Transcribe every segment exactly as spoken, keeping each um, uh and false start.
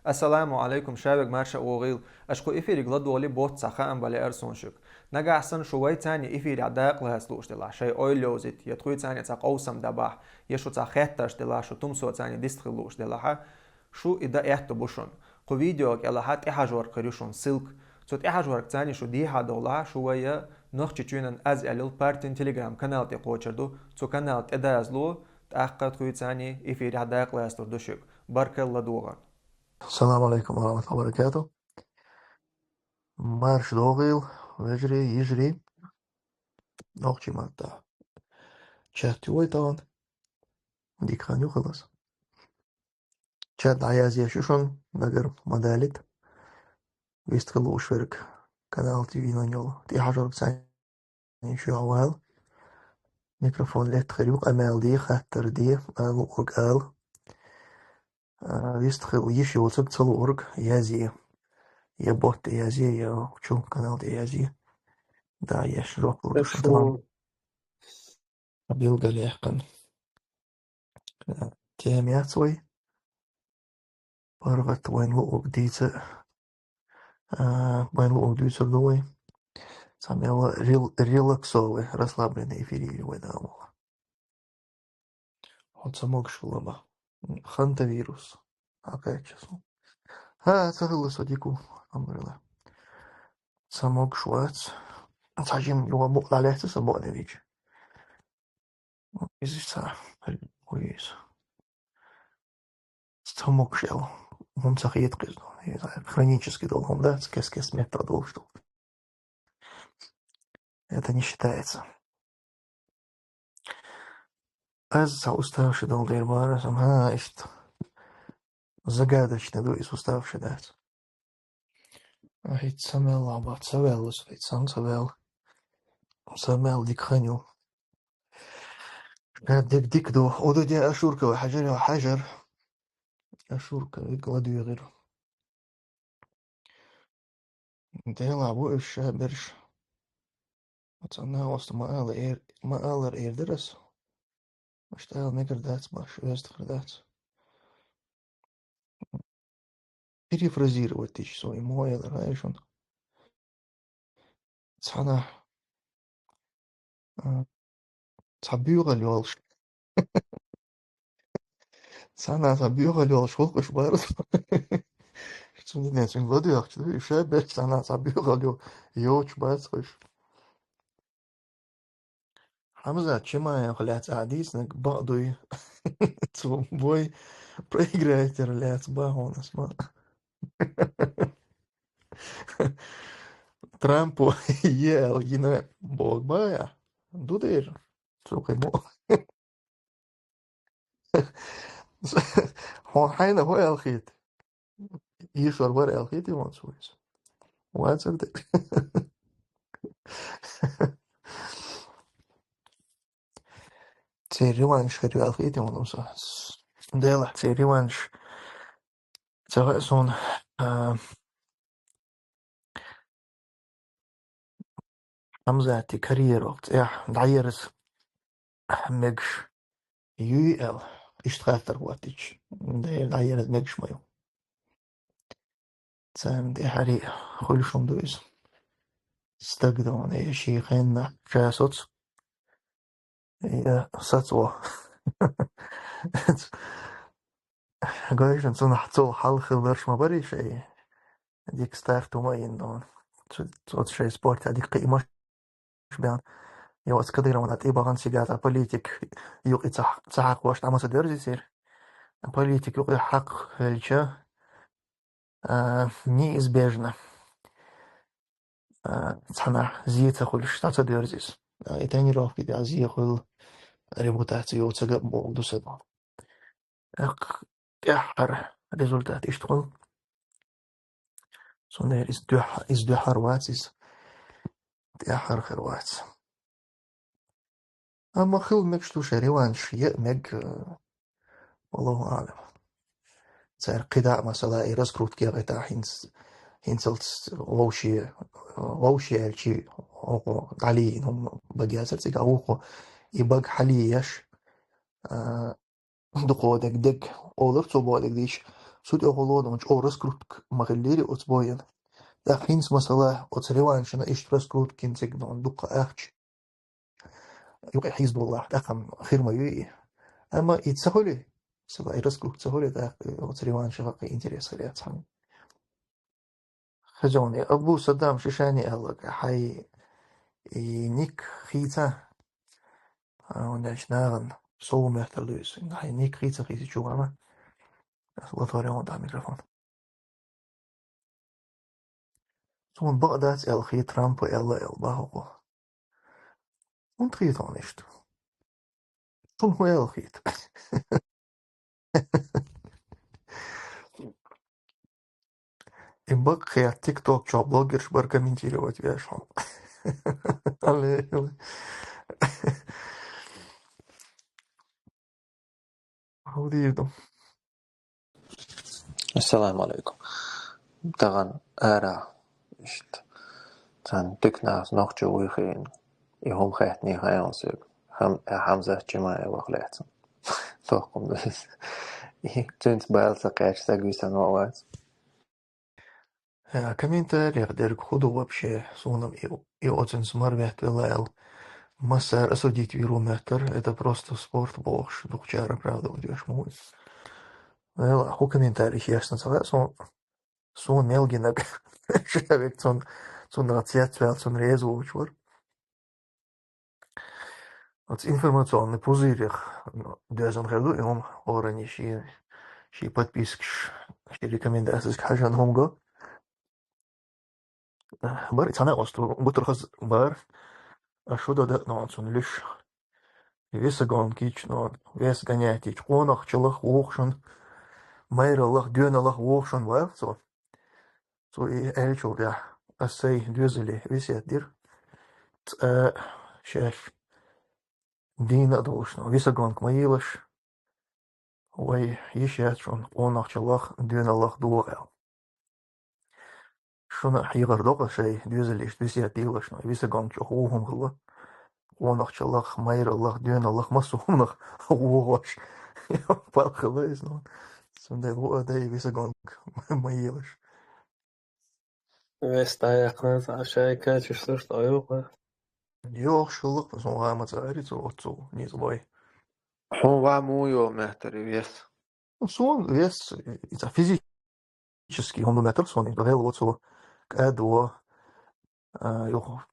Ассаламу Ӏалайкум, шавег марша вогӀийла. Аша кху эфирига ладогӀале, боцца хаам бале ара суна шуьга. Нагахь санна шу вайца цхьана эфирехь дакъа лаца лууш делахь, шайн ойла йовзийта, я тхоьца цхьана цхьа къовсам дӀабахь, я шу цхьа хеттарш делахь, шу тумсоца цхьана дистхила лууш делахь, шу и дан аьтто бу шуна. Кху видео кӀелахь тӀехьажорг хир ю шуна ссылка. Цу тӀехьажоргца цхьана шу дехьа дохалахь, шу вай Нохчийчоьнан аз аьлла партин Telegram-канал тӀе кхочур ду, цу канал тӀе дазало, тӀаккха тхоьца цхьана эфирехь дакъа лацалур ду шуьга. Баркалла ладогӀарна. Ассаламу Ӏалайкум ва рахьматуллахӀи ва баракатухӀ. Марша догӀийла, вежарий, йижарий. Нохчийн маттахь чат ю вай тахана. Дика хан ю хилла. Чат дӀаязъеш ю шуна, дагар ма далийта. Вистхила лууш верг канал тӀе вийнан йолу тӀехьажоргца цхьана шу вала. Микрофон летта хир ю, къамел де, хаттар де, ала луург ала. А, вистхила йиш йоцург, ца луург язъе. Я бот тӀе язъе, я чу канал тӀе язъе. Да, еш жоп лур ду шуна. Билгал яьккхина. Тема яц вай. ПаргӀат вайн луург дийца. А, вайн луург дуьйцур ду вай. Цхьа мел рел-, релаксовый, расслабленный эфир йийр ю вай, Дала мукъ лахь. Хьо ца могуш хилла ма. Хантавирус. Хьакхаьчча со. ХӀа, ца хилла со дика ву, алхьамдулиллахӀ. Ца могуш вац. Цхьа жимма юха мукъ дӀалаьцна сан бакъдерг дийцича. Иза ца, ой, иза. Ца могуш аьлла. ХӀума ца хета кхуза. Иза хронически долу хӀума дац, кест-кеста меттах долуш долу. Это не считается. Аз цхьа уставший долу дела бахара сан, хӀа, иштта. Загадочный ду, иза уставший дац. А хӀинца ца мелла бац, ца ваьлла со, хӀинца сан ца ваьлла. Сан мел дика хан ю. Ша дика, дика ду. Ода де Ашурка вай хьажар, хьажар. Ашурка вай ладуьйгӀира. Делахь бу уьш ша берш. Оцу нахоста ма ала эр-, ма алар эр дара ас. Аш тӀала мегар дац, баш оьзда хир дац. Перефразировать дича со и мо элар, хӀай шуна. Цхьанахь, а, цхьа буьйхал йолуш. Цхьанахь цхьа буьйхал йолуш хӀокхуш бара со. Цундела цуьнга ладоьгӀча ду, и ша берш цхьанахь цхьа буьйхал йо-, йоцуш бац хӀуш. Хьамзат Чимаев лаьцна ахьа дийцинарг бакъ дуй. Цо бой проиграйтера лаьцна бахьанас ма. Трампо е аьлла йина боху бая. Ду дера. Цо кхин бо. Хьо хьайна хӀо аьлла хета? Ийшор вара аьлла хетий хьуна цо иза? Вацар де. Церан реванш хир ю аьлла хетий хьуна цо? Делахь церан реванш ца хаьа суна, а, Хьамзатан карьерах цӀехь дӀаерза мегаш юй аьлла, иштта хаттар хӀоттийча, дера дӀаерза мегаш ма ю. Царна тӀаьхьарий хуьлуш хӀума ду иза. Стаг ду хьуна, э, шен хеннахь ша соцу, я сацо. Гайшан цунах цул хьалха хиларш ма барий шай. Дика старт хӀума а йина ду хьуна. Цу-, цо шайн спортехь дика кхиамаш бен. Я оцу Кадыровна тӀе бахана сигата политик юкъе ца хьа-, ца хьакхош дӀа ма ца доьрзийцира. Политик юкъе хьакхавелча, а, неизбежно, а, цхьанахь зе ца хуьлуш, дӀа ца доьрзу иза. А, и тренировки тӀехь зе хуьлу, репутаци йоцург а бохург ду сан. ТӀаккха тӀаьххьара результат иштта хуьлу. Цундела иза дуьхьа-, иза дуьххьара вац иза. ТӀаьххьара хир вац. Амма хила мегаш ду шайн реванш, е а мега, э, валлаху аӀлам. Цара кхидӀа а масала и раскрутка егӀайтахь хӀинц-, хӀинцалц вовше, вовше аьлчи, оха дӀалийна хӀума бага яцара цигахь, вукхо и бага хьалийеш, а, дукхо дерг дерг олура цо бохург дийча, Цу тӀехула дон чӀо раскрутка ма хиллири оцу боена. ТӀаккха хӀинца масала оцу реваншна иштта раскрутка гина цига дон дукха ахча. Юкъе хьийза доллахь, тӀаккха хир ма ю и. Амма и ца хуьли, саба и раскрутка ца хуьли, тӀаккха оцу реванша хаккхе интерес хир яц хьан. Хезални, Абу Саддам Шишани аьлларг, хьай и ник хийца, а, уьнаш нагӀан сов мехтар дуьйса. Хьай ник хийца хийца чу вама. Ас латваре он да микрофон. Суна бакъ дац аьлла хи Трампа аьлла аьлла бахьа хӀокхо. ХӀунда хи тхуна иштта? Суна хӀун аьлла хийта? И бакъ хет, TikTok чохь блогерш бара комментировать веш хьо. Алло. How do you do? Ассаламу алейкум. Тахана ара, иштта, цан туькнас нохчо вуй хин. И хӀума хеттний хьайна соьга. Хам-, Хьамзат Чимаев ваха лаьцна. Тохкум дус. И цуьнца бала ца кхаьчча, саг висана вац. Э, комментариях дерг хӀун ду вообще? Суна и, и оцинца мара веттавелла аьлла. Массара осудить вийр ву моьттар, это просто спорт бохуш, дукхачара оправдывать веш ма ву. Вела, хӀун комментарий ешна ца хаьа, суна, суна мел гинарг. Шавек цун, цунна цецваьлла, цунна реза воцуш вара. Оцу информационный пузырех, ну, доьзна хир ду, и хӀума хӀоранна шен, шен подпискаш, шен рекомендацияшка хьажа хӀума го. Бара и цхьана оцу гутархаза бара. Аш хӀун до дакъа ногӀан цунна луьш. Весагонкич ногӀан, вес гонять йича, къонахчаллах вохушан, майраллах, доьналлах вохушан вара цо. Цо и аьллачул тӀаьхьа ас сайн доьзале весет дира. Цкъа шаьш дийна а долуш, но весагонка ма йийлаш, вай йиш яц шуна къонахчаллах, доьналлах догӀу аьлла. Шуна хьехар доккха шайн доьзале иштта весет дийла шуна, весагонка чӀогӀа ву хӀума хилла. Къонахчаллах, майраллах, доьналлах, массо а хӀуманах вогӀуш. Пал хилла иза, ну. Цундела ву а дай весагонка ма йийлаш. Вес дӀаяьккхина, цхьа шайн качестваш дӀайоккху. Йохуш хилла-кх, сон гӀа ма ца ари цо оццул нийса бой. Хьуна ван муха йо моьттар и вес? Ну, сон вес, и цхьа физически хӀума ду моьттар сон, и гӀелво цо, кӀадво, а, юха,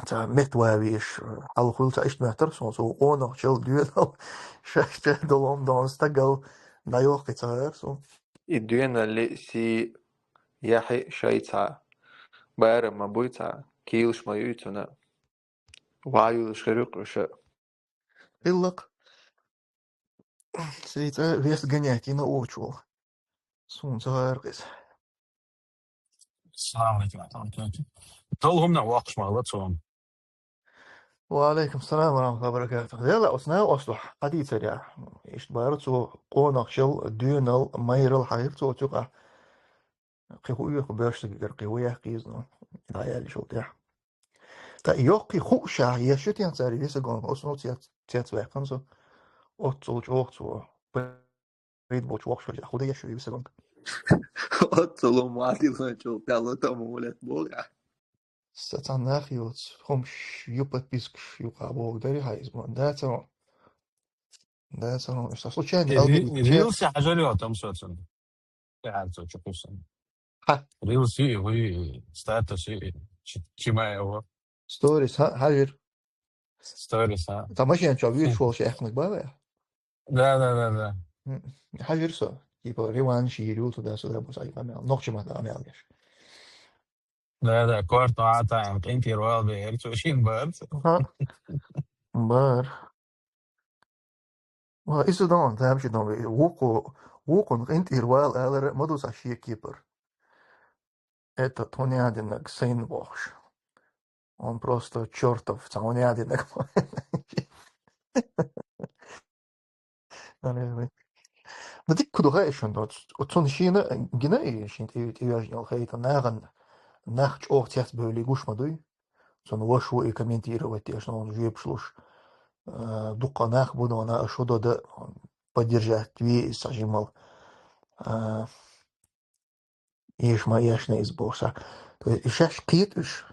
цхьа метта ван везаш, хьалха хуьлу цхьа иштта моьттар сон, цо къонахчал, доьнал, шаьш чӀагӀдолу хӀума дон стагал дӀайоккху и цхьа гӀар сон. И доьналли сий яхьи шайца. Бара ма буй цхьа, кийлаш ма юй цуьнан. Ван юьйлуш хир ю-кх уьш а. Хилла-кх. Сайн цӀа вес гонять йина оцу волу. Суна ца гӀара иза. Салам алейкум, ва рахматуллахи. Долу хӀуманах воккхуш ма хилла цо. Ва алейкум салам ва рахматуллахи ва баракатух. Дела, оцу наха оцу дуьхьа хьадийцарехь. Иштта бара цо къонахчал, доьнал, майрал хьахийра цо оцу юкъахь. Кхин хӀун оьху боьршигара, кхин хӀун яхкийза, ну, дӀаяьллачул тӀаьхьа. Ткъа йоккхий хууш а еш ю тен цара весагонка, оцу ну цец-, цецваьккхина со. Оццул чӀогӀа цо пайда болчу воккхуш ваьлча, хӀун дан еш ю и весагонка? Оццул хӀума ван диланчул тӀаьхьа латам хӀун лет боху ахь? Сан цхьа нах йоцу, хӀумаш ю, подпискаш ю, къа боху дари хьан иза ма. Да, ца хьо. Да, ца хьо. Сан случайно Э, алгоритм ри-, чер- рилси хьажар йо, там соцан. Яхьар цо чу кхуьссина. Хьа. Рилс и, вуй, статус и, чи-, чима его. Сторис, хьа, хьажир. Сторис, а. Та машина чо виртуал шехнак баве? Да, да, да, да. М, хьажир со. Типа, реванш, йир ю туда-сюда, бус ай камел. Нохчи мата камел геш. Да, да, корт ата, эн кин первал бе, эр чо шин бар. Ха. Бар. Ва, иза дон, тамши дон, вукху, вукхун къинтӀера вала алара, ма ду цхьа шен кепара. Это тхуна ян динарг сайн бохуш. Он просто чёртов, цхьа хӀун ян динарг. Аре, вай. Ну, дикка ду хаа шуна, оц-, оцунна шена гина и шен тӀе-, тӀеоьжна йолу хӀайта нахана, нах чӀогӀа цецбевлий гуш ма дуй. Цунна ваша ву и комментировать деш, ну, жоьпаш луш. А, дуккха нах бу, ну, ана аш хӀу дода, поддержать ве иза цхьа жимал. А, Эш ма эшна иза бохуш. То есть и шаьш кхета уьш.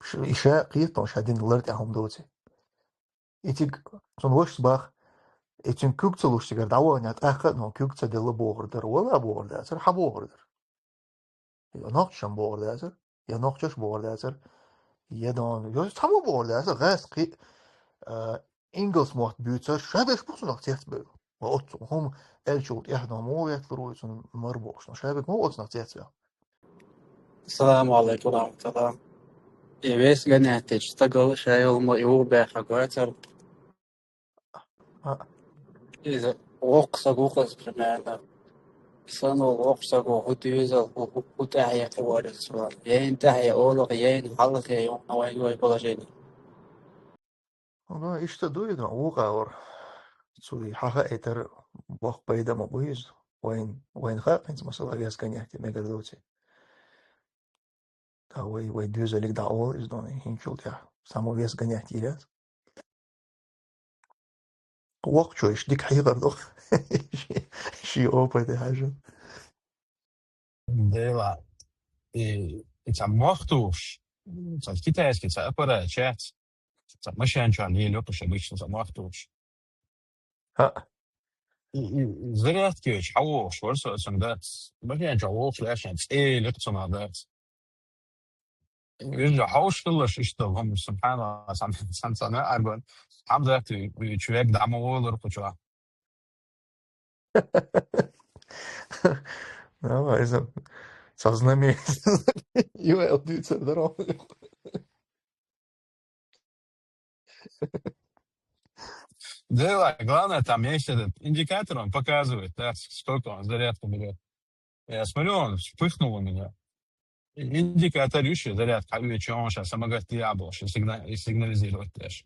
Ш-, и ша кхета, ша дина лар тӀехь хӀума доций. И цига цунна вашас бах, и цуьнан куьг ца луш цигара дӀавахана, тӀаккха а, ну, куьг ца делла бохур дара, вала бохур дацара, хьан бохур дара. Я нохчашна бохур дацара, я нохчашна бохур дацара, я дон, я цхьаммо бохур дацара, гӀаьс кхи, а, ингалс мотт буьйцар, ша деш бу цунах цец бевлла. Ва оццу хӀума аьллачул тӀаьхьа дон муха гӀетталур ву цунна мара бохуш, ну, ша бек муха оцунах цец вевлла. Ассаламу алейкум ва рахматуллах. И вес гонять дечу стагал ша йолу ма и ву баьхна гойтар. А. Иза воккха саг ву-кх иза, примерно. Сан волу воккха саго хӀун дуьйзал, хӀун, хӀун, хӀун тӀаьхье кхуьур иза чу. Яйна тӀаьхье олу-кх, яйна хьалхе ю-кх вайн вай положение. Ну, иштта ду иза, вукхавар. Цу и хьахаийтар боккха пайда ма бу иза. Вайн, вайн хаьа хӀинца масала вес гонять мегар доций. Ткъа вай, вай доьзалиг дӀаолу иза дон, хӀинцул тӀаьхьа. Цхьаммо вес гонять йийр яц. Воккхачо иштта дика хьехар ду. Ши, ши опыт хьажа. Дела. И, и цхьа мохтуш, цхьа китайский, цхьа аппарат чац, цхьа машен чохь лело кхуш обычно, цхьа мохтуш. ХӀаъ. И, и, и зарядка йоцуш, хьан вохуш вара со, сан дац. Машен чохь вохуш лаьшна цӀе лекха цунах дац. Вижу, хьовш хилалаш иштта, хӀума, субханаллах, сан, сан цӀа ма аргон. Хьамзат, и, и чу вег дӀа ма волура кху чохь. Давай, иза, со знамение. Ю эл дуьйцур дара. Да, главное, там есть этот индикатор, он показывает, да, сколько он зарядку берёт. Я смотрю, он вспыхнул у меня. Индикатор ещё зарядка, а чё он щас, сама говорит, я был, щас сигна-, и сигнализировать дальше.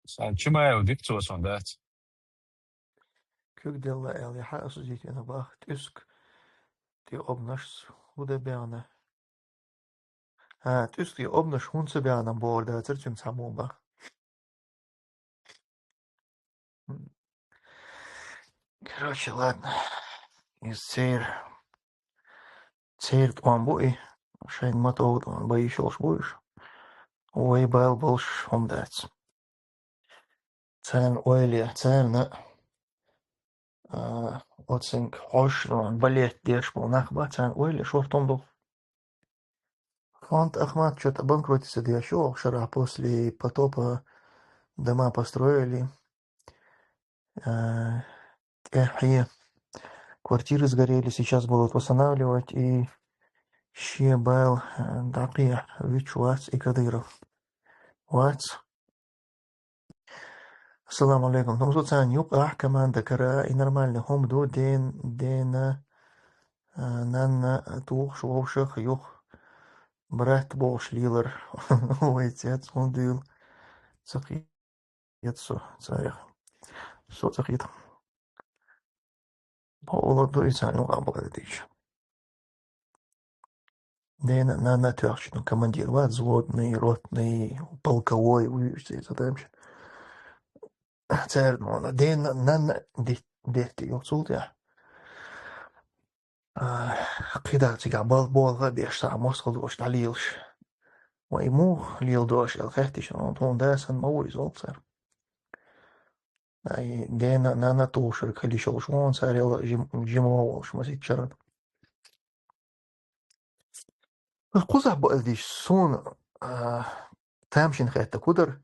Сан чимаев дикцо сон дац. Куьг делла аьлла, яхьа осудить вина бах, тӀуьск тӀе обнаш хӀун дан баьхна. А, тӀуьск тӀе обнаш хӀунда ца баьхна бохур дацара цуьнан цхьаммо бах. Короче, ладно. Из цер, цер тӀом бу и, шайн ма тову тӀом, бан йиш йолуш бу уьш. Вай бал болуш хӀума дац. Царна ойла, царна, а, оцинг хьош, балет деш болу нах бац, царна ойла, шортта хӀума ду. Фонд Ахмат чё-то обанкротиться деш ю оха шарахь, после потопа дома построили. А, тӀаьхье квартиры сгорели, сейчас будут восстанавливать, и шен бал, а, дӀакхехьа вуьтуш вац и Кадыров. Вац. Ассаламу алейкум. Хьо царна юкъахь команда кара, и нормальный хӀума ду, ден-, дена, а, нанна тухуш вовшах юха брат бохуш лелар. Вай цец хӀунда дуьйла? Ца кхета со царех. Со ца кхета. Бакъ ду и царна юкъахь бакъдерг дийцича. Дена, нанна тоьхча, ну, командир вац, взводный, ротный, полковой, вуьйцу иза тамча. Церан, ну, дена, нанна де-, детта йолу цул тӀаьхьа. А, кхидӀа цигахь бал-, болх а беш, цхьа мостагӀа доцуш дӀалелаш. Вай муха леладо аша аьлла хаьттича, ну, тхуна да санна ма ву иза олу цара. Ай, дена, нанна тухуш верг хила йиш йолуш ву, царел жим-, жима волуш масийтта шарахь. Кхузахь бакъдерг дийцича, суна, а, тамашийна хетта кху дара,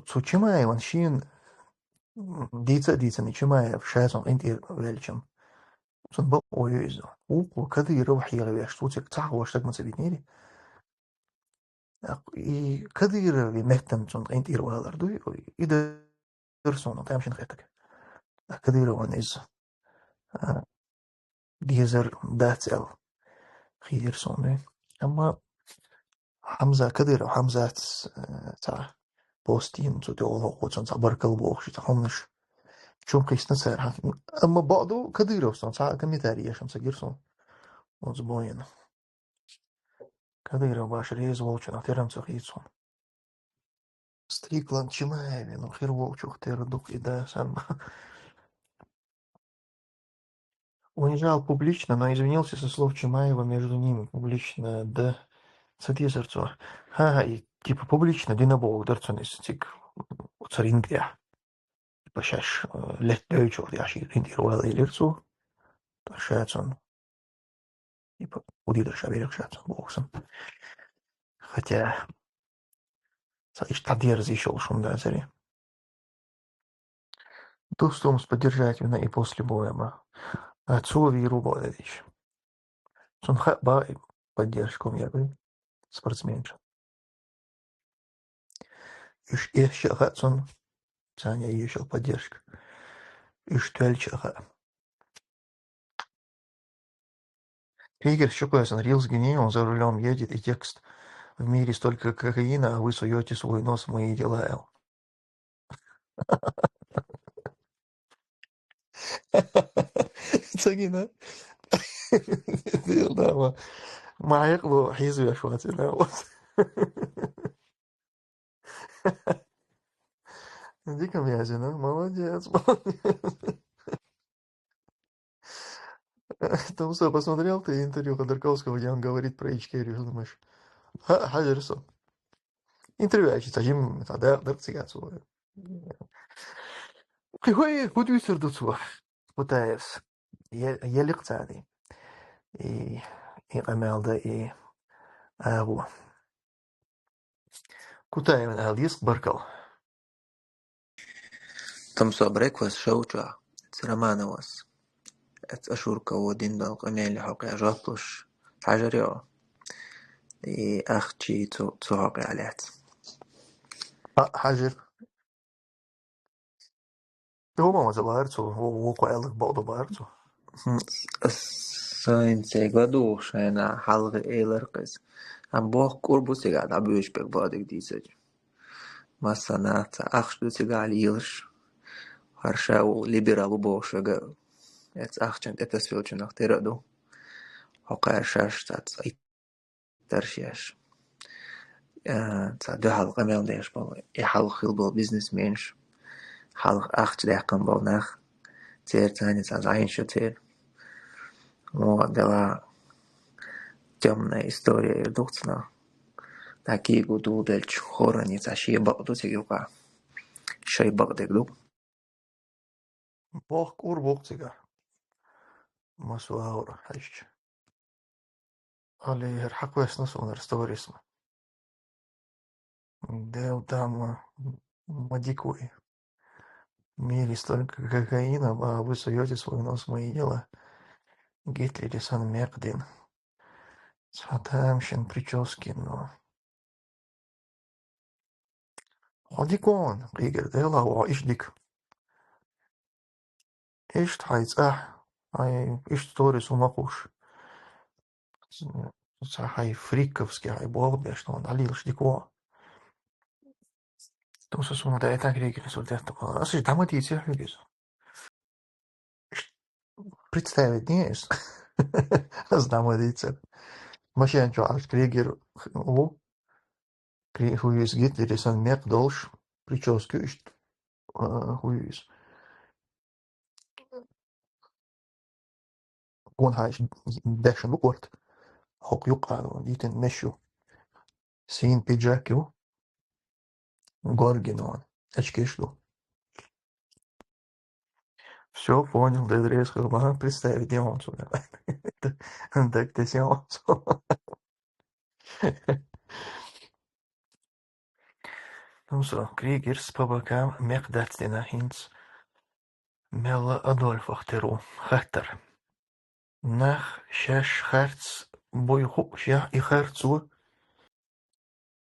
цу Чимаеван шена дийца а дийцина, Чимаев ша цунна къинтӀера ваьллачун. Цунна бакъо ю иза. Вукхо Кадыров хьехавеш, цу цига цхьа а ваш стаг ма ца битинера. И Кадыровн меттана цунна къинтӀера валар дуй, и дара суна тамашийна хеттарг. Кадыровн иза, а, дезар дац аьлла, хийра суна. Амма Хьамза, Кадыров Хьамзатс, а, цхьа пост йина цу тӀехула хӀокхо цунна цхьа баркалла бохуш, цхьа хӀуманаш чу кхийсина цара. Амма бакъду, Кадыровс цунна цхьа а комментарий еш ца гира суна. Оцу бохийна. Кадыров баш реза волчунах тера ца хийцу хьуна. Стрикланд Чимаеве, ну, хир волчух тера ду-кх и да санна. унижал публично, но извинился со слов Чимаева между ними публично, да. Ца дезар цо. Ха-ха, и типа публично дина боху дар цунна иза цига, оцу ринга тӀехь. Типа шаьш, э, летта дойчух, я ши ринтӀера вала элира цо. Ткъа ша цунна. Типа, удидар ша верах ша цунна боху сан. Хотя, ца иштта дерза йиш йолуш хӀума дацаре. Дустумс поддержать вина и после боя ма. А цо вийр ву боху дадийш. Цунна хаьа бан и поддержка хӀума ян спортсменча. Уьш эшча а хаьа цунна, царна ешал поддержка. Уьш тоьллача а хаьа. Кригер чукхоьссина рилс гиний, он за рулём едет, и текст: «В мире столько кокаина, а вы суёте свой нос в мои дела», эл. Ца гина. Дила дама. Ма хьекъало хьийзавеш вац и нах. Дика ма яздина, молодец, молодец. Томсо, посмотрел ты интервью Ходорковского, где он говорит про Ичкерию, что думаешь? Ха, хьажар со. Интервью аьлча ца жимма, ца дакъа дара цига цо. Кхин хӀой, хӀун дуьйцур ду цо? Кутаевс. Е-, еликъ царий. И, и къамел дан, и агӀо. Кутаевна ала деза баркалла. Томсо, Breakfast Show чохь, эцу Романовас, эцу Ашуркова дина долу къамеле хьокъехь жоп луш, хьажар йо? И ахчий цу, цу хьокъехь лаьцна. А, хьажар. ХӀума ма ца бахара цо, ву-, вукху аьлларг бакъду бахара цо. ХӀм, с-, с-, сайн цига ладугӀу шайна хьалха элира-кх иза. Амма бохку кӀур бу цигахь дӀабуьйцуш берг бакъдерг дийцича. Массанхьа цхьа ахча ду цигахь лелаш. ХӀара ша ву либерал ву бохуш верг а, эцу ахчанна тӀетасвеллачунах тера а ду. Хьокхара шаьш цхьацца тарш еш. Э, цхьа дуьхьал къамел деш болу, и хьалха хилла болу бизнесменаш, хьалха ахча даьккхина болу нах, церан царна цхьа зӀенаш ю церан. Во дела тёмная история ю дукха цунах. Даккхийга дуьйладелча, хӀоранна цхьа шен бакъ ду цига юкъахь. Шайн бакъдерг ду. Бохку кӀур бу-кх цигахь. Масо агӀор хьаьжча. Али, хӀара хьакхоьссина суна хӀара сторис ма. Дела, там, ма дика ву и. В мире столько кокаина, а вы суёте свой нос в мои дела. Гитлерис сан мекх дина. Цхьа тамашийна прическа йина. Хьо дика ву хьуна, Кригер, Дела, ву хьо иштта дика. Иштта хьайн цӀахь, хьайн иштта сторис хӀума кхуш. Цхьа хьайн фриковски хьайн болх беш, хьуна дӀалелаш дика ву хьо. Ту со суна даийтан, Кригер, со детта. Аса дӀа ма дийцира хьоьга иза. Представить ден иза. Аса дӀа ма дийцира. Машен чохь Кригер ву. Кри-, хӀун ю иза, Гитлерис сан мекх долуш, прическа ю иштта, а, хӀун ю иза. Гонахьа иштта дешна бу корта. ХӀокху юккъехь дитина меш ю. Сийна пиджак ю. Горгина ван. Очкеш ду. Всё, понял, да, резко. Ага, представить ден хьуна цунах. Так, ты сел. Ну всё, Кригерс по бокам мекх дац дина хӀинца. Мелла Адольфах тера ву. Хаттар. Нах шаьш харц буй хуушехь, и харцо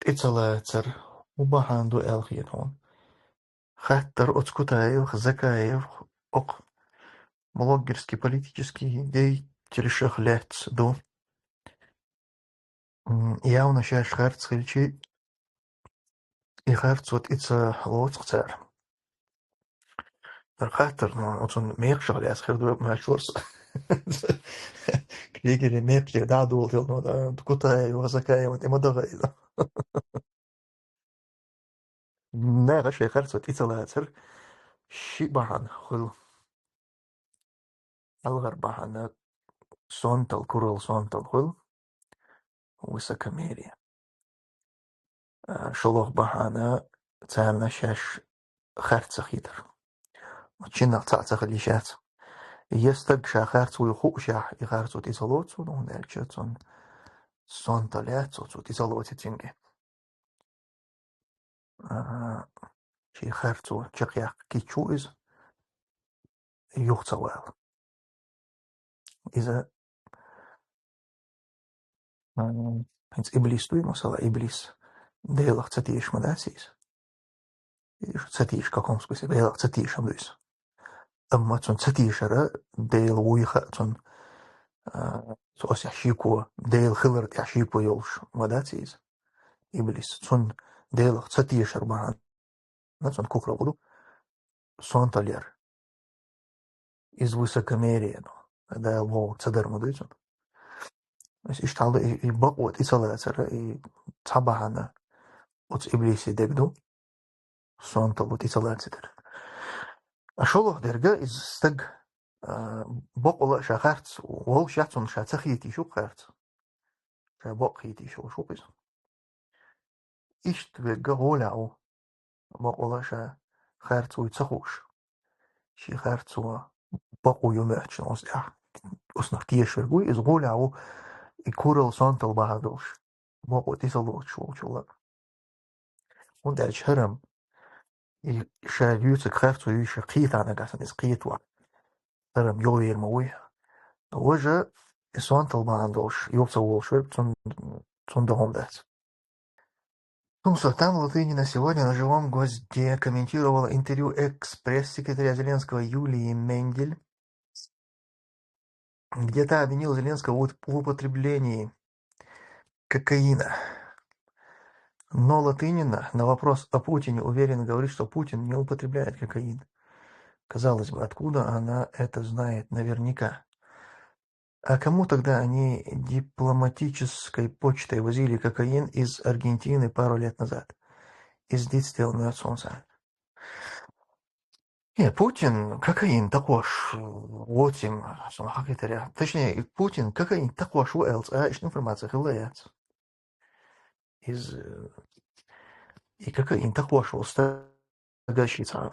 тӀе ца лацар хӀун бахьана ду аьлла хета хьуна? Хаттар оцу Кутаевх, Закаевх, окху блогерский, политический деятелашах лаьцна ду. М, явно шаьш харц хилчи, и харцо тӀе ца лоцу-кх цара. ХӀара хаттар, ну, оцунна мекхашах лаьцна хир ду, ма чорс. Кригеран мекхе дӀа а долу хила, ну, да, Кутаев, Закаев, тӀе ма даха иза. Наха шайн харцо тӀе ца лацар, ши бахьана хуьлу. хьалхара бахьана сонтал, курал сонтал хуьлу, высокомерие. А, шолгӀа бахьана царна шаьш харц ца хийтар. Чиннах цхьаъ ца хила йиш яц. Я стаг ша харц вуй хуушехь, и харцо тӀе ца лоцу, ну, хӀунда аьлча цунна сонтал яц, цо цо тӀе ца лоцу цуьнга. А, шен харцо чекхъяккха кийча ву иза, юха ца вала. Иза, м, хӀинца иблис дуй, масала, иблис Делах ца теша ма дац иза. Иза ца теша, в каком смысле, Делах ца тешам дуй иза. Амма цунна ца тешара Дела вуй хаьа цунна, а, цу осехь шеко, Дела хилар тӀехь шеко йолуш ма дац иза. Иблис, цунна Делах ца тешар бахьана, цунна куфр бу ду, сонтал яр. Иза высокомерие, ну, Дала бохург ца дар ма дуй цунна. Ас иштта хьал ду, и, и бакъо тӀе ца лацара, и цхьа бахьана оцу иблисе дег ду, сонтал ву тӀе ца лацар. А шолгӀа дерг иза стаг, а, бакъволу а ша харц волуш яц, цунна ша ца хийтийша ву харц. Ша бакъ хийтийша волуш ву иза. Иштта верг гӀолехь ву, бакъволу а ша харц вуй ца хууш. Шен харцо бакъо ю моьттуш оцу тӀехь. Оцунах тешаш верг вуй, иза гӀолехь ву, и курал сонтал бахьана долуш, бакъо тӀе ца лоцуш волчул а. ХӀунда аьлча хӀара-м и ша юьйцург харцо юй, ша кхетахь нагахь санна иза кхетавахь, хӀара-м йовер ма вуй. Важа и сонтал бахьана долуш, юха ца волуш верг, цунна, цунна дан хӀума дац. Ну что, там Латынина сегодня на «Живом гвозде» комментировала интервью экс-пресс-секретаря Зеленского Юлии Мендель, где та обвинила Зеленского в уп-, в употреблении кокаина. Но Латынина на вопрос о Путине уверенно говорит, что Путин не употребляет кокаин. Казалось бы, откуда она это знает наверняка? А кому тогда они дипломатической почтой возили кокаин из Аргентины пару лет назад? Из Дитстрел Нуэрсонса. Не, Путин кокаин також вотим, сама хакитаря. Точнее, Путин кокаин також ву элц, а ишта информация хилла яц. Из, э, и кокаин також ву стагаши ца,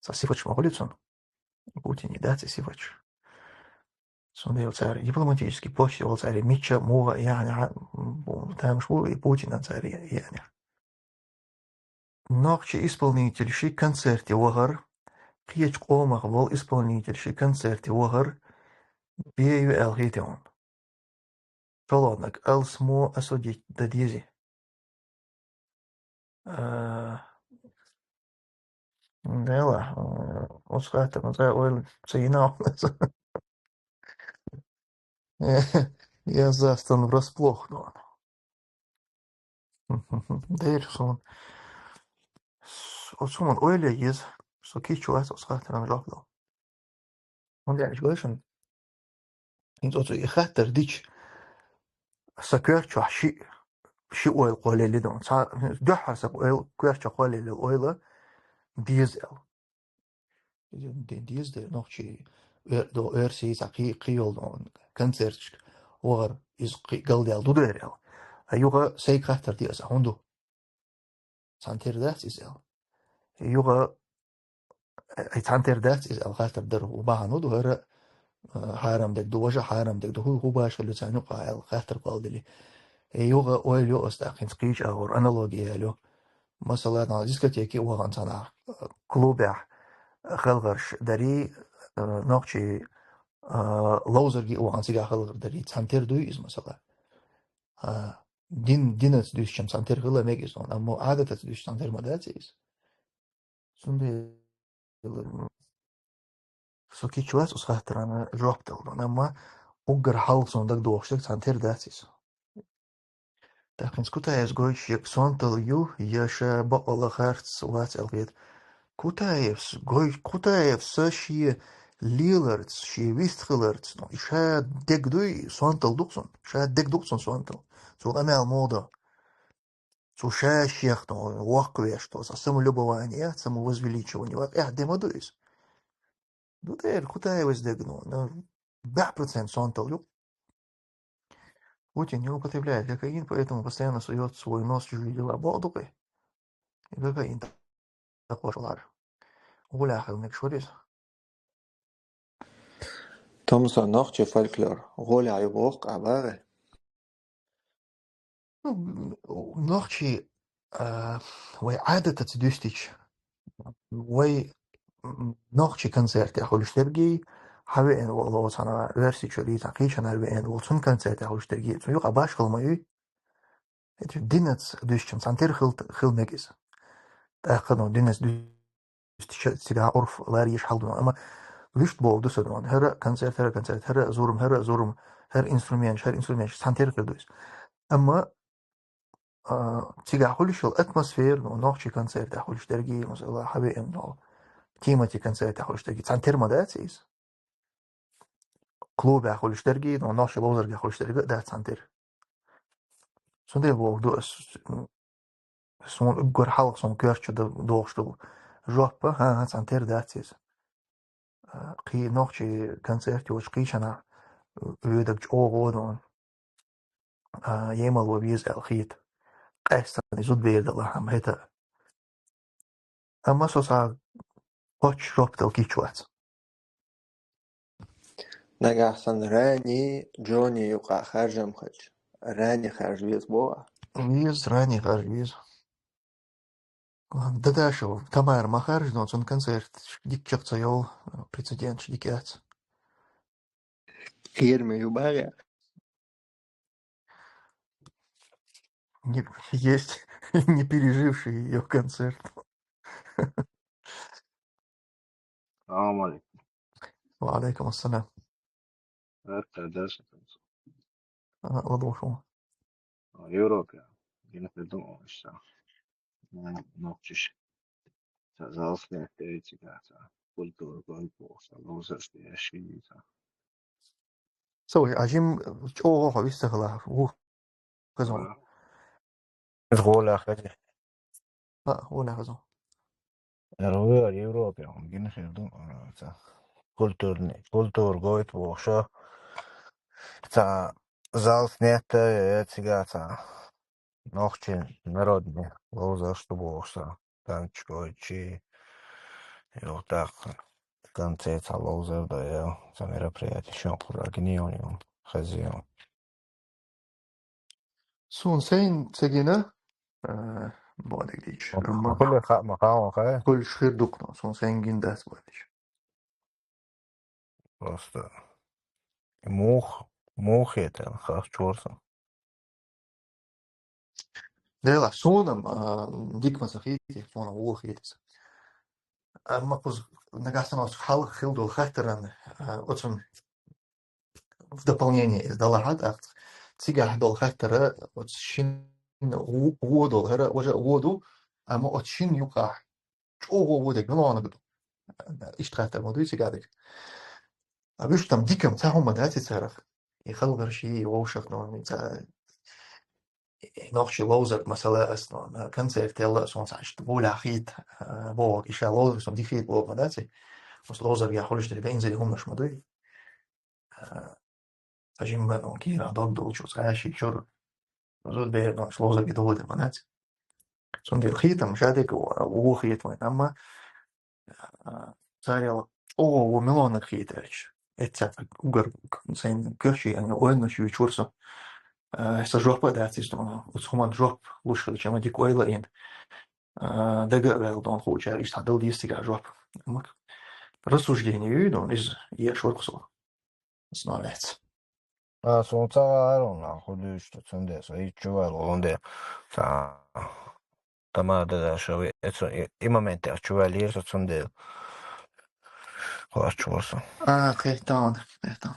ца сифач ма хули цун. Путин и дац и сифач. Цундела цара дипломатический почта вала цара мича, муха, яхьна, м, тамаш ву и Путина цара, яхьна. Нохчи исполнитель ши концерте вахар, кхечу къомах вол исполнитель ши концерте вахар, бе ю аьлла хетий хьуна. ШолгӀаниг алсмо осудить дан дези. А, дела, а, оцу хаттарна цкъа ойла ца йина хьуна. Я застан врасплох, но. Дера сон. Оцу хӀуманна ойла еза, со кийча вац оцу хаттарна жоп дала. ХӀунда аьлча гой шуна, хӀинца оцу и хаттар дича, сан коьртачохь ши, ши ойла кхоллаелли ду. Цхьа, дуьххьара сан ойла, коьртачохь кхоллаелли ойла деза аьлла. Де-, деза дера нохчий, эр-, до, оьрсий цхьа кхи-, кхийолу концерташка вахар, иза кхин галдаьлла ду дера аьлла. А юха сайга хаттар де аса, хӀунда ду? Цхьаьна тера дац иза аьлла. Юха, э, цхьаьна тера дац иза аьлла хаттар дара, хӀун бахьана ду хӀара, э, хьарам дерг ду, важа хьарам дерг ду, хӀун, хӀун башхалла ю царна юкъахь аьлла хаттар кхолладели. Э, юха ойла йо аса тӀаккха хӀинца кхечу агӀор, аналогия аьлла ю. Масала, нах дискотеке вахана цхьана, э, клубехь, э, хелхарш дарий, э, нохчий, э, ловзарге вахана цигахь хелхар дарий. Цхьаьна тера дуй иза, масала? А, дин, динаца дуьсучун цхьаьна тера хила мега иза, амма Ӏадатаца дуьсучун цхьаьна тера ма дац иза. Цундела со кийча вац оцу хаттарна жоп дала, амма уггар хьалха суна дагадогӀуш дерг цхьаьна тера дац иза. ТӀаккха хӀинца Кутаевс гойтуш ерг сонтал ю, я ша бакъволу харц вац аьлла хета. Кутаевс гой-, Кутаевс шен леларца, шен вистхиларца, ну, и ша дерг дуй, сонтал ду-кх цунна, ша дерг ду-кх цунна сонтал. Цо къамел муха до? Цо ша шех, ну, воккхавеш, то самолюбование, самовозвеличивание, ван эхь де ма ду иза. Ду дера, Кутаевс дерг, ну, ну, бӀаь процент сонтал ю. Путин не употребляет кокаин, поэтому постоянно суёт свой нос в чужие дела. Бокъ ду-кх. И кокаин такъош лар. Гуляхал мегаш вар из. Томса нохчий фольклор. Гуляхал ю бокъ а багъе. Ну, нохчий, а, вай Ӏадатаца дуьстича, вай, м, нохчий концертехь хуьлуш дерг, хьавеана волу цхьана Оьрсийчуьра, цхьана кхечанара веана волу, цуьнан концертехь хуьлуш дерг. Цу юкъа башхалла ма ю. ХӀета динаца дуьстича, цхьана тера хила, хила мега иза. ТӀаккха, ну, динаца дуьстича, цигахь Ӏурф ларъеш хьал ду. Амма вуьшта бохург ду сан, хӀара концерт, хӀара концерт, хӀара зурма, хӀара зурма, хӀара инструменташ, хӀара инструменташ, цхьана тера хир ду иза. Амма, а, цигахь хуьлуш йолу атмосфера, ну, нохчий концертехь хуьлуш дерг, масала, хьавеана, ну, Тимати концертехь хуьлуш дерг, цхьана тера ма дац иза. Клубехь хуьлуш дерг, ну, нохчий ловзаргахь хуьлуш дерг а дац цхьана тера. Цундела бохург ду ас, м, суна уггар хьалха суна коьрта чу д-, догӀуш долу жоп, хӀан-хӀа, цхьана тера дац иза. А, кхин нохчий концерт йоцуш кхечанахь, а, воьдург чӀогӀа вон, а, емал ван веза аьлла хета. Къаьсттина и зудабер далахь-м хӀета. Амма со схьа кхоччуш жоп дала кийча вац. Нагахь санна Рани, Джони юкъахь харжам хилча, Рани харжа веза боху ахь? Веза, Рани харжа веза. Дадашева Тамара ма харжа, но цуьнан концерт дика чекх ца йолу, прецеденташ дика яц. Кхераме ю боху ахь? Не, есть не переживший её концерт. Салам алейкум. Ва алейкум ассалам. Артар дальше. А, ладушал. А, Европе. Я не придумал, что. Ну, ну, чуть-чуть. Ца залс не перейти, да, ца. Культура, культура, ца, ну, за что я шли, ца. Слушай, а жим чого хо виста хала, у, хазон. А. Из гӀолах хази. А, гӀолах хазон. Эр вуьр Европе, он гина хир ду, а, ца. Культурный, культура гойту бохуша. Ца, залс нетта, э, цига ца. Нохчий народный ловзарш ду бохуш ца. Танчаш гойтучий. Йо, так. Концерт ца ловзар ду, я. Ца мероприятие шен кхуза гинийон, хазион. Суна сайн ца гина, а, боху дагадийча. Ма, ма хуьлу ха-, ма хаун хай? Хуьлуш хир ду-кх, но суна сайн гина дац боху дагадийча. Просто мух-, муха хетара, харц чорсан. Делахь, суна-м, а, дика ма ца хетий, суна вон хетий ца. Амма кхуза нагахь санна оцу хьалха хилла долу хаттаран, а, оцун в дополнение иза далахьа тӀаккха. Цигахь долу хаттара оцу шина ву-, вон долу, хӀара важа а вон ду, амма оцу шина юкъахь чӀогӀа вон дерг муьлханиг ду. Иштта хаттар ма дуй цигахь дерг. А вуьш там дика-м цхьа хӀума дац и царах. И халгарш, и вовшах, ну, ца, и нохчий ловзарг, масала, ас, ну, концерт елла, сон ца иштта гуля хит, а, боху, и ша ловзарг, сон дика хит боху ма дац и. Ус ловзарг я хуьлуш дерг, инзаре хӀуманаш ма дуй. А, ца жимма, ну, кийра дог долчу, ца ши чур, зудбер, ну, ус ловзарг долу дерг ма дац. Цундела хетам, шадерг ву-, ву хет вайн, амма, а, царел чӀогӀа ву милонаг хетарч. Эццахь угар сайн коьрчий, ана ойланаш юьйчур со. А, сан жоп а дац иза, оцу хӀуманна жоп луш хилча, ма дика ойла а йина. А, дага а ваьлла дона хуучара, иштта дала деза цигахь жоп. Амма рассуждение ю дона, иза еш вара со. Основец. А, суна ца гӀарон, нах, хӀун дуьйцу, цундела со хӀинца чу ваьлла, хӀунда ца Тамара Дадашева, эцу и, и моментехь чу ваьллера со, цундела. Хвош чу вара со. А, кхетон, кхетон.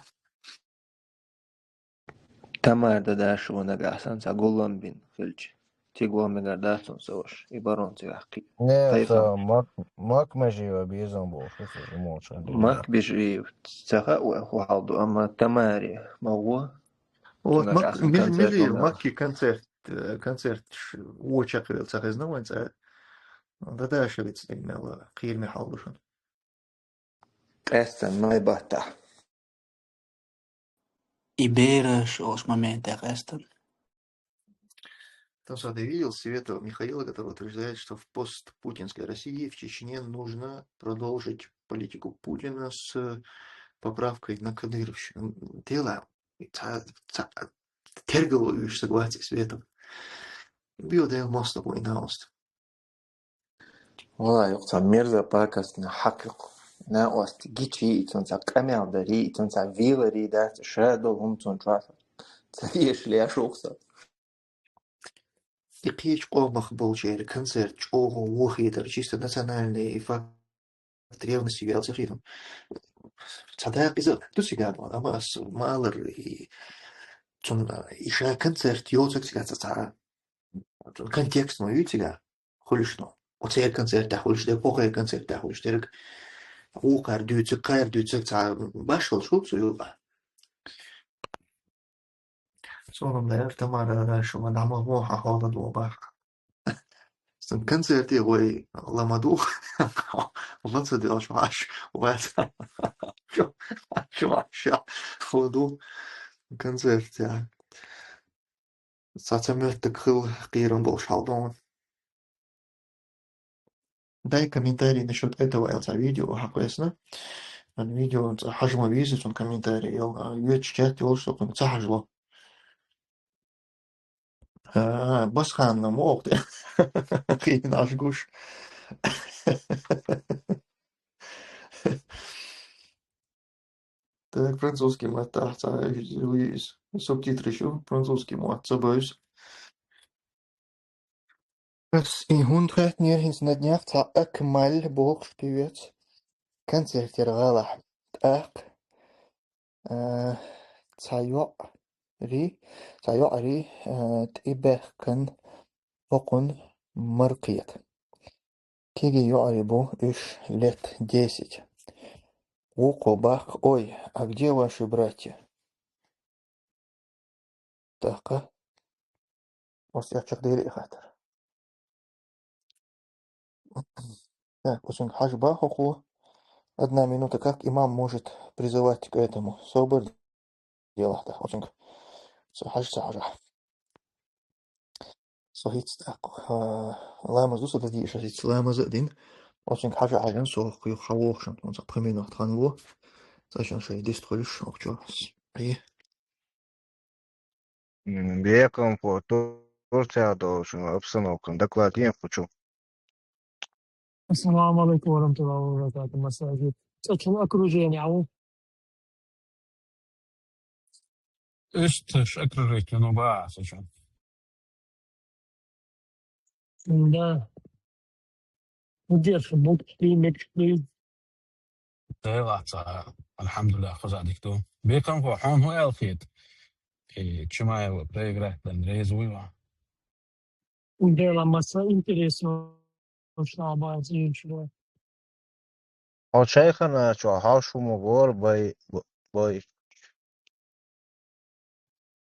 Тамара Дадашева нагахь санна ца гулам бин хилча. Цига ван мегар дац хьуна ца ваша, и барон цигахь кхи-, не, кхайкхам. Ца Мак-, Макмежиева безам бохуш, ца жимочу. Макмежиев ца хаьа вай хӀун хьал ду, амма Тамари ма гӀо. Вот, цуьнан Мак-, ахь сан Межи-, концерт Межиев, ма Макки концерт, э, концерт ш-, вочакхвелла ца хезна вайн цӀа. Дадашевица дина мел кхийраме хьал ду шуна. Къаьстина май баттахь. и бераш олуш моментехь эстар. Там сам ты видел Светова Михаила, который утверждает, что в постпутинской России в Чечне нужно продолжить политику Путина с поправкой на кадыровщину. Дела, ца, ца, тергало уж согласие Светова. Био дел моста война ост. Валлахь, юкъа цхьа мерза пакастна хьакъ юкъа. Накъост гичи, и цунца къамел дари, и цунца вилари дац, ша долу хӀума цунна чохь. Ца деш леш ву-кх со. И кхечу къомах болчеран концерт чӀогӀа вохийтар, чисто национальный и факт ревности вел ца хилам. Ца дакъа иза ду цигахь, амма ас ма аллара, и цунна и ша концерт йоцург цигахь ца ца. Цунна контекст ма ю цигахь хуьлуш но. Оцеран концертехь хуьлуш дерг, кхокхеран концертехь хуьлуш дерг. Вукхара дуьйцург, кхара дуьйцург ца башхалла шу цу юкъа. Суна лер Тамара Рашева дӀа ма вон хьан хьола ду бах. Сан концерте вай ла ма ду. Ла ца делаш ваш. Вай ца. Чу, чу, ша. Ла ду. Концерте. Ца ца моьттуг хила кхийрам болуш хьал ду. Дай комментарий насчёт этого аьлла цхьа видео хьакхоьссина. Ан видео цӀа хьажа ма веза цунна комментарий йолу, а, йоьдуш чат йолуш со кхунна ца хьажало. А, Басханна ма оху те. Хин Ӏаш гуш. Так, французский маттахь цхьа иза, субтитры шу французский мотт ца бевза. Ас и хӀунда хаьттинера хӀинца на днях цхьа Акмаль бохуш певец концертера гӀалахь. ТӀаккха, а, цхьа йоӀари, цхьа йоӀари, а, тӀебаьхкина хӀокхунна мара кхета. Кегий йоӀарий бу уьш лет десять. Вукхо баккха: «Ой, а где ваши братья?» ТӀаккха оцу чекхдели и хаттар. Так, оцуьнга хьажа бахахо. Одна минута, как имам может призывать к этому? Собар делахь, так, оцуьнга. Со хьажа ца хьажа. Со хӀинца тӀаккха, а, ламаз ду со дадийша, хӀинца ламаз а дина. Оцуьнга хьажа Ӏаьллина, со кхуьйху хьан вохушан, тхуна ца пхи минот хан ву. Цхьа шан шайн дист хуьлуш, охчо. Хье. М, Беканхо, Турцехь долчун обстановкан доклад ен кхучу. Ассаламу алейкум ва рахматуллахи ва баракату, масажид. Цачун окружение, ау? Уьсташ окружить, ну, ба, сачун. Да. Удержи, мучки, мечты. Делаца, алхьамдулиллах, хаза дик ду. Беканхо, хьуна хӀун аьлла хета? И Чимаева проиграть дан реза вуй ва? Дела масса интересно, шаба зинчура. Хьо шайхана чо хьо шу ма бор бай, бай.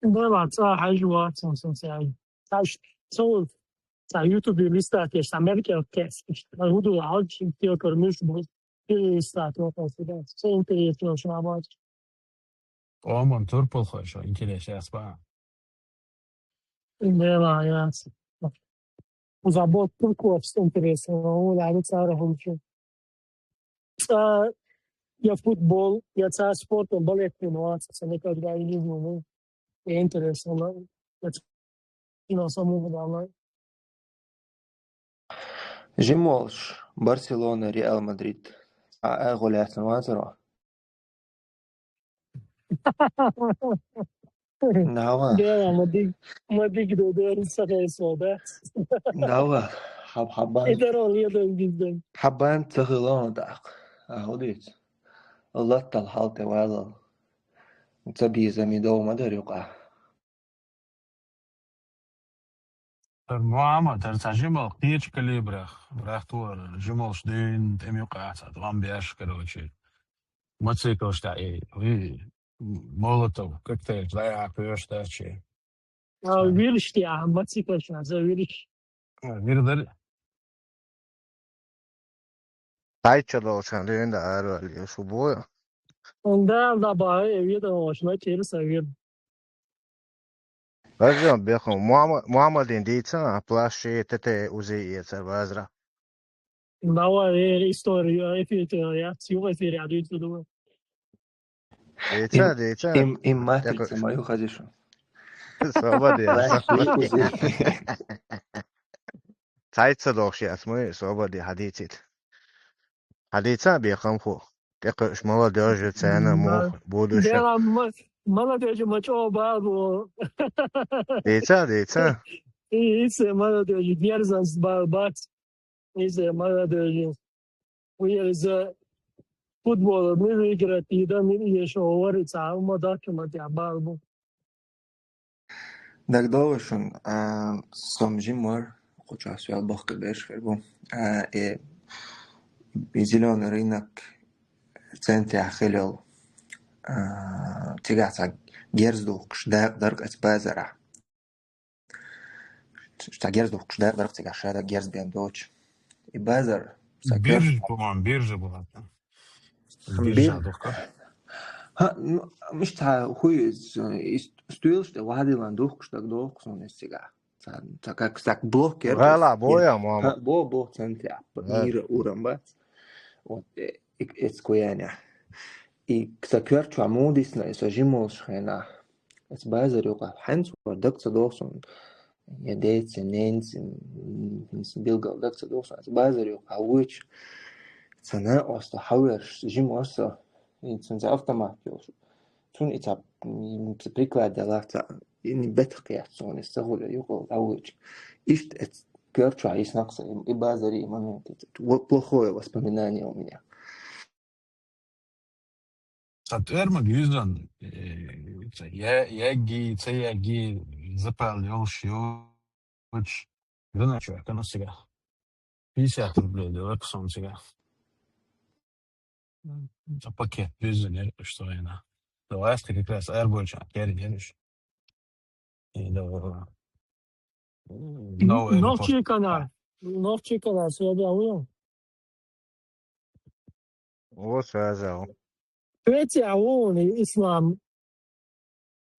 Дела ца хьажа вацан сан сай. Цаш цо ца YouTube листатеш Америка кес. Ма гуду алч тиокор муш бу. Листат вот сюда. Все интересно, шаба. Оман турпалхой шо интерес яц ба. Дела яц. Забот турков с интересно, у лави цара хумчу. Ца я футбол, я ца спортом балет не вац, ца никогда и не думал. И интересно, я ца но саму главное. Жимолш, Барселона, Реал Мадрид. А, а, гуляться вацаро. Нава. Да, ма диг, ма диг до дер сахайсо, да? Нава. Хаб хабан. Идарон ледон гизден. Хабан цахилон дак. А, ходит. Латтал халте валал. Ца биза ми дома дарюка. Муамма, тар ца жимал кхечу калибрах, рахтуар, жималш дуьйна, тӀем юкъа цхьа, ламбеш, короче. Мотоциклаш тӀе, и, и, молотов, коктейль, лайа кхоьш дачи. А, вирш тӀе, а, мотоциклаш, а, за вирш. А, вир дар. Тайча долчан дуьйна да арвали, шу боя. Он да, да, ба, э, видно, ошна через совет. Разъём бехом. Муамма-, Муаммадин дийца, а плащи тете узи ецар вазра. Давай, э, историю, э, эфир, э, я, сию эфир, я даю туда. Дейца, Им, дейца. Им, им матрица, Якуш. Мою ходишь. Свобода. Плащи узи. Цайца дохши асмы, свобода, хадицит. Хадица бехом ху. Текуш молодёжь цена му, будущее. Дела м-, молодёжь мачо бабу. Дейца, дейца. И, и се молодёжь дерзость ба-, бац. И се молодёжь. Уйер за футбол, мы выиграть, и да, мы ещё говорится, а мы дальше мы тебя бабу. Дагдолушун, а, сом жимор, куча суял бохка беш хербу. А, э, и зелёный рынок центре ахилел. А, тига ца герздук, шда, дарк эц базара. Шта герздук, шда, дарк тига шада герз бен доч. И базар, са Биржа, кёрш-, по-моему, биржа была там. Биржа Бир-, духка. Ха, ну, мишта хуй, с-, ис-, стуил, что вадилан духк, что духк, сон из тига. Ца, ца как, как блокер. Гала, боя, мама. Ха, бо, бо, центре, а, Да. Мира уран, бац. Вот, э, э, эц куяня. И са кёрчва мудисна, и са жимолш хена. Эц базар юка, ханц вар дакца дохсон. Я деце, ненце, м, м, билгал дакца дохсон. Эц базар юка, уч. Цана оста, хавер, жим оста. И цан за автомат ёлш. Цун и ца, м, ца приклад дала, ца, и не бетхъят сон, и са хуля юка, а уч. Ишт эц кёрчва, и снакса, и, и базари, и момент. Вот плохое воспоминание у меня. Ца тӀермаг юзан, э, ца я-, яги, ца яги, запал йолш йоч. Гана чё, кана сега. Пятьдесят рублей, давай, кусом сега. Ца пакет юзан, я, что я на. Давай, как раз арбольча, я, я, И да, Н-, новый нов аэропорт. Чикана, нов чикана, связи авуо. О, связи авуо. Третий авуо, ислам.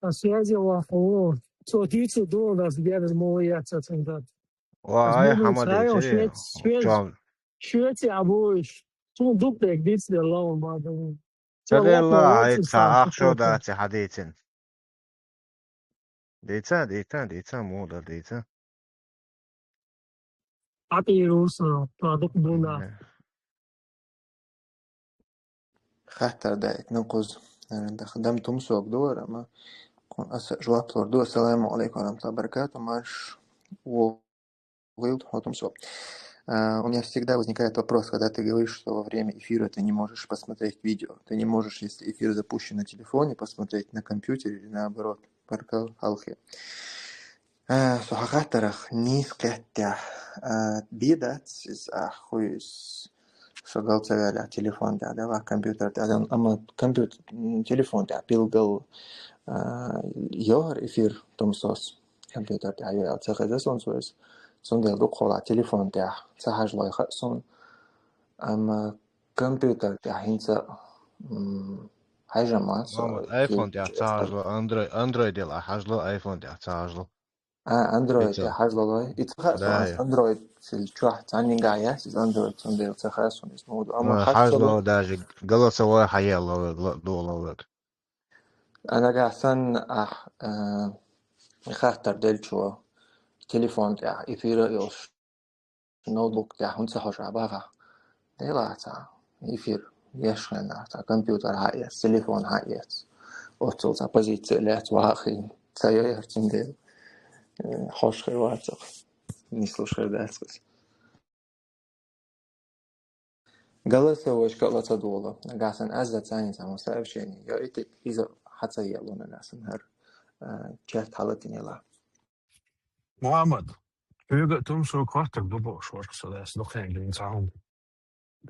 А связи авуо. Цо дицу дон, да, сбер, мол, я, цо цен, да. Ва, ай, Азмун хамади, сайо, чири, швец, швец, чон. Швеция авуо. Цун дук дек диц де лаун, ба, да. Цо Чале лапа ла, ай, ваци ца са ахшо хатота. Да, ци хадицин. Дица, дица, дица, муда, дица. Ати русо, продукт буна. Не. Хаттар дайт, ну, куз, э, да, дам тумсок дуара, ма, кун аса жуап лор ду. Ассаламу алейкум ва рахматуллахи ва баракату, маш, во, вил, хо тумсок. А, у меня всегда возникает вопрос, когда ты говоришь, что во время эфира ты не можешь посмотреть видео. Ты не можешь, если эфир запущен на телефоне, посмотреть на компьютере или наоборот. Баркал, халхи. А, со хахаттарах нис кеття. А, бидац из а хуйс. Шагал цагаля телефон да, да, ва компьютер да, да, ама компьютер, м, телефон да, билгал, а, йогар эфир тумсос. Компьютер да, йогар цагаза сон сойс. Сон да дук хола телефон да, цагаж лой ха сон. Ама компьютер да, хинца, м, хайжама, со, Мама, айфон да, цагаж ло, Android, Android да, хаж ло, айфон да, цагаж ло. А, Android Ицо. Я хажлалай. И цаха Да, сон я. Android сил чуах цанинга я, сиз Android сон дел цаха сон ис муду. Ама А, хажло хажло даже голосовой хаяловег, гла-, доловег. Анага сан, а, э, хаттар дел чуо. Телефон я, эфира илш. Ноутбук я, хунца хожа бага. Дела ца, эфир, ешхена, ца компьютер хаес, телефон хаес. Оцул ца позиция лец вахин, ца йоярцин дел. Э, хош хер вацак. Не слушай дацкас. Голосовой шкала ца дола. Гасан аз за цани само сообщение. Я итик иза хаца ело на гасан хар, э, чат халатин ела. Мухаммад, хьоьга тумсо коттаг ду бохуш вара со дас дукхаьнга дин цхьа хӀума.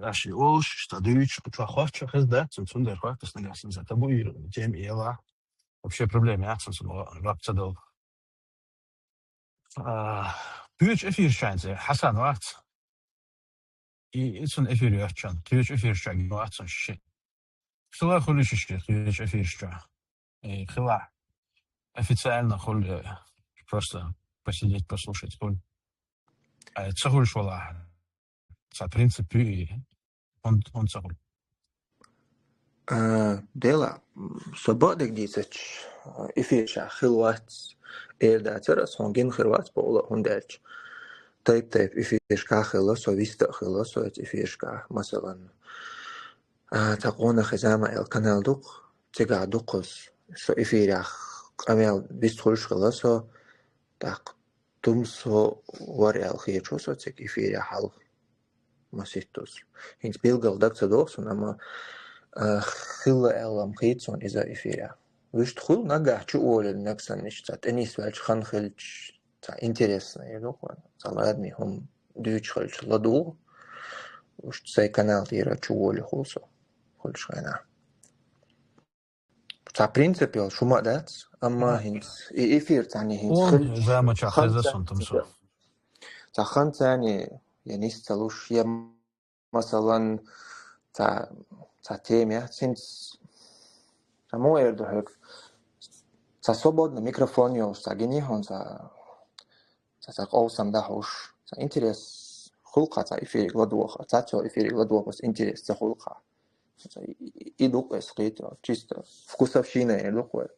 Аш и олуш, ста дуьйцуш, чохь хоттачо хеза дац, цундела хоттас нагахь санна за табу ира, тема эла. Вообще проблема яц сан, ва-, раб ца дала. А, кхечу эфирчаьнца Хьасан вац. И, и цунна эфир йоьттучан, кхечу эфирчаьнга вац сан ши. Хила хуьлуш иштта, кхеча эфирш чу. Э, хила официально хуьлу, э, просто посидеть, послушать хуьлу. Э, ца хуьлуш валахь. Ца принцип и он, он ца хуьлу. А, дела, м, со бакъдерг дийцача, эфиршкахь хила вац, эр дацара, ас хьуна гина хир вац бохула, хӀунда аьлча тайп-тайпа эфиршкахь хила со, вист а хила со эцу эфиршкахь, масалан, а, цхьа къонахий зама аьлла канал ду-кх, цигахь ду-кх со, со эфирехь къамел вист хуьлуш хила со, тӀаккха тумсо вара аьлла хеташ ву со цига эфирехь хьалха. Маситтаза. ХӀинца билггал дага ца догӀу суна, амма, а, хилла аьлла-м хета суна иза эфирехь. Вуьшта хуьлу нагахь чу олийна нагахь санна иштта цхьа тӀе нисвелча хан хилча, цхьа интересно, я ду-кх вайн, цхьа ладный хӀума дуьйцуш хилча ладугӀу. Вуьшта сайн канал тӀера чу олий хуьлу со, хуьлуш хенахь. Цхьа принцип йолуш хӀума а дац, амма хӀинца и эфир цхьаьна хӀинца хилча, заманчохь хеза суна тумсо. Цхьа хан царна я нис ца луш, я, масалан, цхьа, цхьа тема яц, хӀинца, цхьа муха эр ду хьоьга, цхьа свободный микрофон йолуш, цхьа гиний хьуна, цхьа, цхьа, цхьа къовсам дӀахьуш, цхьа интерес хуьлу-кх цхьа эфире ладогӀа, цхьа цо эфире ладогӀа интерес ца хуьлу-кх. И, и, и ду-кх ас кхетар, чисто вкусовщина эр ду-кх вай.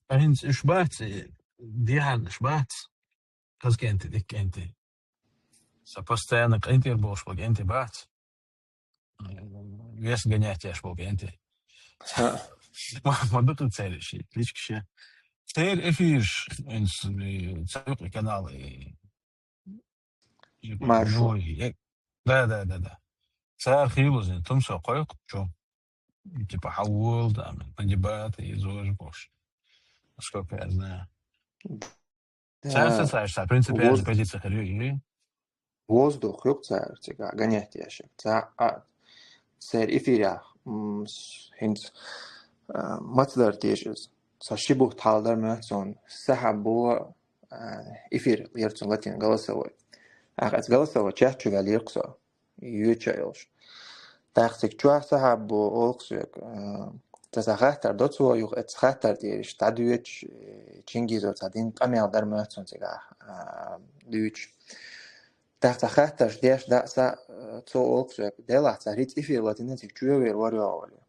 ХӀинца уьш бац, и дехьарнаш бац, хаза кӀентий, дика кӀентий. Сан постоянно кӀентий болуш болу кӀентий бац. Вес гонять еш болу кӀентий. Ма, ма дукха церан ши, кличка ши. Церан эфирш, хӀинца, и, церан канал, и, Маршо. Ну, я, да, да, да, да. Цара хийла зин, тумсо кхойкху чу. Типа, хьан волу, там, на дебаты, и зожа бохуш. Насколько я знаю. Да. Цара сацаьрца, принципиально воз-, позиция хир ю, или? Воздух юкъа цара, цигахь гонять еш. Ца, а, церан эфирехь, м, с-, хӀинца, а, маца дара теша иза. Ца ши бутт хьалха дара моьтту суна. Сахьаб бу, а, эфир лерчун латин голосовой. Ахь ас голосовой чат чу ваьллера-кх со, йоьча а йолуш. ТӀаккха цига чохь сахьаб бу олу-кх соьга, а, ца сан хаттар до цо юха, эцу хаттар тӀера иштта дӀадоьдуш, э, Чингизо ца дина къамел дара моьтту суна цигахь, а, дуьйцуш. ТӀаккха ца хаттарш деш даа са, а, цо олу-кх соьга, делахь ца хӀинца эфир латина цига чоь вер вара йогӀу олий.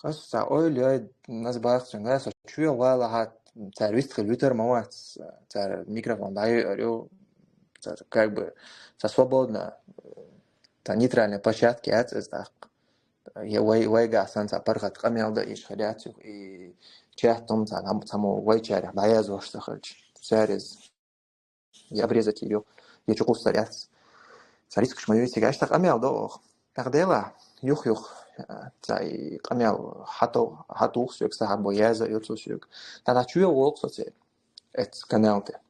Ас ца ойла йой, ас боху цуьнга, аса чоь валахьа, цара вистхила вуьтур ма вац, цара микрофон дӀайоьур ю, цара как бы ца свободно, ца нейтральная площадка яц иза тӀаккха. Я вай, вайгахь санна ца паргӀат къамел дан иш хир яц юха, и чат-м ца, ца мо вайчарех дӀаязвеш ца хилча. Цара иза я обрезать йийр ю, я чу кхуссур яц. Ца рискаш ма ю цига, иштта къамел до оха. ТӀаккха делахь, юх-юх, а, ца и къамел хьату-, хьатуху соьга, сахьабо яза а йо цо соьга. ТӀаккха чоь а волу со церан, эцу канал тӀе.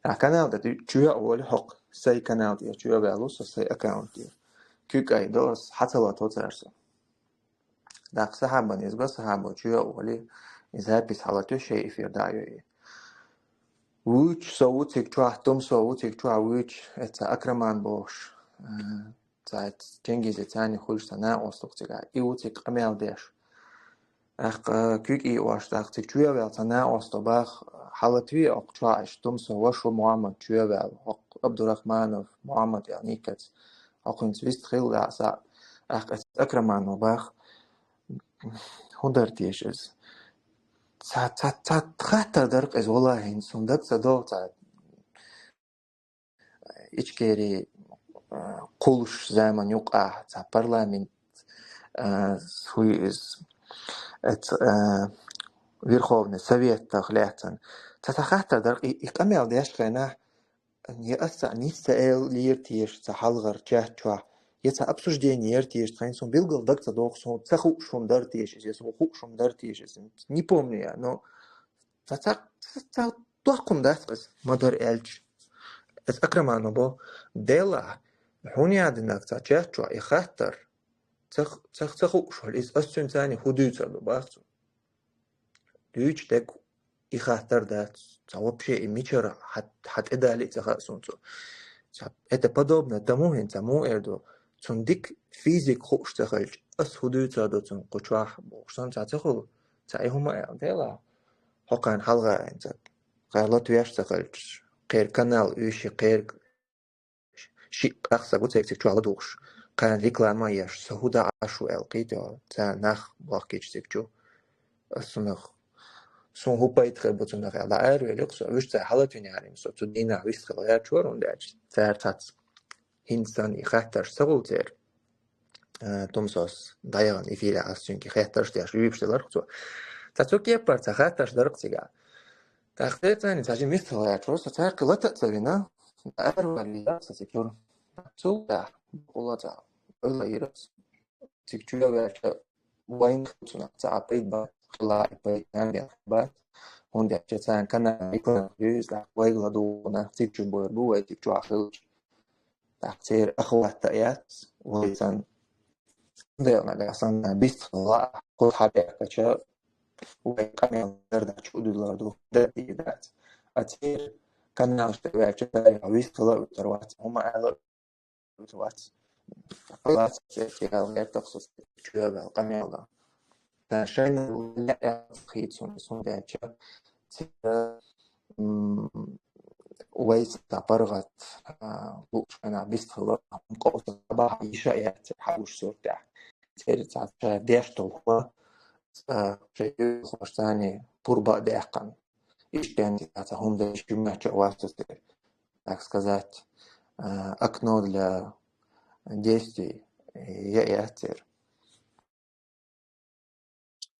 ТӀаккха канал тӀе чоь а волий хӀокху, сайн канал тӀера чоь а ваьлла со, сайн аккаунт тӀера. Куьг а до ас, хьа ца лато цара со. ТӀаккха сахьабан иза го, сахьабо чоь а волий, и запись хьалатуьйсу, шайн эфир дӀа а йой. Вуьйцу со ву цига чохь, тумсо ву цига чохь вуьйцу, эца Акраман бохуш. Э, ца Чингизе царна хуьлуш ца накъостух цигахь. И ву цига къамел деш. ТӀаккха куьг ийош, тӀаккха цига чоь а ваьлла ца накъосто баха, хьалатуьйсу окху чохь иштта тумсо ваша ву Мухьаммад чоь а ваьлла, окху Абдурахманов Мухьаммад аьлла никаца. Окхуьнца вист хилла аса, ахь эца Акрамано баха, хӀун дара теша иза? Ца, ца, ца хаттар дара-кх иза, валлахӀи, хӀинца хӀун дара ца догӀу, ца Ичкери, а, кхуллуш заман юкъахь, ца парламент, а, хӀу иза, эца, а, Верховный Совет тах лаьцна. Ца, ца хаттар дара-кх, и, и къамел деш хенахь, я ас цхьаъ ницца ца элира теша, ца хьалхара чат чохь, я ца обсуждение яра теша, тхайн суна билггал даг ца догӀу, суна ца хууш хӀума дара теша, я суна хууш хӀума дара теша, не помню я, но ца, ца, ца, ца доккхун дац ас, ма-дарра аьлча. Ас Акрамано бо, делахь, хьуна яздинарг ца чат чохь и хаттар, ца, ца, ца хууш хьуна, иза ас цуьнан царна хӀу дуьйцур ду, бах цо. Дуьйцуш дерг и хаттар дац, ца вообще и мичара хьа, хьа тӀедали ца хаьа суна цо. Ца, это подобно тому, хӀинца муха эр ду, цунна дика физика хууш ца хилча, ас хӀун дуьйцур ду цунна кху чохь бохуш санна, цхьа ца хуьлу, цхьа и хӀума аьлла, дела, хӀокхарна хьалха а, цхьа кхара латвеш ца хилча, кхеран канал уьш, кхеран шиъ-кхоъ стаг ву церан цига чохь ладугӀуш, кхана реклама а еш, со хӀун дӀа Ӏаш ву аьлла кхийта, цара нах бохкийча цига чу. Ас цунах, суна хӀун пайда хир бу цунах аьлла, дӀа аравелира со, уьш цара хьалатвинехь, со цу дийнахь вистхила гӀерташ вара, хӀунда аьлча цара цхьацца хӀинца санна и хаттарш ца хуьлу церан. Э, Тумсос дӀаяхана эфире, ас цуьнга хеттарш деш, уьйраш делара цо. Цхьа цу кепара цхьа хаттарш дара цигахь. ТӀаккха церан цхьа жима вистхила гӀерташ вара со, цара кхин лата а ца вина, араваьлла со цига чуьра. Цул тӀаьхьа бакъ а ца ойла йира ас. Цига чу а ваьлча, вайна хилла цунах цхьа а пайда бац, хилла а пайда нахана бац. ХӀунда аьлча царна канал реклама дуьйцу, тӀаккха вайга ладугӀу нах цига чу бовр бу, вай цига чохь хилча. ТӀаккха церан охват а яц, вай санна, цундела нагахь санна бистхила лаахь, кхуза хьабаьхкача, вай къамел дара дац, чу а дуьллур ду, дара дийр дац. А церан каналаш тӀе ваьлча, царах вистхила а вуьтур вац, хӀума ала а вуьтур вац. Вац, церан аьлла гӀертах со, чоьвал къамел дан. Сан шайна лаьа хийца хӀума, хӀунда аьлча цигахь, м, вайца паргӀат, а, луучу хенахь бистхила, къовса бахьа йиша а яц хьагуш суртехь. Церан цхьа ша деш долу хӀума, а, шайн оьгӀазлошца пурба а даьккхина. Иштта цхьа хӀума дан иштта моьттуш а вац церан, так сказать, а, окно для действий я яц церан.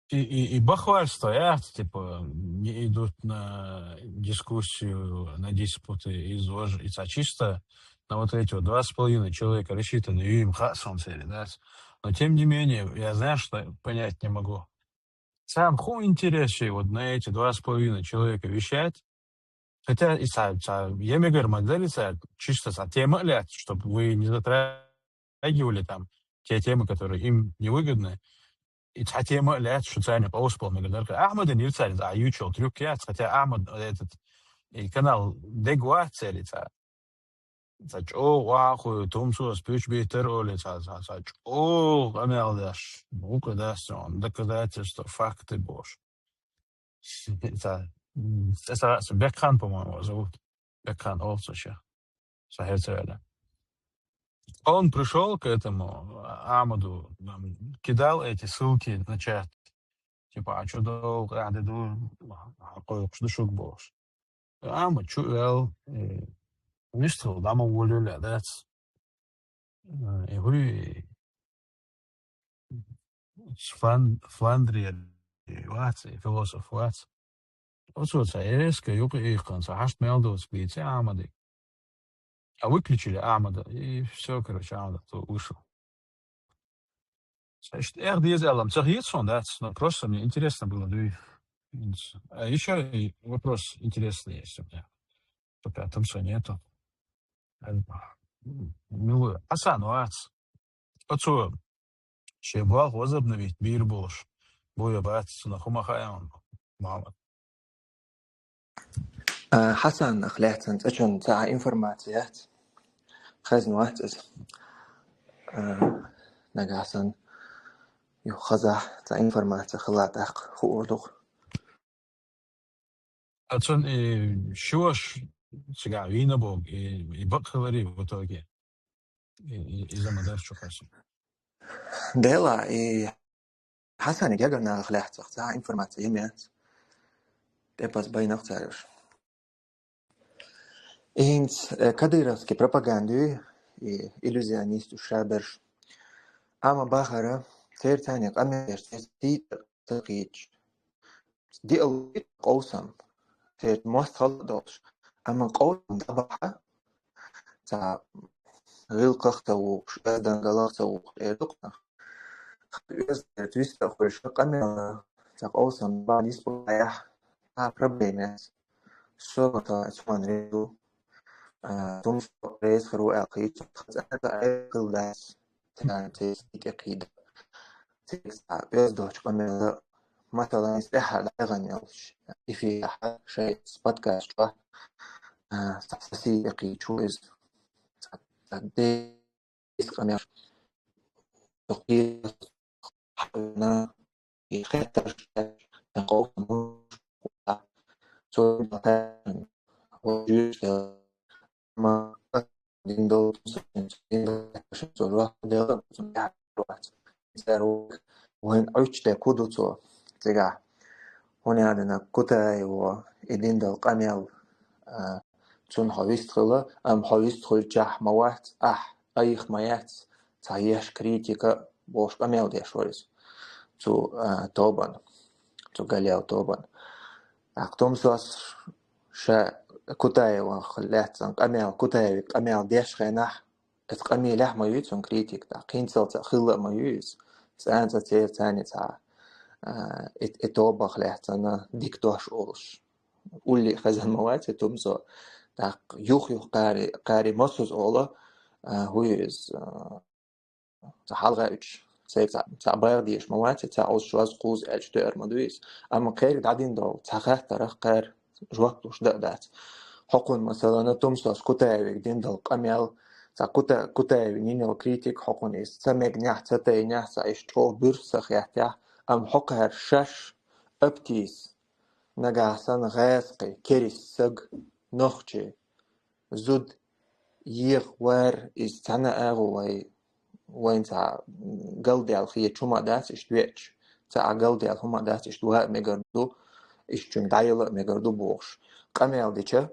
И, и, и бахвальство яц, типа, не идут на дискуссию, на диспуты из-за ож-, и ца чисто на вот эти вот два с половиной человека рассчитаны, и им хасом цели, да. Но тем не менее, я, знаешь, что понять не могу. Сам ху интересует вот на эти два с половиной человека вещать, хотя и ца, ца, я имею в виду, могли ца, чисто ца тема лет, чтобы вы не затрагивали там те темы, которые им невыгодны. И ца тема лет, что ца не паус пол, например, Ахмад не ца, а ючел трюк я, хотя Ахмад этот, и канал дегуа цели ца. Ца чӀогӀа вахуй, Тумсос пуьч бийтар олий, ца, ца, ца чӀогӀа къамел деш. Ну-ка, да, сон, доказательства, факты бош. Ца, м, ца, ца, Бекхан, по-моему, его зовут. Бекхан, олу цо шех. Ца хьерца ваьлла. Он пришёл к этому, а, Ахмаду, м, кидал эти ссылки на чат. Типа, а чё долу, а, де ду, а, кхойкхуш ду шуьга бохуш. Ахмад чу вел, э, вистхила дӀа ма волавелла дац. Э, и хӀуй, Флан-, Фландриер вац, и философ вац. Оцо ца эска юкъа ийккхина, ца хьашт мел доцу бийца Ахмадик. А выключили Ахмада, и всё, короче, Ахмад оттуда вышел. Значит, эх, деза алам, ца хьийца сон дац, но просто мне интересно было, да и, а ещё и вопрос интересный есть у меня. Пока там всё нету. Милуй, Хьасан вац. Оцо шен болх возобновить бийр болуш. Буя бац, цунах хӀума хаьа, Мухаммад. А, Хьасанах лаьцна цӀа чунна цхьа информация яц. Хезна вац иза. А, нагахь санна юха хазахь цхьа информация хила тӀаккха хуур ду-кх. А цунна и шоаш цигахь вийна боху, и, и бакъ хиларе в итоге. И, и, иза ма дарчу хасу. Дела, и Хьасани гергара нахах лаьцна цхьа информация йина яц. ТӀепаза байнах цара уьш. И хӀинца, э, кадыровский пропагандуй, и иллюзионист уьш шаберш. Амма бахара, церан царна къамелаш церан сийта ца кхийча. Диалог къовсам, церан мостагӀалла а долуш, амма къовсам дӀабахьа, цхьа гӀиллакхах ца вухуш, оьздангаллах ца вухуш, эр ду-кх нах. Оьзда церан вист а хуьлуш, къамел, цхьа къовсам бан йист бу яхь, а, проблема яц. Со ма ца цунна реза ву, а, тумсо реза хир ву аьлла кхийча, цхьа цӀа а хила дац, царна церан сий тӀе кхийда. Церан цхьа оьзда долчу къамелан, масала, иза тӀаьххьара дӀаяхана йолчу эфирехь шайн подкаст чохь, а, цхьа сан сий тӀе кхийча ву иза. Цхьа, цхьа дерриг къамел. Хьавена, и хеттарш, тӀаккха цо ма дин дол, дин дол, вайн Ӏуч де куду цо цигахь. ХӀунда аьлла Кутаева и дин дол къамел, а, цунна хьо вистхила, амма хьо вистхуьлчахь ма вац, ахь айха ма яц, цхьа еш критика бохуш къамел деш вара иза. Цу, а, тобан, цу Галел тобан. ТӀаккха Тумсос ша Кутаевах лаьцна къамел, Кутаеве къамел деш хенахь, эцу къамелехь ма ю цунна критика, тӀаккха хӀинцалца хилла а ма ю иза. ЦӀанца церан царна цхьа, а, и, и тобах лаьцна дика дош олуш. Улле хезна ма вац и Тумсо. ТӀаккха юх-юх кхари, кхари массаза ола, а, хӀу иза, а, цхьа хьалха уьдуш, церан цхьа, цхьа байха дезаш ма вац, цхьа олуш ваз кхуза аьлча тоьар ма ду иза. Амма кхерга дӀадина долу цхьа хаттарах кхара жоп луш дан а дац. Хьокхунна, масалана, Тумсос Кутаеве дина долу къамел, цхьа Кута-, Кутаеве йина йолу критика хьокхунна иза ца мегнехь, ца тайнехь, цхьа иштта чӀогӀа буьрса ца хеттехь, амма хьокхара шаьш Аптис, нагахь санна гӀазкхи, керист саг, нохчи, зуда еха вар, иза цхьана агӀо вай, вайн цхьа галдаьлла хеташ хӀума дац иштта веача, цхьа а галдаьлла хӀума дац иштта ваа а мегар ду, иштта чуьнга дӀаяла а мегар ду бохуш. Къамел дича,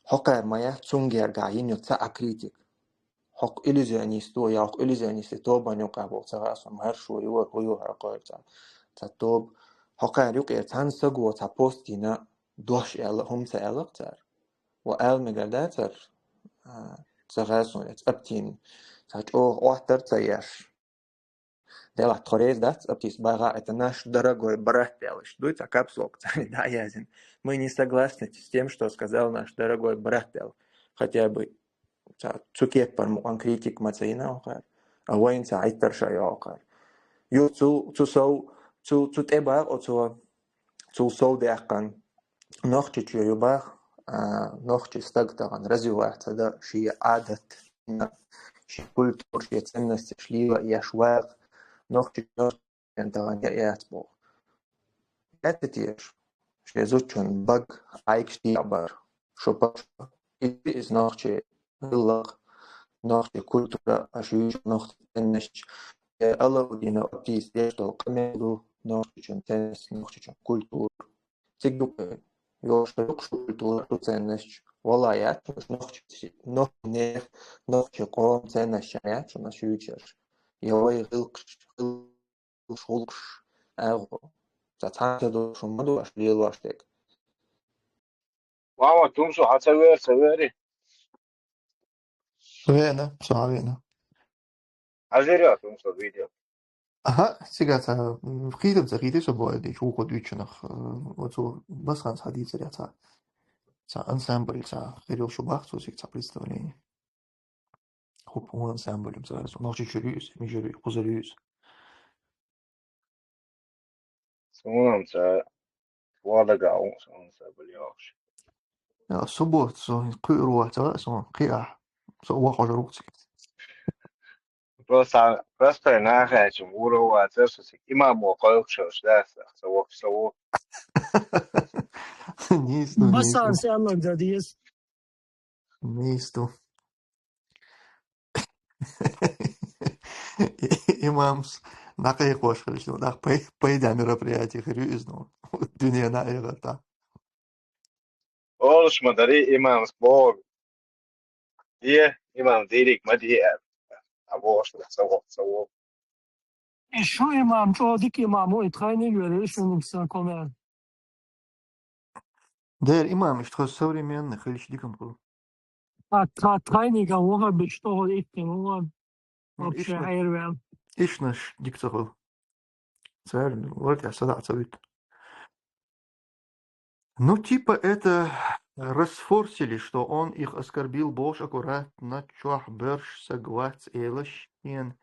хьокхара ма яц цуьнга гергахь йина ю цхьа а критика. ХӀокху иллюзионист ву, я хӀокху иллюзионистийн тобанна юкъахь болу ца хаьа суна, маршо ю вара, хӀу ю хӀара кхойра цхьа, цхьа тоба. ХӀокхара юкъера цхьана саго цхьа пост йина, дош аьлла, хӀума ца аьлла-кх цара. Ва аьлла мегар дацара, а, ца хаьа суна, эцу Аптин цхьа чӀогӀа оттар ца еш. Делахь тхо реза дац, Аптис, багӀа, это наш дорогой брат аьлла. Иштта дуй цхьа капслок царна дӀа а яздина. Мы не согласны с тем, что сказал наш дорогой брат аьлла. Хотя бы цхьа цу кеппара мукъан критика ма ца йина хӀокхара, а вайна цхьа Ӏиттарш а йо хӀокхара. Ю цу, цу сов, цу, цу тӀе бакъо цо, цул сов даьккхина, Нохчийчоь ю баха, а, нохчи стаг тахана развиваться дан, шен Ӏадат, шен культура, шен ценностеш лела еш ваха, Нохчийчоь тахана яц боху. Яц те теша, шен зудчун бага Ӏайкаш дийхьа бар, шу паччахь, иза, иза нохчи гӀиллакх, нохчи культура, аша юьйцу нохчи ценносташ, э, Алауддинов Аптис деш долу къамел ду, нохчичун ценность, нохчичун культура. Цига юкъе йолуш ду шу культура, шу ценносташ, вала яц шуна нохчи, нохчи нех, нохчи къоман ценносташ яц шуна шу юьйцурш. Я вай гӀиллакхаш, гӀиллакхаш, гӀуллакхаш, агӀо. Ца цхьаьна ца долуш хӀума ма ду аша лелош дерг. Мама, Тумсо, хьан ца вер, ца вери? Вена, со вена. Хьажира Тумсо видео? Аха, цигахь ца, м, хийтам ца хийти со бой, дича, вукхо дуьйцунах, э, оцу басханца хьадийцар я ца. Ца ансамбль, ца хирил шу бах, цо цига ца представление. ХӀуп, хӀун ансамбль, ца, со Нохчийчуьра ю иза, Мижуьра ю, кхузара ю иза. Суна ца валагахь ву суна ца бал йохуш. Я, суббота со кхуьур вац, ца, со кхиахь. Со вахожа рук цига. Просто, просто нахаьчу муро вацар со цига. Имам во кхойкхуш да, со вахуш со ву. Нийса ду, нийса ду. Басан сяма да диес. Нийса ду. Имамс накъайкхош хилча, ну, нах пай-, пайда мероприятие хир ю иза, ну, дуьненан а, эхартан а. Олуш ма дарий имамс боху. Де, имам дийриг ма де аьлла. А бохуш, ца воху, ца воху. И шу имам, чӀогӀа дика имам ву, и тхайниг вер, и шуьниг сан комер. Дера имам иштта современный хилча дика ма ду. А, тха-, тхайниг а ваххабиташ тӀехула итт ма ван. Ну, вообще ишна-, хьервел. Ишнаш дика ца хуьлу. Царна вара тӀехь садаӀа ца вуьту. Ну, типа это расфорсили, что он их оскорбил, бохуш аккуратно, чохь боьрш саг вац элаш шен,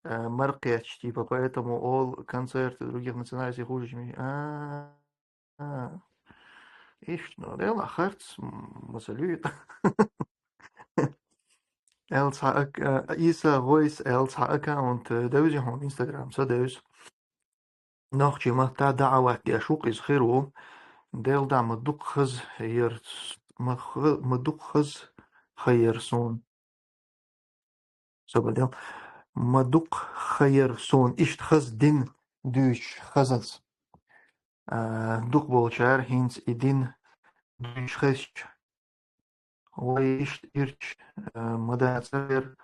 э, маркхетч, типа, поэтому ол концерты других национальностей хуже, чем, а, а. Иштта, ну, дела, харц, м, масалуьйту. Эл цхьа ак-, а, Иса ГӀойс эл цхьа аккаунт, э, девзи хьуна Instagram, ца девз. Нохчий маттахь даӀават деш ву-кх иза хир ву. Дел да ма дукха хаза яр с-, ма ха-, ма дукха хаза хайяр суна. Собар дел. Ма дукха хайяр суна иштта хаза дин дуьйцуш хазанца. А, дукха болчара хӀинца и дин дуьйцуш хезча, вай иштта ирча, а, ма дацара,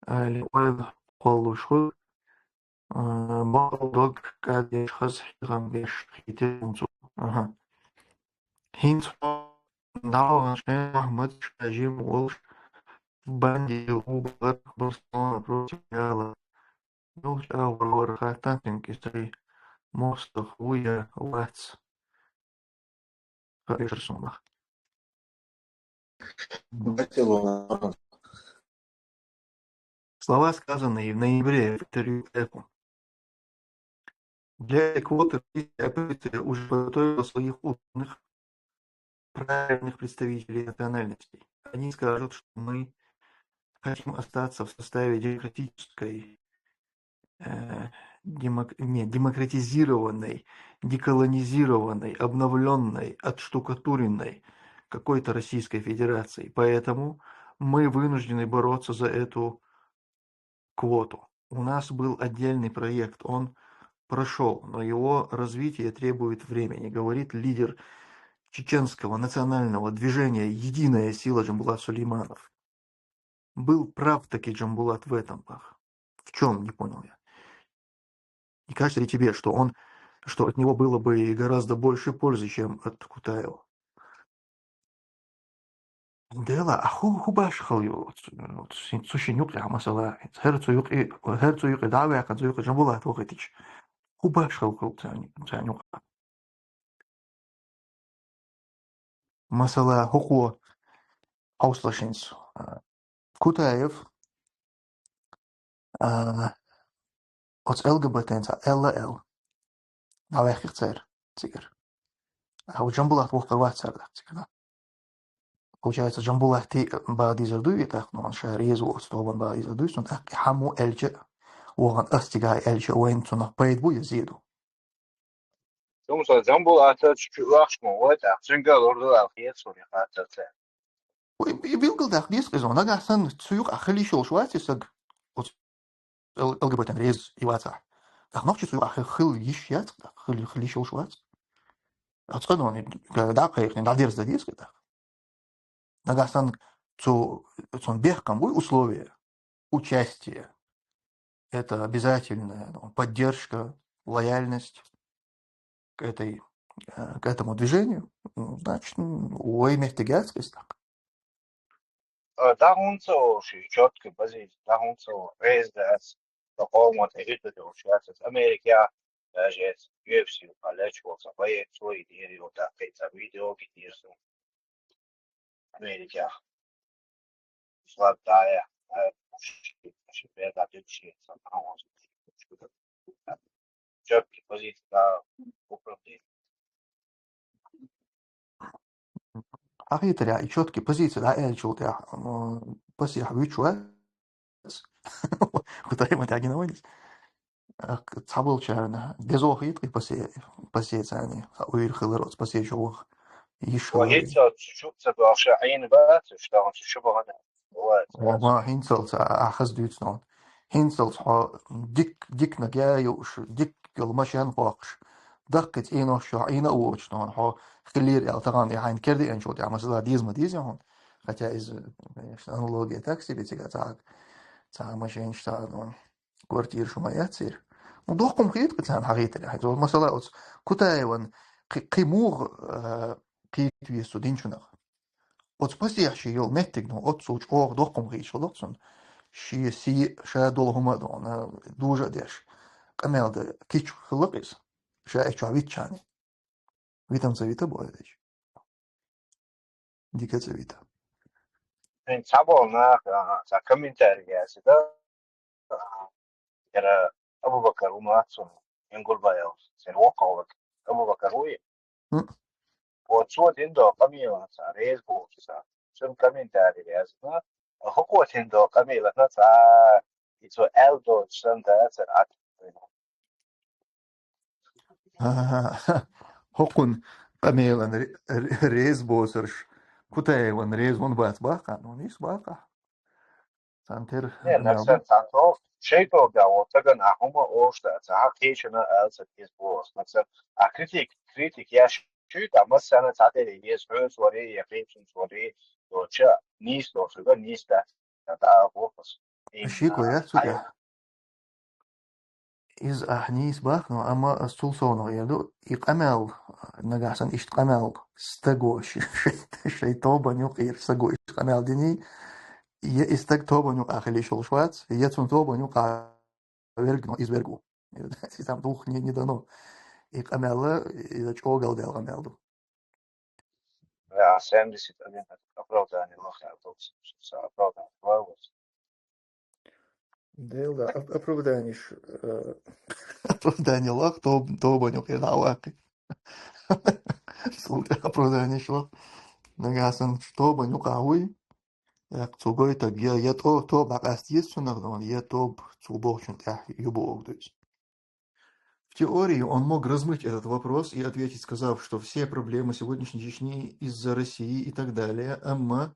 али ойла кхоллуш хуьлу, а, бакъал дог кӀадеш хаза хьехам беш хийтира цо. Аха. ХӀинца хьо дӀавахана шайн Махьмад ша жима волуш, бандит ву бахара Барселона против Реала. Йолчу агӀор вара хаттам цуьнга и сай мостагӀа ву я вац. Хаьа шуьга суна баха. Барселона. Слова, сказанные в ноябре в интервью Эпу. Для этой квоты российская оппозиция уже подготовила своих условных правильных представителей национальностей. Они скажут, что мы хотим остаться в составе демократической, э, демок-, не, демократизированной, деколонизированной, обновлённой, отштукатуренной какой-то Российской Федерации. Поэтому мы вынуждены бороться за эту квоту. У нас был отдельный проект, он прошёл, но его развитие требует времени, говорит лидер чеченского национального движения «Единая сила» Джамбулат Сулейманов. Был прав таки Джамбулат в этом, бах. В чём, не понял я. Не кажется ли тебе, что он, что от него было бы гораздо больше пользы, чем от Кутаева? Дела, а хӀу, хӀу башхал ю, цу, цу шин юкъе, масала, хӀара цу юкъе, хӀара цу юкъе дӀа а ваьккхина, цу юкъе Джамбулат вахийтича. ХӀу башхал хул царна, царна юкъа. Масала, хӀокхо хьовсалаш хӀинца, а, Кутаев, а, оцу ЛГБТ-ца Л Л дӀаваьккхира цара цигара. А хӀу Джамбулат воккхур вац цара тӀаккха цигара. Получается, Джамбулатти бала дезар дуй и тӀаккха, ну, ша реза ву оцу тобанна бала дезар дуй, цунна тӀаккха и хьан мо аьлча а, вахана ас цигахь аьлча а, вайна цунах пайда бу я зе ду? Цунна со Джамбулата чу, чу вахча ма вай, тӀаккха цуьнга а лур ду аьлла хета суна и хаттар церан. Вай, и билггал даккха деза иза, нагахь санна цу юкъахь хила йиш йолуш вац и саг, оцу Л-, ЛГБТ-н реза и вацахь. ТӀаккха нохчи цу юкъахь хи-, хила йиш яц, тӀаккха хила, хила йиш йолуш вац. Оцу къа доне, дӀа а кхайкхина, дӀадерза дан деза тӀаккха. Нагахь санна цу, цунна бехкам буй условия участия. Это обязательная, ну, поддержка, лояльность к этой, э, к этому движению. Ну, значит, м, вай меттиг яц иза тӀаккха. Э, дӀа хӀунда ца олуш и чёткая позиция, дӀа хӀунда ца олуш, реза дац, сан къоман тӀе хӀуьттур долуш яц аса. Америкехь даже эца ю эф си юкъахь лечкъо сан боец ву и дийр ю, тӀаккха и цхьа видео гитира суна. Америкехь. Слаб дӀа а, а, ши, ши бер дӀа дуьтуш сан къоман. Чёткая позиция, да, управление. Хьан хетарехь, и чёткая позиция дӀааьллачул тӀаьхьа, м, пасехь вуьтуш вац? Кху тайма тӀаьхьа гина вайнас. Ах, цхьаболчарна дезо хетта и пасе-, пасецани, сан уйр хилар оцу пасечо ваха йиш хилар. ХӀинца цу чу ца бохуш, Ӏийна бац, уьш тахана цу чу бахана. Вот. Ва, ва, хӀинцалц а, а хаза дуьйцу нахана. ХӀинцалц хьо дик, дикнаг я юуш, дик йолу машен хоккхуш, даккхий цӀенош чохь Ӏийна а воцуш нахана, хьо хиллера аьлла тахана, и хьайна кердиъначул тӀаьхьа масала деза ма деза хьуна. Хотя иза, конечно, аналогия так себе, цигахь цхьа, цхьа машенаш, цхьа, ну, квартира шу ма яц церан. Ну, доккхум хетта царна хьан хетарехь. Масала, оцу Кутаеван кхи-, кхин муха, а, кхета веза цу динчунах? Оцу пасехь шен йолу меттиг, ну, оццул чӀогӀа доккхум хеташ хилла-кх цунна. Шен сий, ша долу хӀума а дохуна, дужа а деш, къамел дан кийча хилла-кх иза, ша и чохь витчхьана. Витам ца вита бохуьйтуш. Дика ца вита. Хьайн цхьаболу наха, а, цхьа комментарий яздина, а, яра Абу-Бакар ву мац цунна, Ингурбаев, церан воккхаллаг Абу-Бакар ву и? М. Вот цо дина долу къамелаца реза бохуш цара. Цуьнан комментарий яздина, ХӀокхо тӀадиллача къамелана цхьа, и цо аьлла доцуш санна дац, а, хӀокхунна къамелана ре-, ре-, реза боцурш Кутаевна реза ван бац баккха, ну, нийса баккха. Цхьана тера Не, къамел ду. Нагахь санна цхьана тоба, шайн тоба яц, вот стагана а хӀума ош дац, цхьа кхечанна аьлла ца деза боху. Нагахь санна а критик, критик еш чуьйта, массарна цхьатере еза, хьоьца варе, я кхечунца варе, доцча, нийса доцург а нийса дац, я дӀа а боху аса. Шеко яц цу тӀехь. Иза ахь нийса баккха, но, амма ас цул совнаха эр ду, и къамел, нагахь санна иштта къамел стаго ш-, шай, шай тобанна юкъера стаго иштта къамел диний, я и стаг тобанна юкъахь хила йиш йолуш вац, я цунна тобанна юкъахь верг, но иза верг ву. Иза там дух не, не дано. И къамел, иза чӀогал дел къамел ду. Да, семьдесят один оправдание лохе, а то всё оправдание. Дела, да, оп-, оправданиеш, э, оправдание лох, тоб-, тобанна юкъера дӀа а ваккхий. Цул тӀаьхьа оправданиеш лох. Нагахь санна тобанна юкъахь вуй, тӀаккха цо гойтург, я, я то-, тоба дӀакъаста еза цунах, я тоба цо бохучунна тӀехь ю бохург ду иза. В теории он мог размыть этот вопрос и ответить, сказав, что все проблемы сегодняшней Чечни из-за России и так далее, амма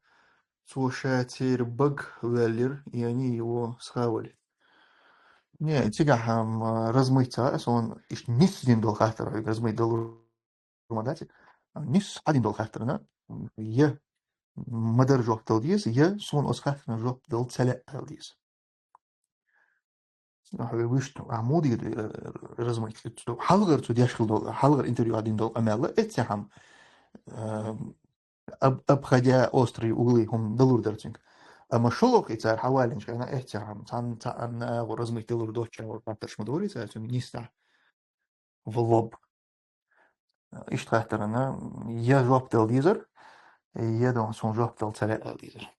цо ша церан бага ваьллера, и они его схавали. Не, цигахь, ам, размыть ца, аса он иштта нийса дина долу хаттар, размыть долу ма дац, нийса хьадина долу хаттарна, я ма-дарра жоп дала деза, я суна оцу хаттарна жоп дала ца лаьа аьлла деза. Ахьа вуьшта, ахьа муха дийр, э, размыть, цу хьалхара цо деш хила долу, хьалхара интервью дина долу къамел, эццехьа, э, об-, обходя острые углы, хӀума далур дара цуьнга. Амма шолгӀа и цара хьаваллинчу хенахь, эццехьа, цхьанна, цхьанна агӀор размыть далур доцчу агӀор хаттарш ма дора цара цуьнга нийса в лоб. Иштта хаттарна, я жоп дала дезара, я дон суна жоп дала ца лаьа аьлла дезара.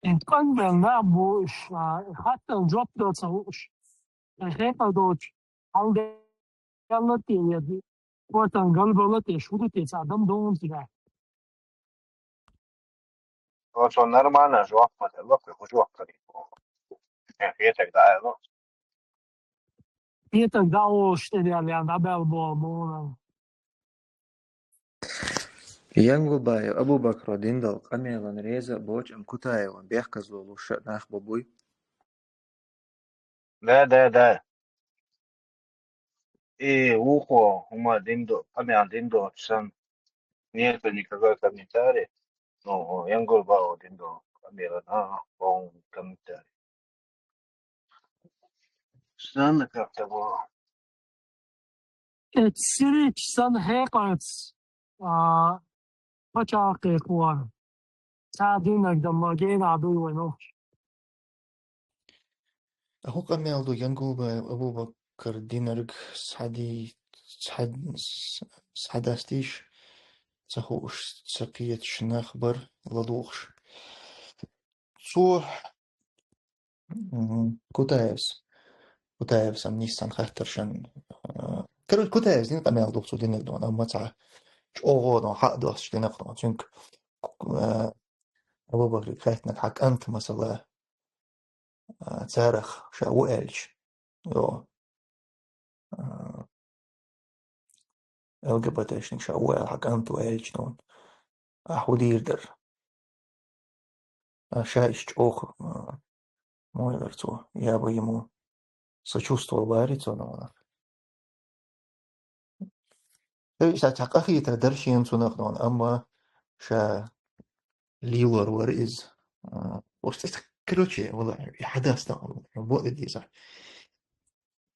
И тӀом бен нах бу уьш, а, хаттарна жоп дала ца хууш. Ткъа хекхал доцуш, хьал делла те, я ди-, котан галбала те, шу ду те, цхьа дам догӀун цигахь. Оцо нормально жоп ма делла, кху жоп карийна. Э, хетаг дӀа а ло. Хетаг дӀа а ло, что ли, я дӀабаьлла боху муна. Янгулбаев Абубакро дина долу къамелана реза а боцуш, амма Кутаевна бехказло луш а нах бу буй? Да, да, да. И вукхо хӀума дина до-, къамел дина доцуш санна, нету никакой комментарий. Ну, Янгулбаев дина долу къамелана, по-моему, комментарий. Странно как-то было. Э, сирич сан хьекъац, а, пачхьалкхехула. Ца динарг дан ма гена а дуй вай нохча. ХӀун къамел ду Янгулбаев Абубакар динарг, схьади-, схьад-, с-, схьадастийша ца хууш, ца кхеташ нах бара ладугӀуш. Цо, м, Кутаевс, Кутаевс ам ниссан хаттаршан, а, короче, Кутаевс дина къамел ду цо динарг дон, амма цхьа чӀогӀа дон, хьа а достуш динарг дон. Цуьнга, а, Абубакриг хаьттинарг хьан кӀант, масала, а, царах ша ву аьлча, йо, а, ЛГБТ-шник ша ву аьлла, хьан кӀант ву аьлча, ну, ахьа хӀун дийр дара? А ша иштта чӀогӀа, а, муха элира цо, я бы ему сочувствовал бахара цо, ну, Э, ша цхьа къахетар дара шена цунах дон, амма ша лелор вара иза. А, ош-, короче, вала, и хьадаста, бо-, дийца.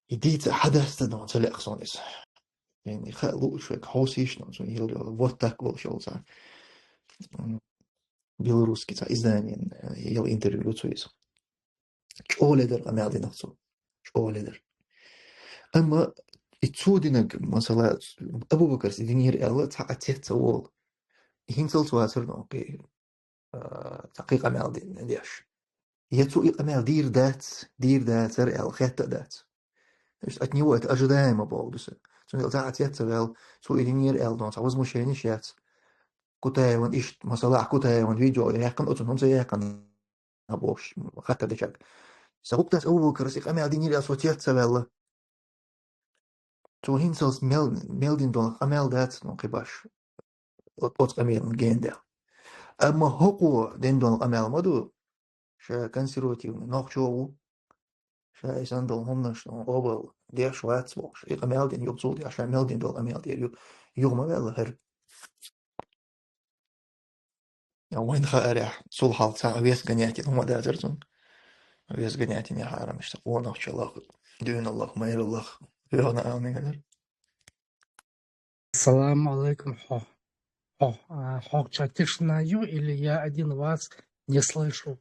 И дийца хьадаста дон, ца леха сон иза. И хаа лууш вайга хьовсийша дон, сон йила, вот так волуш йолу цхьа. М, белорусский цхьа издание, э, йила интервью цо иза. ЧӀогӀа ледара къамел динарг цо. ЧӀогӀа ледара. Амма и цо динарг, масала, Абу-Бакарс и динера аьлла, цхьа а цец ца волу. И хӀинцалц вацара ноккхий, а, цхьа кхин къамел дин-, деш. Я цо и къамел дийр дац, дийр дацара аьлла, хетта а дац. То есть от него это ожидаемо боху ду сан. Цундела цхьа а цец ца ваьлла, цо и динера аьлла, но цхьа возмущенеш яц. Кутаеван иштта, масала, Кутаеван видео яьккхина, оцун хӀунда ца яьккхина бохуш, хаттар дечарга. Сан гӀуккдас Абу-Бакарас и къамел динийла, со цец ца ваьлла. Цо хӀинцалц мел, мел дина долу къамел дац, ну, кхин баш. О-, оцу къамелан гена дел. Амма хӀокхо дина долу къамел ма ду, ша консервативный нохчо ву, ша и санна долу хӀуманаш, ну, къобал деш вац бохуш. И къамел дина юха цул тӀаьхьа ша мел дина долу къамел тӀера ю-, юха ма ваьлла хӀара. Я вайн хаарехь, цул хьалха цхьа вес гонять йина хӀума дацара цунна. Вес гонять йина хьарам иштта къонахчаллах, дуьйналлах, майраллах, вегӀна амин хилар. Салам алейкум, хьо. Хьо, а, хьо ча тишина ю или я один вас не слышу?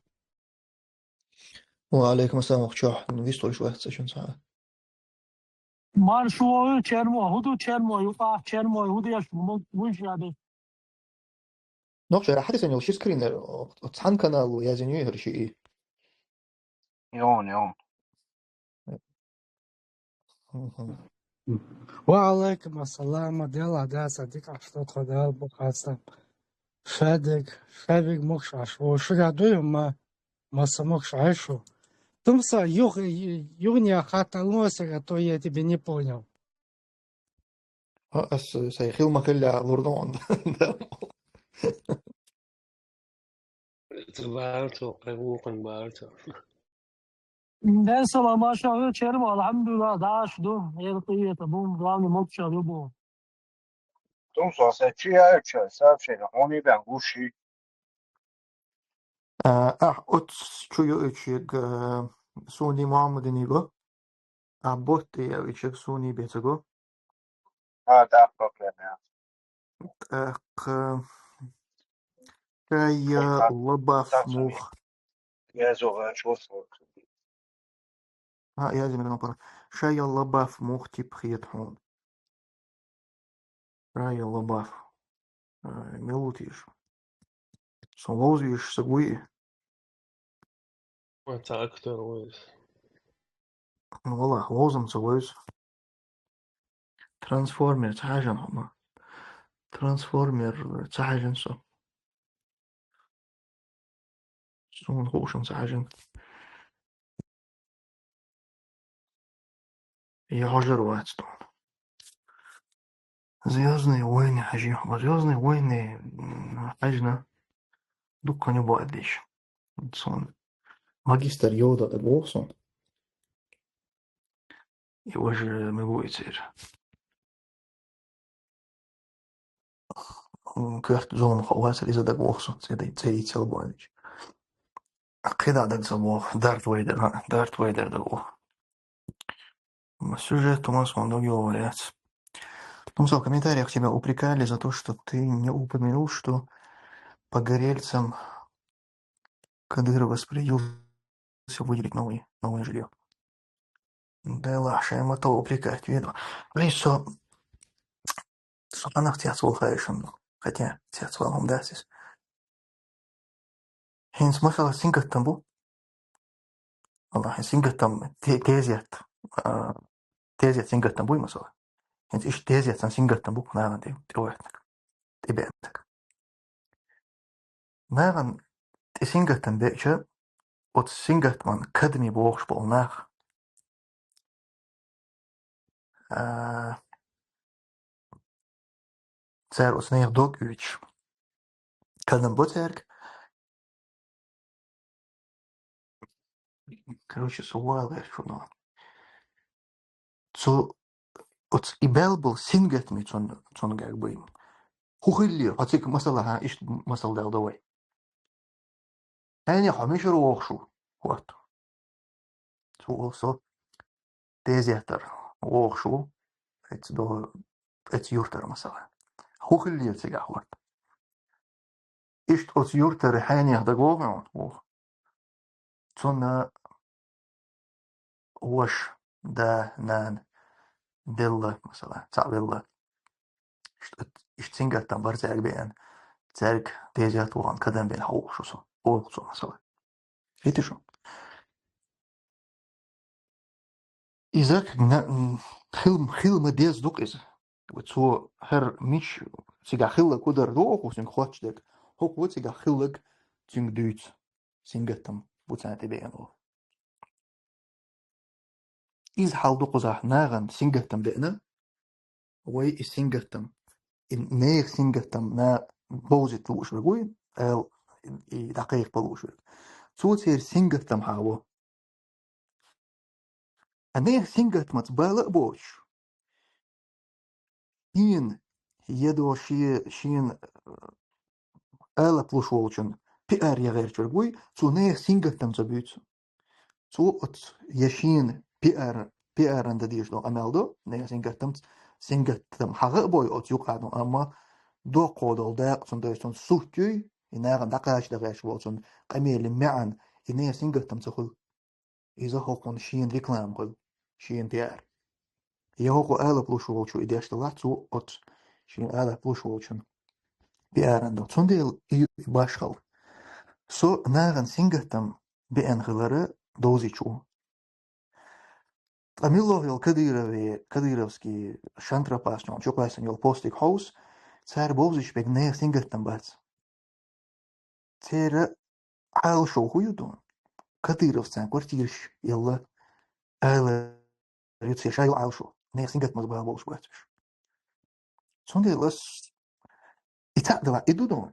Ва алейкум ассалам, хьо чохь, вистхуьлуш вац ца чун цхьа. Маршо, Чермо, хӀун ду Чермо, юкъахь Чермо, хӀун деш, мо-, вуьйш яде? Нохчара хьадисанал ши скринер, цхьан канало язйина ю хӀара шиъ. Йон, йон. Мгм. Ва алейкум ассалам, Дела даса дика что тхо дал бу хастам. Шадик, шавиг мукш аш. О, шуга дуй ма, маса мукш айшу. Тумса юх, юхня хата лосига, то я тебе не понял. А, ас сай хил ма хилла лур ду онда. Ца баьрцо, кхин вукхун баьрцо. Ден салам, машалла, Чермо, алхьамдулилла, даш ду, эр къиета бу, главный мукшал ю бу. Тумса, сай чи яйча, сообщение, хьуни бен гуши. А, ахь оц чу йоуьйтуш ерг, а, суни Мухьаммадини го, а, ботт тӀе йоуьйтуш ерг суни бен ца го. А, тӀаккха проблема яц. ТӀаккха Шайя Лабаф мух. Язо гӀачо сорок. А, я зимрен пара. Шайя Лабаф мух тип хет хьуна. Шайя Лабаф. Э, мел ву тиша? Со вовза веш са гуй? Ма ца актер войс. Ну, валлахь, вовзам ца войс. Трансформер ца хьажан хӀума. Трансформер ца хьажан со. Суна хуушам ца хьажан. Я хьожар вац тхуна. Звёздные войны хьажи хьуна. Звёздные войны, м, хьажна. Дуккха не бу аддеш. Сон магистр Йода дагавоха сон. И важа ма бу и цер. М, коьрта зуламхо вацара иза дагавоха сон. Церий, церий цел бу аьлча. КхидӀа дага ца вогӀу. Дарт Вейдер, ха, Дарт Вейдер дагавоха. М, сюжет у нас он договор яц. Ну, в комментариях тебя упрекали за то, что ты не упомянул, что погорельцам Кадыров распорядился выделить новые, новое жильё. Да и лахьа, шайн ма тов упрекать веду. Блин, со, со ханах цец вол хайшан. Хотя цец вол хӀума дац иза. ХӀинца масала сингаттам бу. Аллахь, сингаттам те-, тезет. А, тезет сингаттам буй масала. ХӀинца иштта тезет сан сингаттам бу нагӀан тӀе, тӀе ваьтнаг. ТӀе беаннаг. НагӀан тӀе сингаттам беача, оцу сингаттаман кадами бохуш болу нах. А, цара оцу нехан дог оьцуш. Кадам бо цаьрга. Короче, со вала ваьлла шуна. Цо оцу и бел болу сингаттаме цунна, цунна гаг бу. ХӀун хилла, хьо цига масала, хьан иштта масала дала до вай. Хьайне хьо мишар вохуш ву? Вот. Цо олу со тезеттара вохуш ву, эца до, эца юртара масала. ХӀун хилла цигахь вот. Иштта оцу юртара хьайнех дагавогӀу хьуна, воху. Цунна ваша, да, нана белла, масала, цхьаъ белла. Иштта, иштта сингаттам бара цаьрга беана. Цаьрга тезет вахана кадам бен хьовхуш ву со. Олу цо, масала. Хита шу? Иза на-, м, хил-, хила ма деза ду-кх иза. Цо хӀара мича цигахь хилларг хӀу дар ду оха цуьнга хотташ дерг. ХӀокхо цигахь хилларг цуьнга дуьйцу. Сингаттам бу царна тӀебеана оха. Иза хьал ду кхузахь нахана сингаттам беана, вай и сингаттам, и нехан сингаттам на бовзийта лууш верг вуй, ала и дӀакхайкхо лууш верг. Цо церан сингаттам хьаво. А нехан сингаттамца бала а боцуш, шена, я до шен, шена, э, алап луш волчун пиар я гӀерташ верг вуй, цо нехан сингаттам ца буьйцу. Цо оцу я шена пиар, пиаран дан дезаш долу къамел до, нехан сингаттамца, сингаттам хьагӀа а бой оцу юкъа ду, амма доккхо долу дакъа цунна, то есть цунна сутт юй, и нахана дӀакхача дан гӀерташ волу цунна къамелан маьӀна, и нехан сингаттам ца хуьлу. Иза хӀокхунна шена реклама хуьлу, шена пиар. Я хӀокхо алап луш волчо и деш делахь, цо оцу шена алап луш волчун пиаран ду. Цундела и, и башхалла. Со нахана сингаттам беана хилар довзийта ву. Ткъа милла йолу Кадырове, кадыровский шантропаш чу кхоьссина йолу постиг хьовса, цара бовзийта берг нехан сингаттам бац. Церан Ӏалашо хӀу ю ду? Кадыровс царна квартираш елла, ала ю церан ша йолу Ӏалашо. Нехан сингаттамца бала болуш бац уьш. Цундела ас и цхьаъ делахь и ду ду.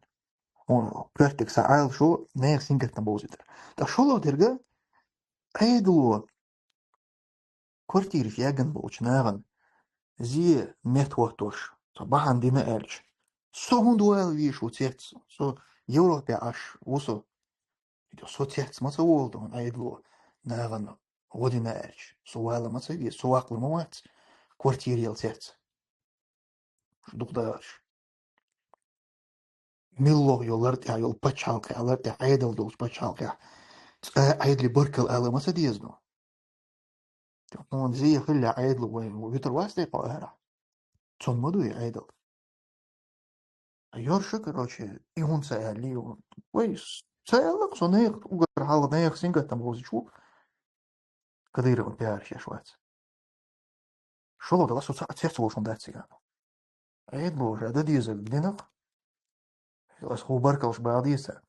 Хьуна коьртиг сан Ӏалашо нехан сингаттам бовзийтар. Ткъа шолгӀа дерг Ӏедало квартираш ягна болчу нахана зе меттахӀоттош, со бахьана дина аьлча, со хӀунда вала везаш ву цец? Со Европе Ӏаш ву со. Со цец ма ца волу ду Ӏедало нахана гӀо дина аьлча, со вала ма ца веза, со ваккхалур ма вац квартира елла цец. Дукха дахарш. Милла йолу лар тӀехь йолу пачхьалкхехь, лар тӀехь Ӏедал долчу пачхьалкхехь, цкъа а Ӏедале баркалла ала ма ца деза ду. Хьуна зе хилла Ӏедало вай вуьтур вац тӀе кхо арахь. Цунна ма ду и Ӏедал. Йорша, короче, и хӀунда ца аьллий? Вай, ца аьлла-кх со, нехан уггар хьалха нехан сингаттам бовзийта ву, Кадыровн пиараш еш вац. ШолгӀа делахь со ца, цец волуш хӀума дац цигахь. Ӏедало ша дан дезарг дина-кх. Аса хӀун баркаллаш бала деза царна.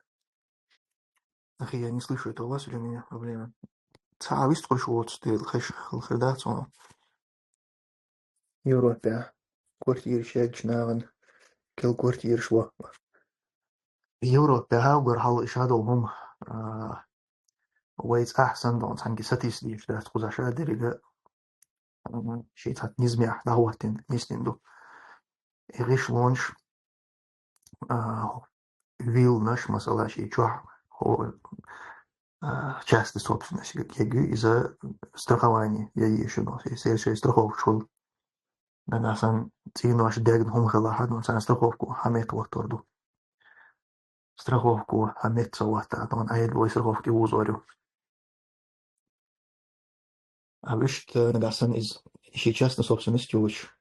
Ахи, я не слышу этого, у вас или у меня проблема? Цхьа вистхуьлуш воцу дела хиш хила хир дац хьуна. Европехь квартираш ягчу нахана кел квартираш вахпа. Европехь уггар хьалха и ша долу хӀума, а, вай цӀахь санна долу цхьаьнгге сатийса дийш дац, кхузахь ша деррига, а, шен цхьа низамехь дӀахӀоттина, нисдина ду. И гӀишлонаш, а, вилланаш, масала, шен чохь, хӀо, а, частный собственность ю, иза страхование я езаш ю, шен, шен страховкаш хуьлу. Нагахь санна цӀенош дегна хӀума хилахь, ну, царна страховко хьан метта хӀоттор ду. Страховко хьан метта ца хӀоттахь, ну, Ӏедало вай страховка тӀе вузор ю. А вуьшта нагахь санна иза шен частный собственность йоцуш,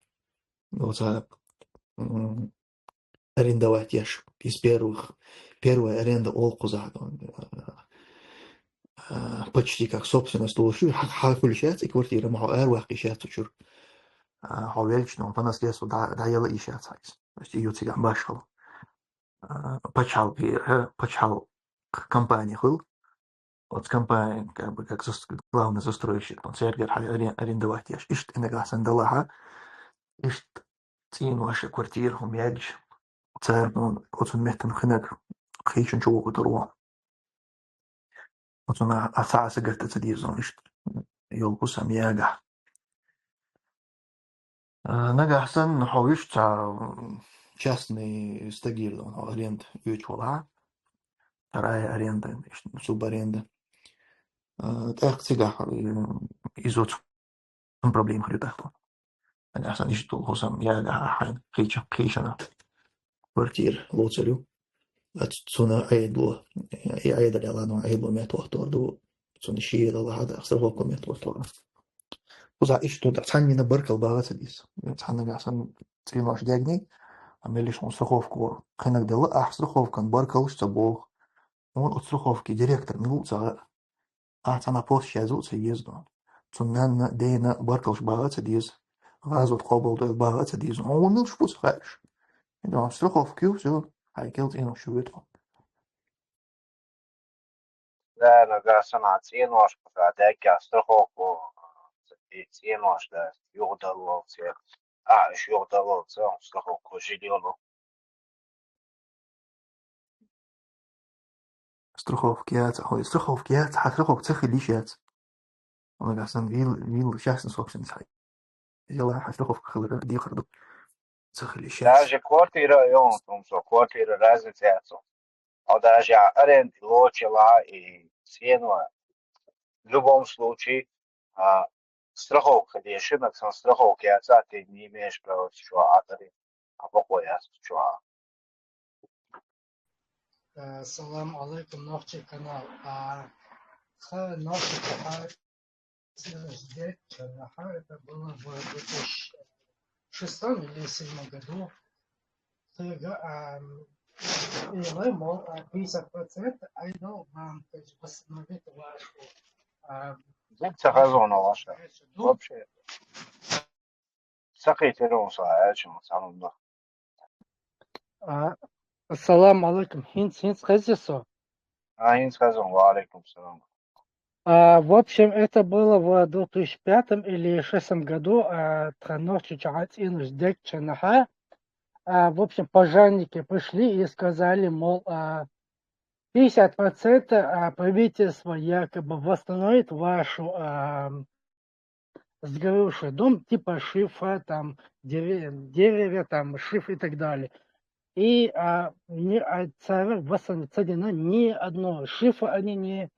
оцу, м, арендовать еш, из первых, первая аренда олу кхузахь, а, почти как собственность луш ю, хьан, хьан хуьлуш яц и квартира, ма хьо араваккха йиш яц цу чуьра. А, хьо велча, ну, по наследству дӀа-, дӀаяла йиш яц хьан иза. То есть и ю цигахь башхалла. А, пачхьалкхе, а, пачхьалкх компания хуьлу. Оцу компания, как бы, как зас-, главный застройщик, он цергара хьан аре-, арендовать еш. Иштта и нагахь санна далахь, иштта цӀенош а квартира хӀума ягча, царна оцу меттана хинарг кхечун чу вохуьйтур ву. Оцунах а цхьа а сагатдан ца деза, иштта йолу хӀусам ягахь. А, нагахь санна хьо вуьшта цхьа, м, частный стагийра ду, хьо аренда оьцуш валахь, вторая аренда, иштта субаренда. А, тӀаккха цигахь, м, иза оцу хӀун проблема хир ю тӀаккха? Нагахь санна иштта долу хӀусам ягахь хьайна, кхеча-, кхечанхьа квартира лоцур ю. Ацу цунна Ӏедало, и Ӏедал яла, ну, Ӏедало метта хӀоттор ду, цунна шен далахь а, страховка метта хӀоттор ду. Кхузахь иштта ду, цхьаннена баркалла бала ца деза. Цхьаннагахь санна цӀенош дегний, а меллиш хьуна страховка кхинарг делла, ахь страховкан баркаллаш ца боху. Хьуна оцу страховкин директор мила ву ца хаьа. Ахь цхьана посташ язъян ца еза ду. Цунна нанна, дена баркаллаш бала ца деза. ГӀазот къобалдойла бала ца деза. Хьуна мила шу бу ца хаьа уьш. Ну, страховка ю, всё, хьай кӀел цӀенош ю вет хьо. Да, нагахь санна цӀенош, пока деккъа страховка, и цӀенош, да, юхадаллалца, а, уж юхадаллалца, страховка жильё. Страховка яц, хьо, страховка яц, хьа страховка ца хилийта яц. Нагахь санна вил, вил частный собственность хьай. Яла хьа страховка хилар дехар ду. Ца хилийта яц. Даже квартира, ё, там со, квартира разница яц. А даже аренда лочила и цена. В любом случае, а, страховка деши, нагахь санна страховка яц, а ты не имеешь права чё, а ты, а покой яц, чё, а. Э, салам алейкум, нохчий канал. А, ха, нохчий канал. Ждать, э, ха, это было в две тысячи шестом или седьмом году. Ха, га-, а, и мы, мол, а, пятьдесят процентов I don't want, то есть восстановить вашу, а, Зуб ца хазона ваша. вашу дом. Вообще. Сакъи терон са, а, чё, самом да. А, ассаламу алейкум. ХӀинц, хӀинц хезий со? А, хӀинц хазон, ва алейкум салам. А, в общем, это было в две тысячи пятом или шестом году, а, тха нохчий чӀоагӀа цӀенош дегӀ чу нахьа. А, в общем, пожарники пришли и сказали, мол, а, пятьдесят процентов, а, правительство якобы восстановит вашу, а, сгоревший дом, типа шифра, там, дерев-, деревья, там, шифр и так далее. И, а, ни, а, цара восстановить ни одно шифра они не,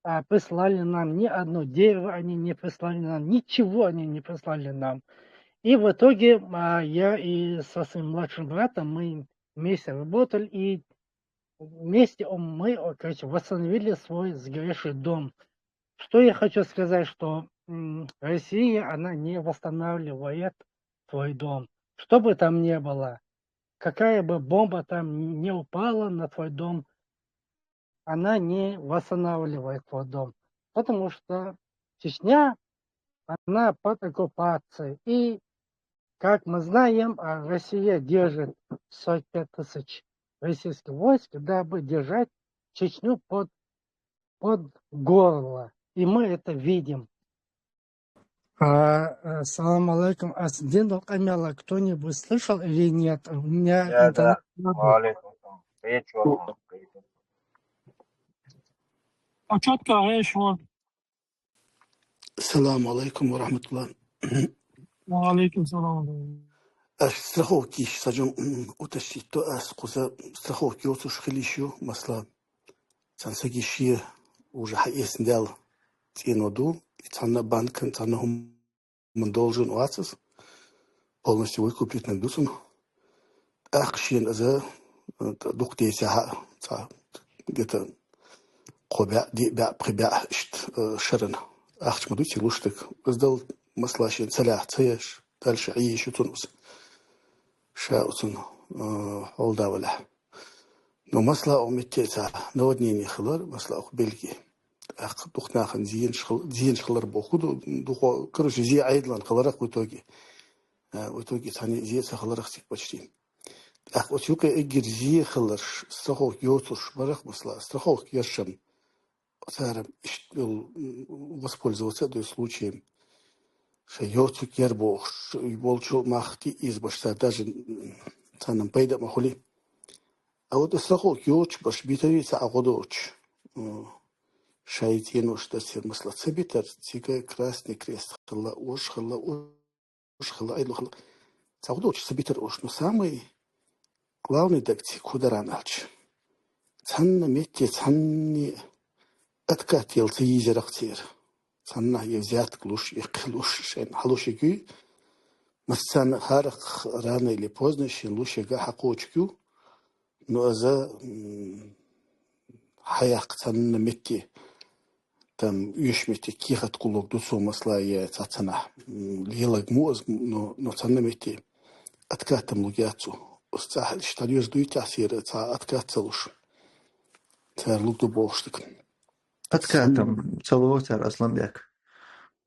а, прислали нам, ни одно дерево они не прислали нам, ничего они не прислали нам. И в итоге, а, я и со своим младшим братом, мы вместе работали, и вместе он, мы, о, короче, восстановили свой сгоревший дом. Что я хочу сказать, что, м, Россия, она не восстанавливает твой дом. Что бы там ни было, какая бы бомба там не упала на твой дом, она не восстанавливает твой дом. Потому что Чечня, она под оккупацией. И, как мы знаем, а, Россия держит сорок пять тысяч российских войск, дабы держать Чечню под, под горло. И мы это видим. А, а, салам алейкум. А с день долга мела кто-нибудь слышал или нет? У меня Да, интернет да. слабый. Ва алейкум салам. Привет, чё там? Привет. А чё ты говоришь, вот? Салам алейкум ва рахматуллах. Ва алейкум салам. Аш страховки сажун, м, утащить то ас куза страховки оцуш хилиш ю, масала. Цан саги ши уже хьаэсна дел цӀено ду, и цанна банкан, цанна хӀуман должен вацас, полностью выкупить наг дуцун. ТӀаккха шен аза, э, дукха десяхьа, ца, где-то кхо баьӀ, диъ баьӀ, пхи баьӀ, ишт, э, шаран. Ахча ма дуци луштаг. Аз дал масала шен цалях ца еш, дальше Ӏийиш уцун ус. Ша уцун, э, хьол давалахь. Но масала у метте ца наводнение хилар, масала у Бельги. ТӀаккха духнахан зиенш хил-, зиенш хилар боху ду, духо, короче, зи Ӏайдлан хиларах в итоге. Э, в итоге цани зи ца хиларах цик почти. ТӀаккха оцу юкъе эггара зе хиларш, страховка йоцурш барах, масала, страховка яршам, цара иштта йолу, м, воспользоваться а доьду случаем. Ша йоцург яр бохуш, и болчу мах тӀе иза баш цара даже, м, царна пайда а ма хуьли. А вот и страховка йоцуш баш битари ца а гӀо доцуш, м, шайн цӀенош дацара, масала, ца битар, цига Красный Крест хилла, уш хилла, уш хилла, айдла хилла. Ца гӀо доцуш ца битар уш, но самый главный даг цига хӀун даран аьлча. Цхьанна метте, цхьанне откат яла ца йийзарах церан. Цхьаннахь я взятка луш, я кхин луш, шайна хьалуш егуьй. Массарна хӀарах рано или поздно шен луш яга хьакхочуг ю. Ну, аза, м, хьаяккха цхьанна метте, там, уьш метте кехат куллуг ду цо масала я цхьаццанахь, м, лелаг му аз, но, но цхьанна метте откатам луг яц цо. Ус цхьа хьалаш тадоьжа дуй тӀехь сера цхьа откат ца луш. Цара луг ду бохуш стаг. Откатам ца ло цара, Асланбек.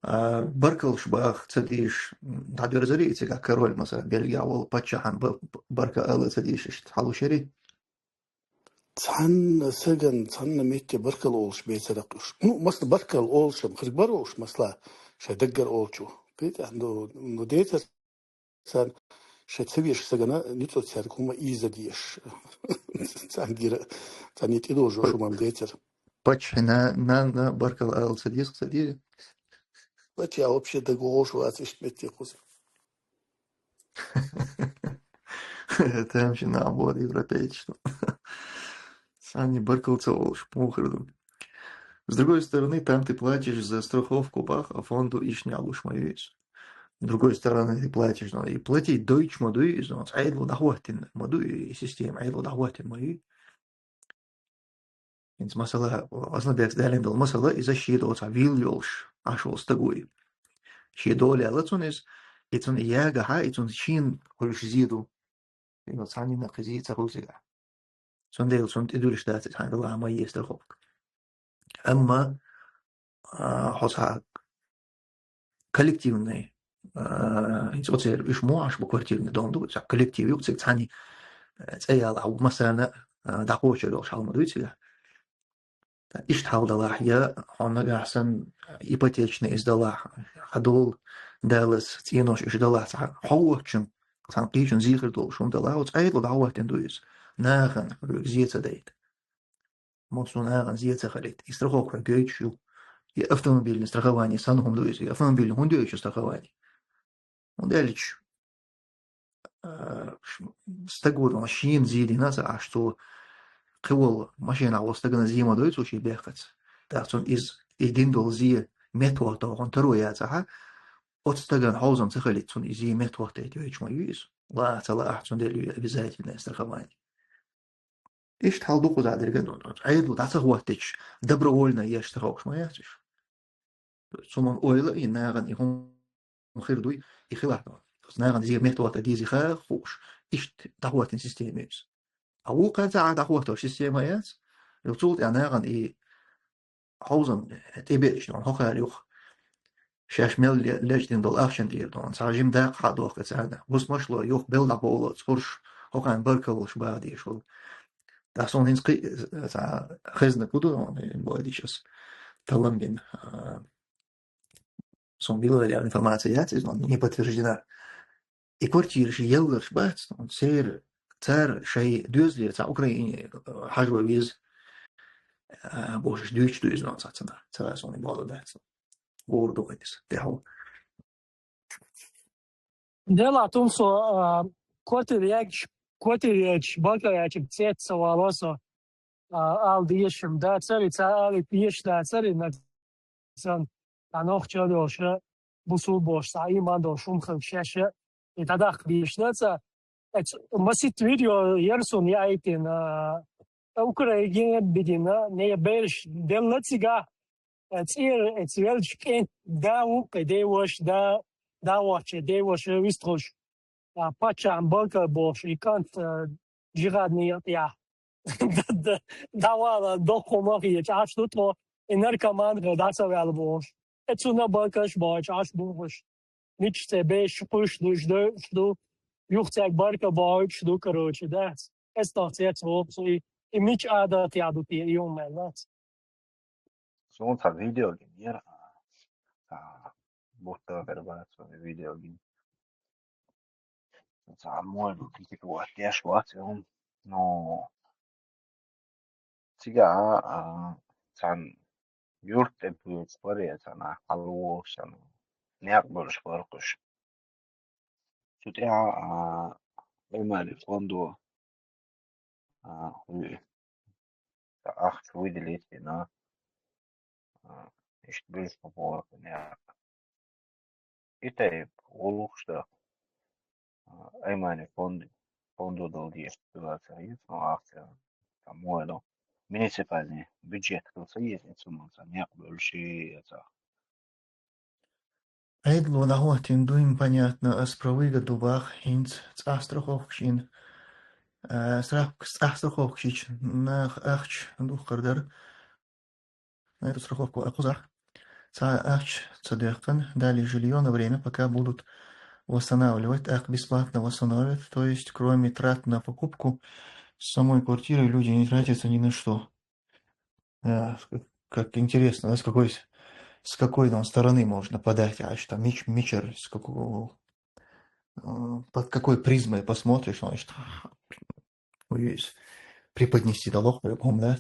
А, баркаллаш баха ца дезаш, м, дӀадоьрзарий цига король, масала, Бельгехь волу паччахьна ба-, баркалла ала ца дезаш, иштта хьалушарий? Цхьанна сагана, цхьанна метте баркалла олуш бецара уьш. Ну, масала, баркалла олуш-м хир бара уьш, масала, шайн даггара олучу. Кхетий, ну, ну, децара царна, шайн ца везачу сагана ницкъ цаьрга хӀума ийза дезаш. Царна гира, царна тӀедожош хӀума-м децара. Паччахьна, нанна баркалла ала ца деза, ца деза? Паччахь вообще дагавогӀуш вац иштта метте кхуза. Там же наоборот европейцев. Царна баркалла ца олуш, муха хир ду. С другой стороны, там ты платишь за страховку баха, а фонду иштта некъ луш ма ю иза. С другой стороны, ты платишь, но и платить дойтуш ма ду иза, но Ӏедало дӀахӀоттийна ма ду и система, Ӏедало дӀахӀоттийна ма ю. ХӀинца масала, Ознобекс далийна долу масала, иза шен доцахь вилла йолуш Ӏаш волу стаг ву и. Шен дола яьлла цунна иза, и цунна и ягахь, и цунна шена хуьлуш зе ду. И цхьанна кхин зе ца хуьлу цигахь. Цундела цунна тӀедуьллуш дац иза, хьайна делахь ма е страховка. Амма, а, хьо цхьа коллективный, а, хӀинца оцеран уьш муха Ӏаш бу, квартирный дом ду, цхьа коллектив ю, цига цхьаьна, а, цӀе яла, а, массарна, а, дӀакхочур йолуш хьал ма дуй цигахь. Ткъа иштта хьал далахь, я хьо нагахь санна ипотечный иза далахь, хьан дола даллалц цӀенош уьш далахь, цхьа хьо воцчунна, цхьана кхечунна зе хир долуш хӀума далахь, оцу Ӏедало дӀахӀоттийна ду иза. Нахана хьоьга зе ца дайта. Массо а нахана зе ца хилийта. И страховка хьоьга гойтуш ю. И автомобильный страхование санна хӀума ду иза. И автомобильный хӀунда йойтуш ю страхование? ХӀунда аьлча, а, ш-, стага ву, шена зе дина ца Ӏаш, цо кхин волу машенахь волу стагана зе ма дой цо шен бехкаца. ТӀаккха цунна иза, и дина долу зе меттахӀотто хьуна таро яцахь, оцу стагана хьовзам ца хилийта, цунна и зе меттахӀоттайта йойтуш ма ю иза. Лаахь ца лаахь, цундела ю обязательное страхование. Иштта хьал ду кхузахь дерг а ду. Ӏедало дӀа ца хӀоттича, добровольно еш страховкаш ма яц уьш. Цунна ойла и нахана и хӀума хир дуй, и хилахь ду. Нахана зе меттахӀотта дезий ха хууш, иштта дӀахӀоттийна система ю иза. А вукхара цхьа а дӀахӀоттош система яц, и цул тӀаьхьа нахана и хьовзам тӀебеача, хӀокхара юха шаьш мел ле-, лечдина долу ахчана тӀера, цхьа жима даккха хьадохка царна, бусмашло юха белла дӀабовло, цхьа хӀорш хӀокхарна баркаллаш баха дезаш хуьлу. ТӀаккха суна хӀинца кхин а цхьа хезна хӀу ду, бойдича ас таллам бина, а, суна билггал информация яц, иза не подтверждена. И квартираш елларш бац, церан, цара шайн доьзалера цхьа Украине, а, хьажо веза, а, бохуш дуьйцуш ду иза, цхьа ца, ца суна боху дац. Гур ду иза, тӀаьхьо. Делахь тумсо, а, квартира ягаш, квартира ягаш, банка ягаш, цец ца вало со, а, ала дешам дацари, ца али деш дацари, на сан, а нохчо доша, бусул бош, са иман дош, ум хам шаша, и тадах деш даца. Эц масит видео ярсун яйтин, а, Украине бидина, не берш, делла цига, а, цир, эц велш кент, да, укъе, девош, да, да, ваче, девош, вистхуш. А, паччахьан банка бохуш, и кӀант, а, жихадный якъяхь. Д-, д-, дӀавала, доккхо ма хеташ, Ӏаш ду тхо, и наркоман хила дӀа ца ваьлла бохуш. Э, цунна банкаш бохуш, Ӏаш бохуш. Мича цӀе беш, кхуьш ду, иш дойуш ду. Юха цаьрга барка бохуьйтуш ду, короче, дац. Эс тох цец воху, и, и мича адатехь ду те, и хӀума аьлла дац. Суна цхьа видео гина яра, цхьа бутт хир бац суна видео гина. Цхьа мой критиковать деш вац, ну, цига, а, цхьана юрт тӀе буьйцу баре, цхьана хьалаволуш, цхьана некъ болуш баркхуш. Цу тӀехь, а, Эмали фондо, а, хӀуьйу, цхьа ахча выделить дина, а, иштта буьрса бохург некъ. И тайпа гӀуллакхаш дан, а, Эмали фонд, фондо дала дезаш ситуация ю, но ахча, там, мой, ну, муниципальный бюджет хила ца еза, цунна ца некъ бевллаши, я ца Ӏедало дӀахӀоттийна дуй-м, понятно, ас про выгоду бах, хӀинца цӀахь страховкаш йина. Э, страх-, цӀахь страховкаш йича, нах ахча духкар дара. На эту страховку а кхузахь. Ца ахча ца дехкан, дали жильё на время, пока будут восстанавливать, ах, бесплатно восстановят, то есть кроме трат на покупку самой квартиры люди не тратятся ни на что. А, как интересно, да, с какой, с какой там стороны можно подать, а что мич, мичер, с какого, э, под какой призмой посмотришь, значит, преподнести да лох, по-любому, да.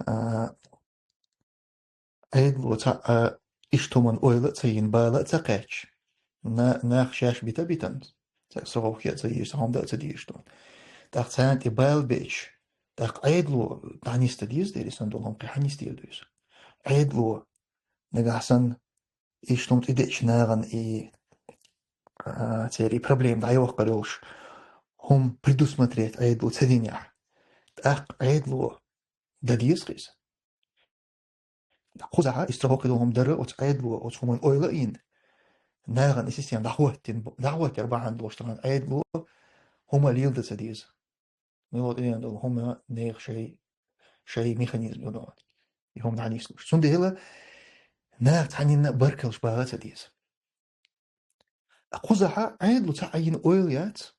А, Ӏедало ца, а, иштта хӀуман ойла а ца йина, бала а ца кхаьчча, на-, нах шаьш бита битанца, ца соховхе а ца йийш, ца хӀума да а ца дийш тхуна. ТӀаккха царна тӀе бала беча, тӀаккха Ӏедало дӀанисда деза дерриг санна долу хӀума кхин хьаннисдийр ду иза? Ӏедало нагахь санна иштта хӀума тӀедеъча нахана и, а, церан и проблема дӀайохкур йолуш хӀума предусмотреть Ӏедало ца динехь, тӀаккха Ӏедало дан деза-кх иза. Кхузахь и страховка долу хӀума дара оцу Ӏедало, оцу хӀуман ойла а йина, нахана и система дӀахӀоттина, дӀахӀоттар бахьана долуш тахана Ӏедало хӀума леладан ца деза. Мила тӀедеана долу хӀума нехан шайн, шайн механизм ю нагахь и хӀума дӀанислуш. Цундела наха цхьанненна а баркаллаш бала ца деза. Кхузахь Ӏедало ца Ӏийна ойла яц,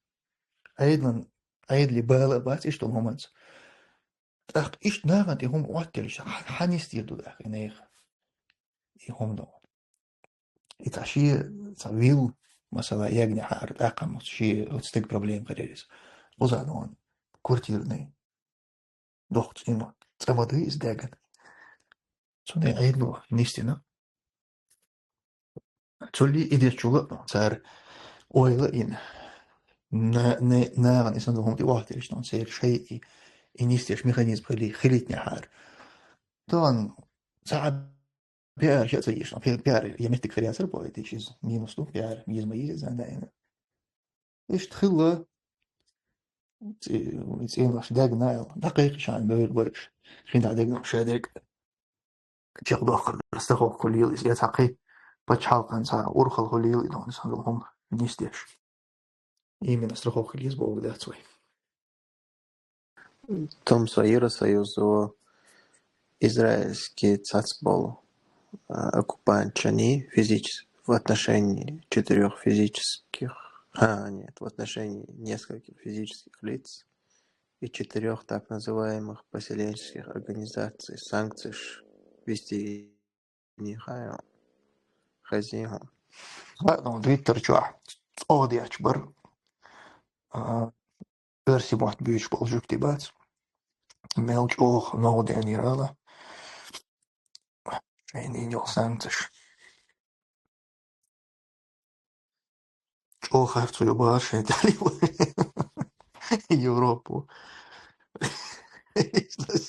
Ӏедалан, Ӏедале бала а бац иштта долу хӀуманца. ТӀаккха иштта нахана тӀе хӀума Ӏоттаелча, хьан-, хьаннисдийр ду тӀаккха и нехан и хӀума ду? И цхьа шен цхьа вилла, масала, ягнехьара тӀаккха ма шен оцу стеган проблема хир яра иза. Кхузахь ду хьуна квартирный дохку цӀе ма, цӀа ма дуй иза деган. Цундела Ӏедало нисдина. Цулли и дечул а цара ойла а йина, на-, на-, нахана и санна хӀума тӀе охьатаьржина, церан шайн и, и нисдеш механизм хили-, хилийтинехьара. Тахана цхьа пиар а ца йиш, пи-, пиар я меттиг хир яцара боху, иза минус ду, пиар йиза ма йийзи иза даима. Иштта хилла, цӀе-, цӀенош дегна аьлла, дӀакхайкхича бевр бараш, шин дӀа дегна ша дерг чекхдоккхур дара, страховка хуьлийла иза, я цхьа кхин пачхьалкхан цхьа урхалла хуьлийла и дохна санна хӀума нисдеш. Именно страховка хила еза бохург дац вай. Томсо Евросоюзо израильский цацбол, а, оккупантчани физичес-, в отношении четырёх физических, а, нет, в отношении нескольких физических лиц и четырёх так называемых поселенческих организаций санкций ш-, вести не хаю. Хазин хьо. Ладно, Твиттер чохь цӀогӀа детташ бара. А, оьрсийн мотт буьйцуш болу жуьгти бац. Мел чӀогӀа новкъа деанера ала. Шайна йина йолу санкцеш. ЧӀогӀа харцо ю бахара шайн тӀехь Европу.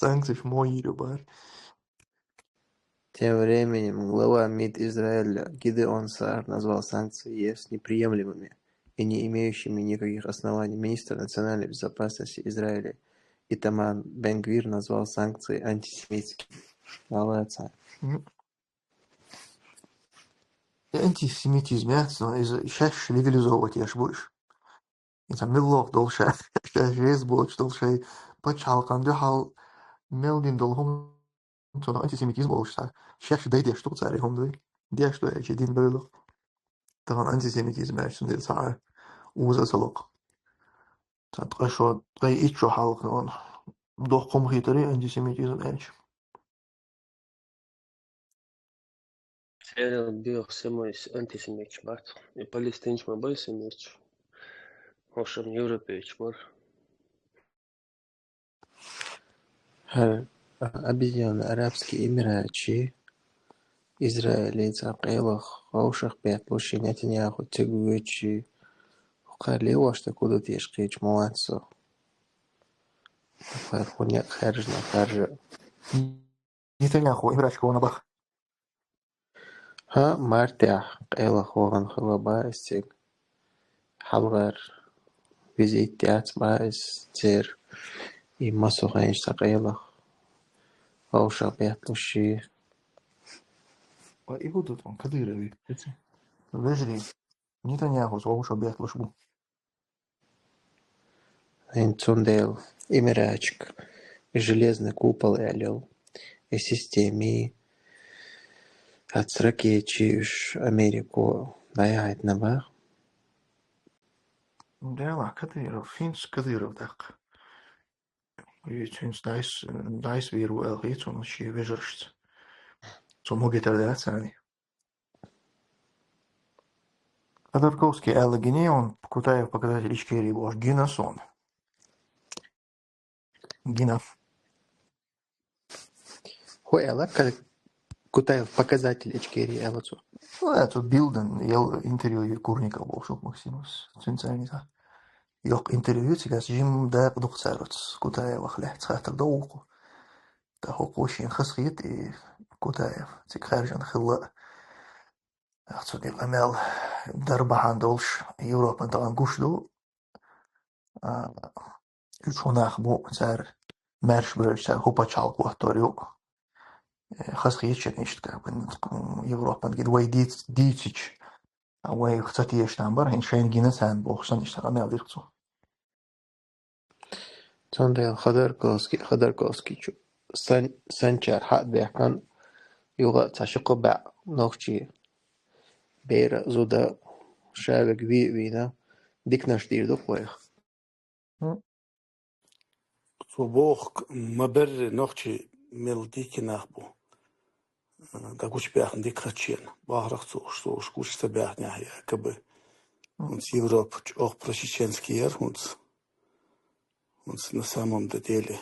Санкцеш мо йийр ю бахара. Тем временем глава МИД Израиля Гидеон Саар назвал санкции ЕС неприемлемыми и не имеющими никаких оснований. Министр национальной безопасности Израиля Итамар Бен-Гвир назвал санкции антисемитскими. Молодца. М. Антисемитизм яц, но иза шаьш легализовывать еш бу уьш. Иза миллох долу ша, ша жез боцуш долу шайн пачхьалкхан дуьхьал мел дина долу хӀума, цунах антисемитизм олуш цхьа. Шаьш дай деш ду цара и хӀума дуй. Деш ду аьлча дин бевлла. Тахана антисемитизм аьлча цундела цхьа уза ца локху. Цхьа ткъа шо, ткъе итт шо хьалха доккха хӀума хийтарий антисемитизм аьлча. Церан доьху семойс антисемиташ бац. И палестинчу ма бай семиташ. ХӀошам европейчу бара. ХӀара Объединённые Арабские Эмираты, Израиль цхьа къайлаха вовшах бетталуш и Нетаньяху цига воьдучи, хӀокхара левошта куда теш кхечу ма вац со. ХӀара хӀун некъ хаьржина харжа. Нетаньяху Эмираташка вахана баха. ХӀа, мартехь къайлаха вахана хилла бах иза цига. ХьалхагӀар визит яц бах иза церан. И массо хенаш цхьа къайлаха вовшах бетталуш и. Ва и хӀун ду тхуна Кадырови? Вежарий, Нетаньяхус вовшах бетталуш бу. ХӀинца цундела Эмираташка железный купол аьлла йолу и система, Хьац ракетчи уж Америко дӀаяхьийтина бах. Дела, Кадыров, финц Кадыров даккха. И цуьнца дайс, дайс вийр ву аьлла хи цунна шен вежаршца. Цо могитар дац ани. Ходорковский аьлла гинеун Кутаев показатель Ичкерии бохуш гина суна. Гина. Хьо аьлла, ка-, Кутаев показатель Ичкерии аьлла цо. Ну, да, цо билдан, ел интервью ю Курников бохуш Максимус. Цуьнца аьлла. Йоккха интервью цигас жим дакъа дукха царуц. Кутаевах лехца хаттар довукху. Та хӀокхо шен хазахета и Кутаев. Цига хаьржина хилла. Ах, цу дика мел дар бахьана долуш, Европан тахана гуш ду. А, уьш хӀун нах бу, цара маьрша бевлча, цара хӀу пачхьалкх хӀоттор ю. Э, хазахетачун иштта, как бы, м, Европан гида вай диц-, дийцича, а вайх ца тешаш там бара, хӀинца шайна гина царна бохуш санна иштта къамел дира цо. Цундела Ходорковский, Ходорковский чу сан-, санчара хьа а бехкан, юха а цхьа ши-кхо баьӀ нохчий бер а, зуда а, шавег вий а вийна, диканаш дийр ду-кх вайх. Хм. Цо боху, ма берри нохчий мел дикий нах бу. Дан гучу баьхна дика хаччена. Бахарах цо уж, цо уж гучу ца баьхнехь, якобы. ХӀунца Европа чӀогӀа просеченский яра хӀунца. ХӀунца на самом-то деле.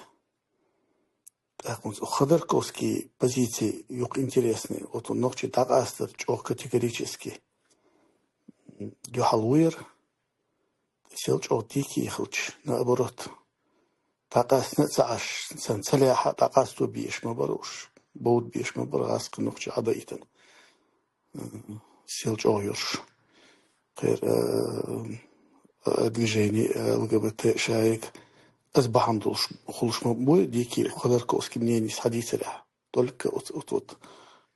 ТӀаккха хӀунца Ходорковский позиции юкъа интересный. Вот он нохчий дӀакъастар чӀогӀа категорически. Дуьхьал ву яра. Сел чӀогӀа дикий хилча, наоборот. ДӀакъастина а ца Ӏаш, царна ца лаьхьа, дӀакъасто безаш ма бара уж. Бовда безаш ма бара гӀазкхи нохчи Ӏадайтина. Сел чӀогӀа йолуш. Кхера, а, а, движение, а, Л Г Б Т шайга. Ас бахьана долуш, хулуш ма бу дикий Ходорковский мнение схьадийцарехь. Только вот, вот, вот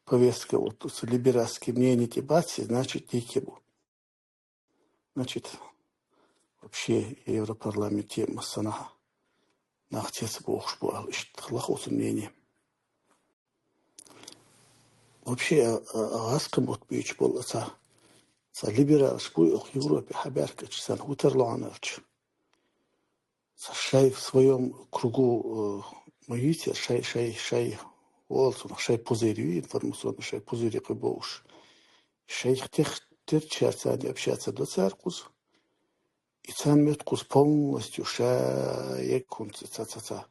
повестка, вот, вот либеральский мнение тӀе бац, значит, дикий бу. Значит, вообще Европарламенте массанхьа нах цецбохуш бу аьлла, иштта лахо цу мнение. Вообще, а, а, а гӀазкхи мотт буьйцуш болу ца, ца либералаш буй оха Европе хьабаьркача, сан хӀу тарло хьанарча. Ца шай в своём кругу, э, ма юьйцера, шай, шай, шай, олу цунах, шай пузырь ю, информационный шай пузырь кхуьбовш. Шайх тех-, терчаьрца а общаться до цара кхуза. И царна метта кхуза полностью ша егхунца ца, ца, ца, ца,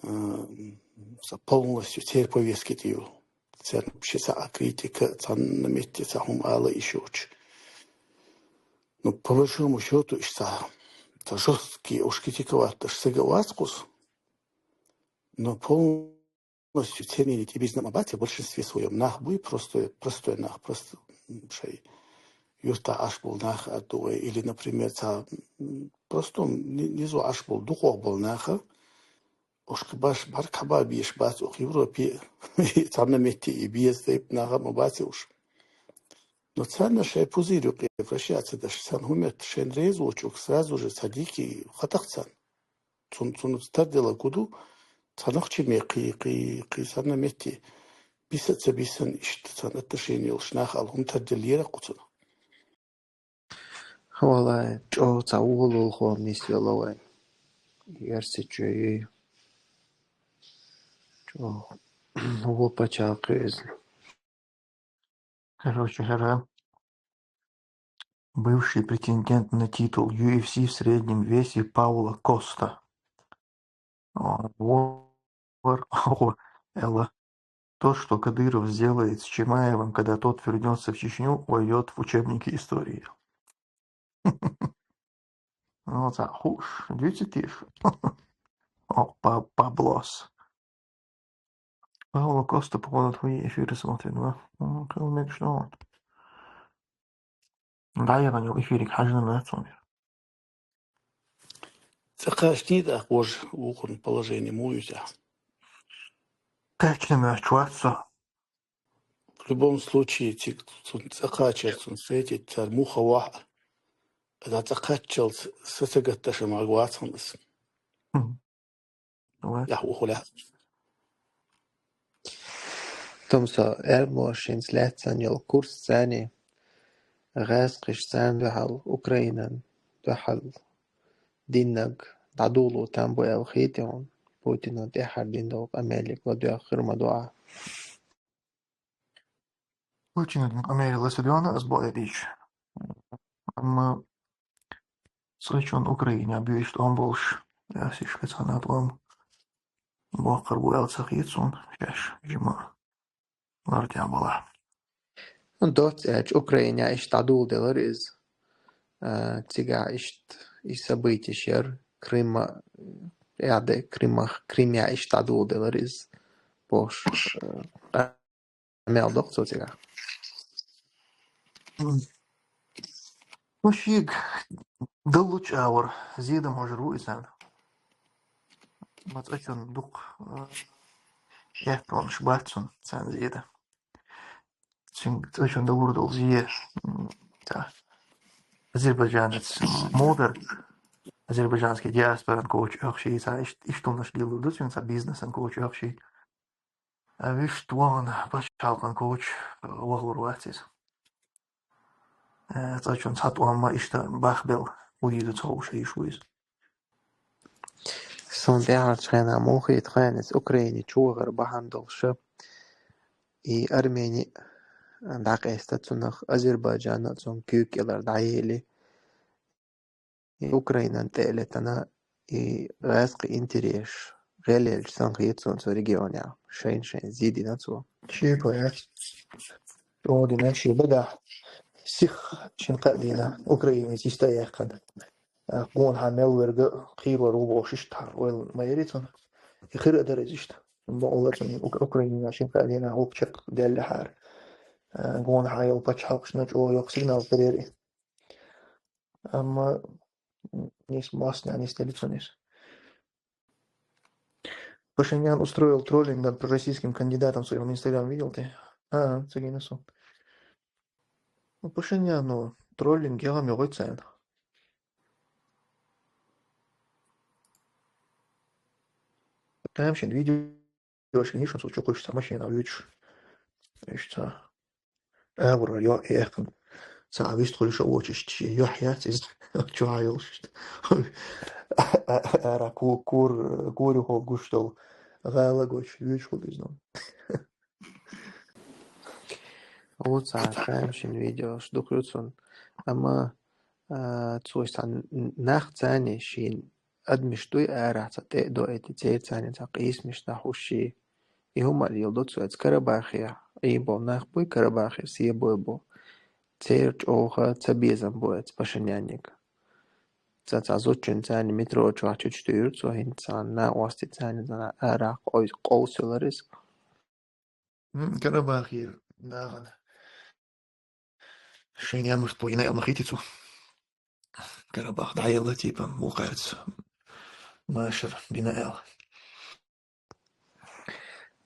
м, ца полностью церан повестки тӀе ю. Церан вообще цхьа а критика, цхьанна метте цхьа хӀума ала йиш йоцуш. Ну, по большому счёту, иштта ца, ца жёсткий уж критиковать даш сага вац кхуза. Но полностью цернийна тӀебизна ма бац, в большинстве своём нах буй, простой, простой нах, просто, м, шай юрта Ӏаш болу нах а ду вай, или, например, ца, м, просто ни-, низо Ӏаш болу, дукхох болу наха, ушка баш бӀарг хьаба беш бац оха Европе, цхьанна метте и беза тайпа наха ма бац уж. Но царна шай пузырь юкъе вращаться даш, царна хӀума метта шайна реза воцург сразу же ца дикий хатах царна. Цун-, цунца тардела гу ду, цхьа нохчи ме кхий, кхий, кхий санна метте, биса а ца бисана иштта царна отношение йолуш нах ала хӀума тардела лера кху цунах. Валлай, чӀогӀа ца вугӀа лулахо нисвелла вай. Ярсичуьй. ЧӀогӀа вугӀа пачхьалкх иза. Короче, хӀара бывший претендент на титул U F C в среднем весе Пауло Коста. А, вот, вот, Элла. То, что Кадыров сделает с Чимаевым, когда тот вернётся в Чечню, войдёт в учебники истории. Ну, ца хуш, дивитиша. О, Па-, Паблос. Пауло Коста, походу, твои эфиры смотрит, да? М, километр, что он. Да, я на него эфирик хожу на цуме. Ца кхачний тӀаккха важа вукхун положение муха ю цӀа? Кхачна моьттуш вац со. В любом случае, цига цунна цӀа кхачар цунна светить, цара муха вахьа. Ада цӀа кхаччалц са ца гатташа ма вац хьуна ас. Мгм. Давай. Яхь ухула. Тумсо, эрмлошинца лаьцна йолу курс царний, гӀаьскхиш царна дуьхьал, Украинан дуьхьал диннарг дӀадоло там бу аьлла хетий хьуна, Путина тӀаьххьара дина долу къамелиг ладоьгӀна хир ма ду ахь? Путина дина къамелиг ласа доьгӀна, ас бакъдерг дийцича. Амма цкъачунна Украинехь буьйцу тӀом болуш, ас иштта цхьана тӀом боккхур бу аьлла ца хета суна, шаьш жима лартӀехь балахь. Ну, доцца аьлча, Украинехь иштта дӀадоладелира иза. А, цигахь иштта и событияш яра, Крыма, яда, Крымах, Крымехь иштта дӀадоладелира иза бохуш, а, къамел доккху цо цигахь. Ну, шега даллучу агӀор зен дан хьожур ву иза. Ма цкъачунна дукха, а, эттонаш бац цунна царна зен дан. Цуьнга цкъачунна далур долу зен, м, цхьа, Азербайджанец муха дара, азербайджанский диаспоран коучу оьхуш, цхьа иш-, иштта хӀуманаш лелор ду цуьнан, цхьа бизнесан коучу оьхуш. А вуьшта вахана пачхьалкхан коучу вахалур вац иза. Э, цкъачунна цхьа тӀом ма иштта бахбелла, хӀун дийр ду ца хууш йиш ву иза. Суна тӀаьхьарчу хенахь муха хета хаьий, иза Украине чу вахар бахьана долуш, и Армени дӀакъаьста цунах, Азербайджан а цунна куьйга кӀелара дӀаели, и Украинан тӀе а летана, и гӀаьскхи интересаш гӀелъелча санна хета суна цу регионехь, шайн-шайн зен дина цо. Шеко яц. ЧӀогӀа дина шен багахь. Сиха шина кхаа дийнахь Украинец йист а яьккхина. А, гонахьа мел верг кхийрор ву бохуш иштта ойла ма яри цунна. И хир а дара иза иштта. Бакъалла цунна Ук-, Украинехь шина кхаа дийнахь гӀуллакх чекхдаьллехьара. А, гонахьа йолу пачхьалкхашна чӀогӀа йоккха сигнал хир яра и. Амма, м, нийса массанхьа нисделира цунна иза. Пашинян устроил троллинг над пророссийским кандидатом в своём Инстаграме, видел ты? А, ца гина со. Ну, Пашинян, ну, троллинг яхам йогӀуьйту царна. Тамашийна видео Дошка нишан цо чукхуьйсуш цхьа машина вуьйцуш. Иштта цхьа агӀор йо-, яьккхина. Цхьа вистхуьлуш а вочу иштта шен юьхь яц иза чохь йолуш иштта. Ара ку-, кур-, кури хьо гуш долу гӀала гочу вуьйцуш хуьлу иза. Ву цхьа тамашийна видеош дукха ю цунна. Амма, а, цо иштта цхьа н-, нах царний шен адамаш дуй арахь цхьа тӀе а доуьйту, церан царний цхьа къийсамаш дӀахьуш шен. И хӀума а леладо цо, эца Карабахехь Ӏийр болу нах буй, Карабахера себой бу. Церан чӀогӀа ца безам бу эца Пашинянниг. Цхьа, цхьа зудчун царний метро чохь чучу туьйхира цо, хӀинца цхьана накъостий царний цхьана арахь къой-, къовсалара иза. М, Карабахера нахана шайн ямартло йина аьлла хетий цо. Карабах дӀаелла, типа, вукхаьрца машар бина аьлла.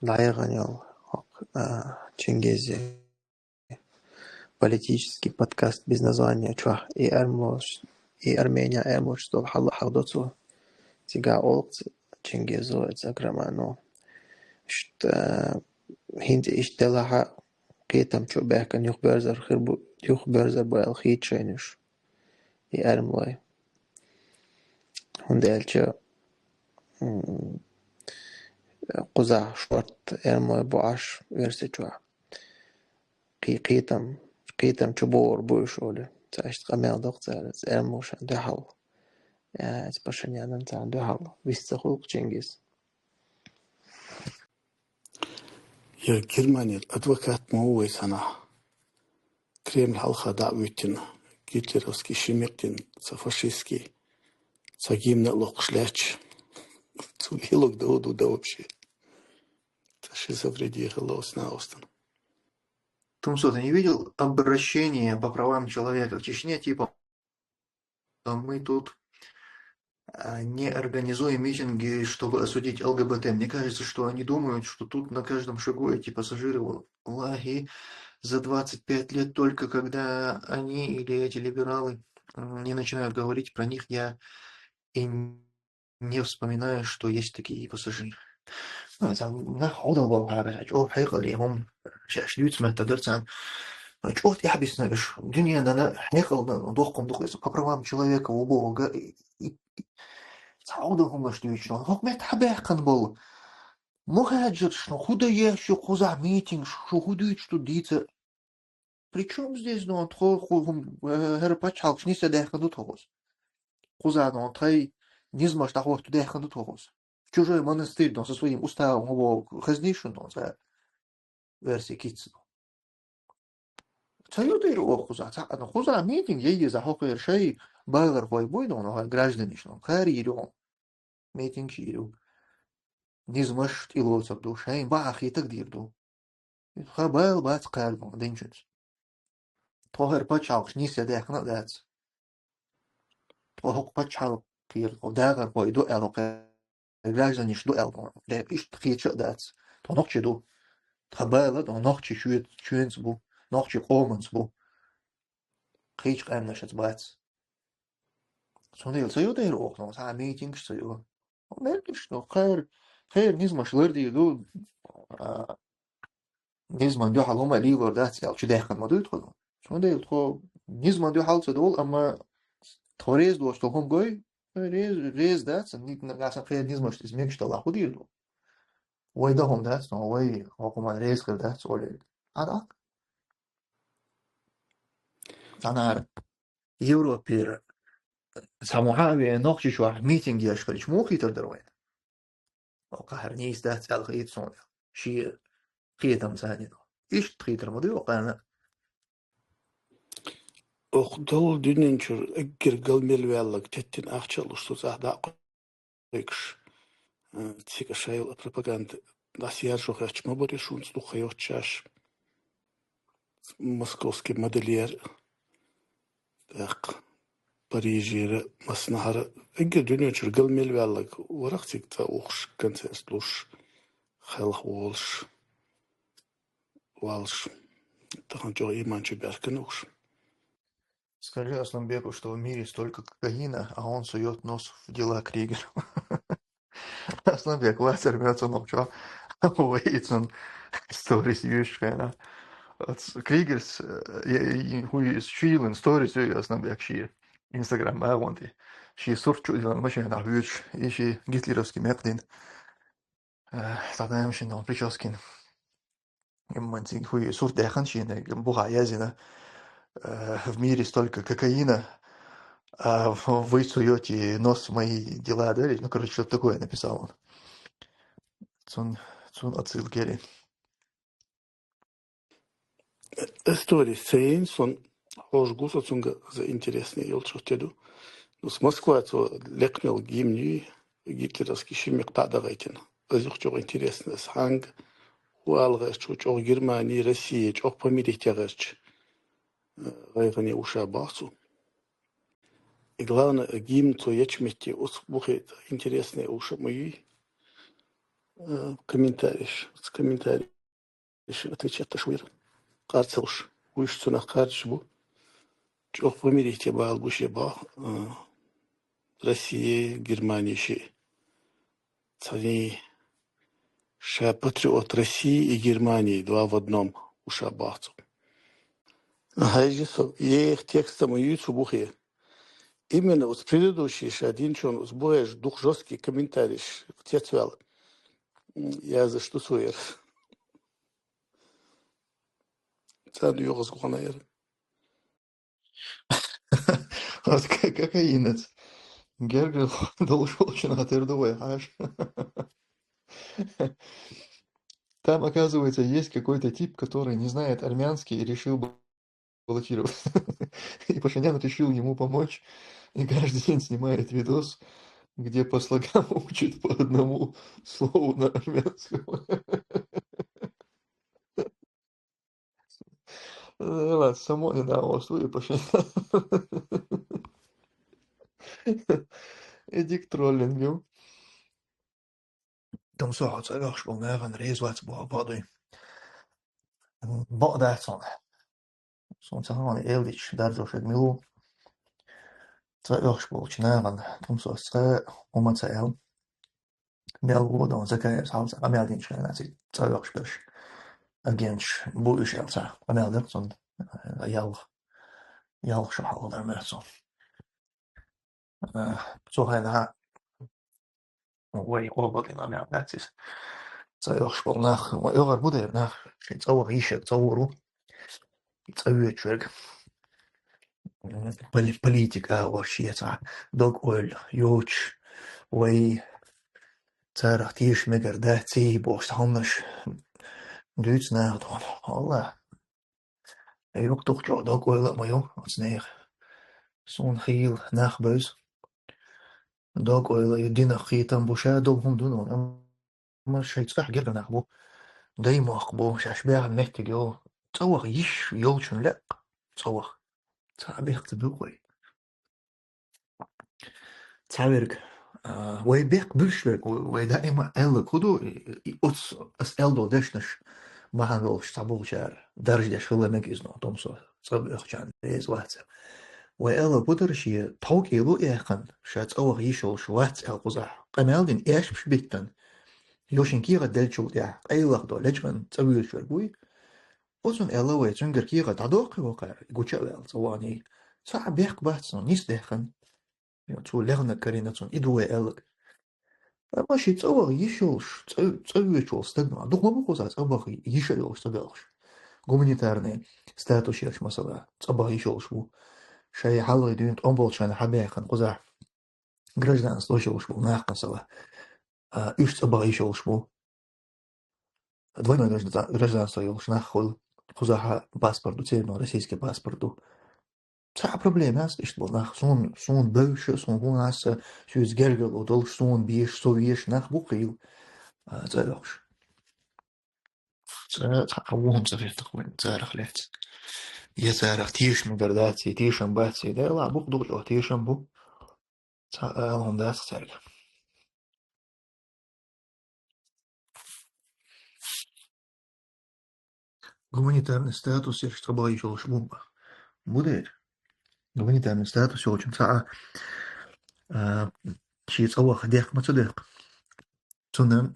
ДӀаяхана йолу хӀокху, а, Чингизе политический подкаст без названия чохь и армлош-, и Армения армлошца долу хьал хьахдо цо. Цигахь олу Чингизо, эца Аграмано. Иштта, хӀинца иштта делахь а, кхетам чу баьхкина юхаберзар хир бу, юхаберзар бу аьлла хета шайна уьш, и армлой. ХӀунда аьлча, м, кхузахь шорта армлой бу Ӏаш Оьрсийчохь. Кхе-, кхетам, кхетам чу богӀур бу уьш олий. Цхьа иштта къамел доккху цара, эца армлошна дуьхьал. Э, эца Пашинянан царна дуьхьал вист ца хуьлу-кх Чингиз. Я Германера адвокат ма ву вай санахь. Кремль хьалха дӀа а вуьттина, гитлеровский ши мекъ дина, цхьа фашистский, цхьа гимн а локхуш лаьтташ. Цуьнан хӀиллог дан ду дан вообще. Цхьа шизофрени хилла оцу накъостана. Тумсо, ты не видел обращение по правам человека в Чечне, типа, мы тут, а, не организуем митинги, чтобы осудить Л Г Б Т. Мне кажется, что они думают, что тут на каждом шагу эти пассажиры. Валлахи, за двадцать пять лет только когда они или эти либералы, м, не начинают говорить про них, я и не вспоминаю, что есть такие пассажиры. Ну, цхьа нах хьо дал боху хьара, чӀогӀа хьекъале хӀума шаьш дуьйцу метта дара царна. ЧӀогӀа тӀаьхьабисна уьш. Дуьненана хьекъал доккхун дукха иза по правам человека ву боху га, и, и, и, цхьа хьо дал хӀуманаш дуьйцуш. ХӀокху метта хьабаьккхина болу. Мухаджиршна хӀу дан еш ю кхузахь митингаш, шу хӀу дуьйцуш ду дийца? При чём здесь, ну, тхо, ху-, ху-, э, хӀара пачхьалкхаш нисъян даьхкина ду тхо кхуза? Кхуза, ну, тхайн низамаш дӀахӀотта даьхкина ду тхо кхуза? В чужой монастырь, ну, со своим уставом, хӀу боху, хезний шуна, ну, цхьа версия кица, ну. Ца ю дийр оха кхуза, цхьаъ, ну, кхуза митинг яйеза хӀокхуьра шайн балархой буй, ну, ну, хӀара гражданаш, ну, кхара йийр ю хьуна. Митинг йийр ю. Низамаш тӀелоцур ду, шайн бахьа хетаг дийр ду. Ха бала бац кхаьрга динчуьнца. Тхо хӀара пачхьалкхаш нисъян даьхкина а дац. Тхо хӀокху пачхьалкхера тхо дахархой ду аьлла, кхара гражданаш ду аьлла, де иштта кхеча а дац. Тхо нохчий ду. Тхан бала тхо нохчий чоь-, чоьнца бу, нохчий къоманца бу. Кхечу къаьмнашца бац. Цундела ца ю дера оха, ну, цхьа митингаш ца ю. Мел иштта, ну, кхара, кхара низамаш лардийр ду, а, низаман дуьхьал хӀума лелор дац аьлла, чу даьхкина ма дуй тхо. Цундела тхо низаман дуьхьал ца долу, амма тхо реза доцу тхо хӀума гой, реза, реза дац, ни-, нагахь сан кхера низамаш иза мегаш далахь хӀу дийр ду? Вай дан хӀума дац, но вай хӀокху хӀуманна реза хир дац, олий. Ара? Цхьанара Европера цхьа Мухьавия нохчий чохь митинг еш хилча, муха хийтар дара вайна? Оха хӀара нийса дац аьлла хийта суна. Шен кхетам царна. Иштта хийтар ма дуй оха. Оха долу дуьнен чуьра эггара гал мел ваьлларг теттина ахча а луш, цу цӀахь дӀа а кхойкуш, а, цига шайла пропаганда дӀасаяржо хьаьчча ма барий шуна дукха йоццуш. Московский модельер, тӀаккха Парижера, массанхьара, эггара дуьнен чуьра гал мел ваьлларг вара-кх цига цӀа ухуш, концерт луш, хелха волуш, валш. Тахана чӀогӀа ийман чу баьхкина уьш. Скажи Асланбеку, что в мире столько кокаина, а он суёт нос в дела Кригер. Асланбек, вацар моьтту нохчо, вай цун сторис юьйш хенахь. Оц Кригерс, э, я, я, хӀу ю, чу йиллина сторис ю Асланбек шен Instagram агӀон тӀе. Шен сурт чу а диллина машенахь вуьйцуш, и шен гитлеровский мекх дина. Э, сагӀдаьм шина прическин. Имман цига хӀу ю сурт даьккхина шена, бухахь яздина, э, в мире столько кокаина, а в-, вы суёте нос в мои дела, да, или, ну, короче, что-то такое написал он. Цун, цун отсылка яри. История ца йина, сон хьожа гу со цунга за интересный йолчух те ду. Ну, с Москва цо лекхнел гимн юй, гитлеровский ши мекх дӀа а дагӀайтина. Азух чӀогӀа интересно, ас хьанга хӀу ала гӀерташ ву, чӀогӀа Германи, Россия, чӀогӀа помирить ян гӀерташ, э, гӀайгӀане уьш а боху цо. И главное, гимн цо ечу метте оцу бухе интересное уьш а ма юй, э, комментарийш, оцу комментарий Иштта отвечать деш вира. Къарцалуш. Уьш цунах кхардаш бу. ЧӀогӀа помирить ян бала бу шен боху, а, Россия, Германия шиъ. Цхьаьний ша патриот России и Германии, два в одном, уьш а боху цо. Хьаьжжа со, еха текст а ма юй цу бухе. Именно оцу предыдущий ша динчун оцу бухе дукха жесткий комментарийш цецваьлла, м, яздеш ду цо яра. Царна йогӀуш гӀо яра. Оцу ка-, кокаинаца. Гергара долуш волчунах тера ду вай хьаша. Там, оказывается, есть какой-то тип, который не знает армянский и решил баллотироваться. И Пашинян решил ему помочь. И каждый день снимает видос, где по слогам учит по одному слову на армянском. Э, ладно, само не дало, что и Пашинян. Иди к троллингу. Тумсо, хьо цӀа оьхуш болу нахана реза вац боху бакъ дуй? Бакъ дац хьуна. Суна ца хьуна эл дича, даржо шуьга мила ву? ЦӀа оьхуш болчу нахана Тумсос цкъа хӀума ца аьлла. мел ву дон Закаевс хьалца къамел динчу хенахь цига цӀа оьхуш берш агенташ бу уьш аьлла цхьа къамел дара цунна, ялх, ялх шо хьалха дар мара цо. Э, цу хенахь вай къобалдина къамел дац иза. ЦӀа оьхуш болу нах, вай оьгӀар бу дера нах, шайн цӀа ваха йиш ерг цӀа вур ву. ЦӀа воьдуш верг. Поли-, политика агӀор шен цхьа дог-ойла йоцуш, вай царах теша мегар дац, бохуш цхьа хӀуманаш дуьйцу наха тхуна. Валлахь, юкъа тухучохь дог-ойла а ма ю оцу нехан. Суна хийла нах бевза. Дог-ойла ю, динах кхетам бу, ша долу хӀума ду нуна. Амма шайн цӀахь гергара нах бу. Даймохк бу, шаьш баьхна меттиг йолу. ЦӀа ваха йиш йолчун лаьа цӀа ваха. Цхьа а бехк ца буьллу вай. Цхьаверг, а, вай бехк буьллуш верг, вай даима аьлларг хӀун ду, и, и, оцу ас аьлла долу дешнаш бахьана долуш цхьаболчара даржа деш хила мега иза, но томсо цӀа боьхучарна реза вац. Вай аьлларг хӀун дара, шен тховкӀело а яьккхина, ша цӀа ваха йиш йолуш вац аьлла кхузахь къамел дина, эшпаш биттина, йо шен кехат деллачул тӀаьхьа къайлаха до лечкъина цӀа воьдуш верг вуй. Оцунна аьлла вай, цуьнгара кехат дӀадоккхий вокхара, гуча а ваьлла, цӀа ваханий. Цхьа а бехк бац цунна, нисдаьккхина. Цо лехнарг карийна цунна, и ду вай аьлларг. Амма шен цӀа ваха йиш йолуш, цӀа, цӀа воьдуш волу стаг ма, дукха ма бу кхузахь цӀа баха йиш а йолуш цӀа боьлхуш. Гуманитарный статус ерш, масала, цӀа баха йиш йолуш бу. Шайн хьалхе дуьйна тӀом болчу хенахь хьабаьхкина кхузахь гражданство йолуш болу нах, масала, а, уьш цӀа баха йиш йолуш бу. Двойной гражда-, гражданство йолуш нах хуьлу. Кхузахь паспорт ду, церан российский паспорт ду. Цхьа а проблема яц иштта болу нах. Суна, суна бевзаш а, суна хӀун аса, соьца гергарло долуш, суна безаш, со везаш нах бу хийла, а, цӀа оьхуш. Цкъа цхьа а вон ца хир тахана вайн царах лаьцна. Я царах теша мегар дац, я тешам бац, я делахь бу-кх дукха чӀогӀа тешам бу. Цхьа а ала хӀума дац цаьрга. Гуманитарный статус ерш цӀа баха йиш йолуш бу. Бу дера. Гуманитарный статус йолчун цхьа а, а, шен цӀа ваха дехка ма ца дехка. Цунна,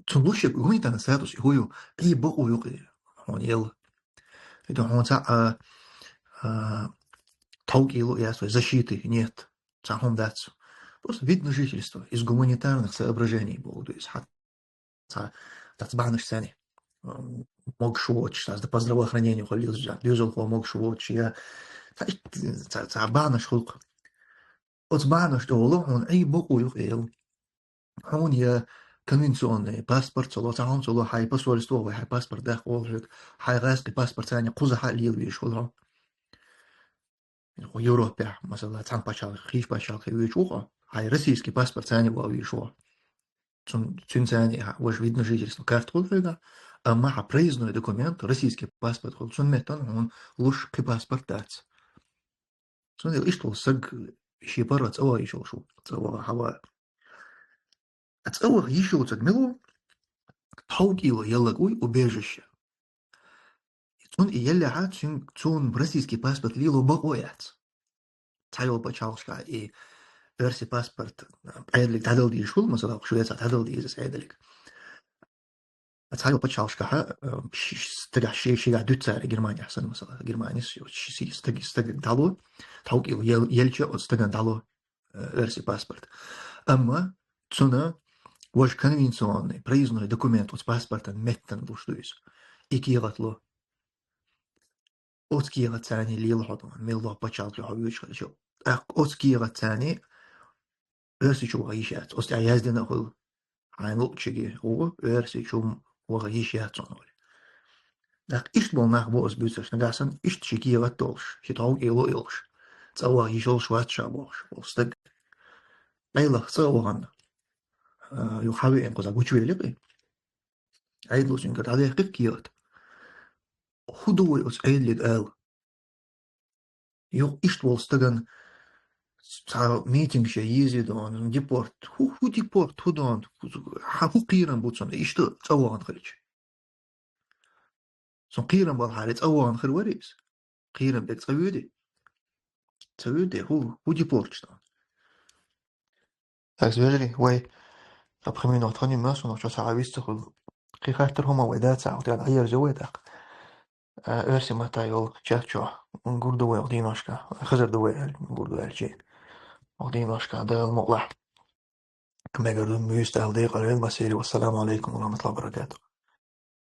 цунна луш ерг гуманитарный статус и хӀун ю, и бакъо ю-кх и хьуна елла. И ду хьуна цхьа а, а, тховкӀело а яц вай, защиты нет. Цхьа хӀума дац. Просто вид на жительство из гуманитарных соображений боху ду иза хьан. Цхьа, цхьацца бахьанаш царна, м, могуш воцуш, цхьацца по здравоохранению хуьлу иза, доьзалхо могуш воцуш, я цхьа, цхьа, цхьа бахьанаш хуьлу-кх. Оцу бахьанаш тӀехула хьуна и бакъо ю-кх и елла. Хьуна я конвенционный паспорт ца ло, цхьа хӀума ца ло, хьайн посольство вай хьайн паспорт даккха волу хьоьга, хьайн гӀазкхи паспорт царна кхузахь а лела везаш хуьлу хьо. Хьо Европехь, масала, цхьана пачхьалкхе, кхечу пачхьалкхе воьдуш ву хьо, хьайн российский паспорт царна вала везаш ву хьо. Цун-, цуьнан царна хьан важа вид на жительство карта хуьлу хьоьгахь, амма хьан проездной документ, российский паспорт хуьлу, цунна меттана хьуна луш кхин паспорт дац. Цундела иштта волу саг шен паргӀат цӀа ваха йиш йолуш ву, цӀа ваха хьава. ЦӀа ваха йиш йоцург мила ву? ТховкӀело елларг вуй убежище. Цунна и еллехь а, цуьнга, цунна российский паспорт лело бакъо а яц. Цхьайолу пачхьалкхашкахь и оьрсийн паспорт, а, Ӏедале дӀадала дезаш хуьлу, масала, Швецехь дӀадала деза иза Ӏедале. Цхьайолу пачхьалкхашкахь, а, ш-, ш-, стагахь ши-, шигахь дуьту цара Германехь санна, масала, Германис, ши-, стаг-, стагана дӀало, тховкӀело ел-, елча оцу стагана дӀало, а, оьрсийн паспорт. Амма цунна важа конвенционный, проездной документ оцу паспортан меттана луш ду иза. И кехат ло. Оцу кехатца лела хьо тхуна, мелла пачхьалкхе хьо воьдуш хилча. ТӀаккха оцу кехатца Оьрсийчу ваха йиш яц. Оцу тӀехь яздина а хуьлу. Хьайна луъучуьнга гӀо, Оьрсийчу ваха йиш яц хьуна олий. ТӀаккха иштта болу нах бу аса буьйцурш, нагахь санна иштта ши кехат долуш, ши тховкӀело а йолуш, цӀа ваха йиш йолуш вац ша бохуш волу стаг. Ӏедалах цӀа а вахана, а, юха хьан веана кхузахь гучувелира и? Ӏедало цуьнгара дӀадаьккхира кехат. ХӀун ду вай оцу Ӏедалега ала? Юха иштта волу стагана цхьа митинг ше езий дона, депорт. ХӀу, хӀу депорт, хӀу дона? Хьан хӀу кхерам бу цунна, иштта цӀа вахана хилча? Цунна кхерам балахьара, цӀа вахана хир вара иза? Кхерам берг цӀа воьдий? Ца воьдий, хӀу, хӀу депорташ дона? Так, вежарий, вай Пхи минот хинна ма сона, чо сагӀа виста хуьлу. Кхин хаттар хӀума вай дац, ахьа тӀе дӀаерзо вай тӀаккха. Оьрсийн матта йолу чат чохь гур ду вай оха дийнашка, хазар ду вай аьлла, гур ду аьлчи. Оха дийнашка Дала мукъалахь. Мегар ду муьйста аьлла декъалвелла масери. Вассаламу алейкум ва рахматуллахи ва баракатух.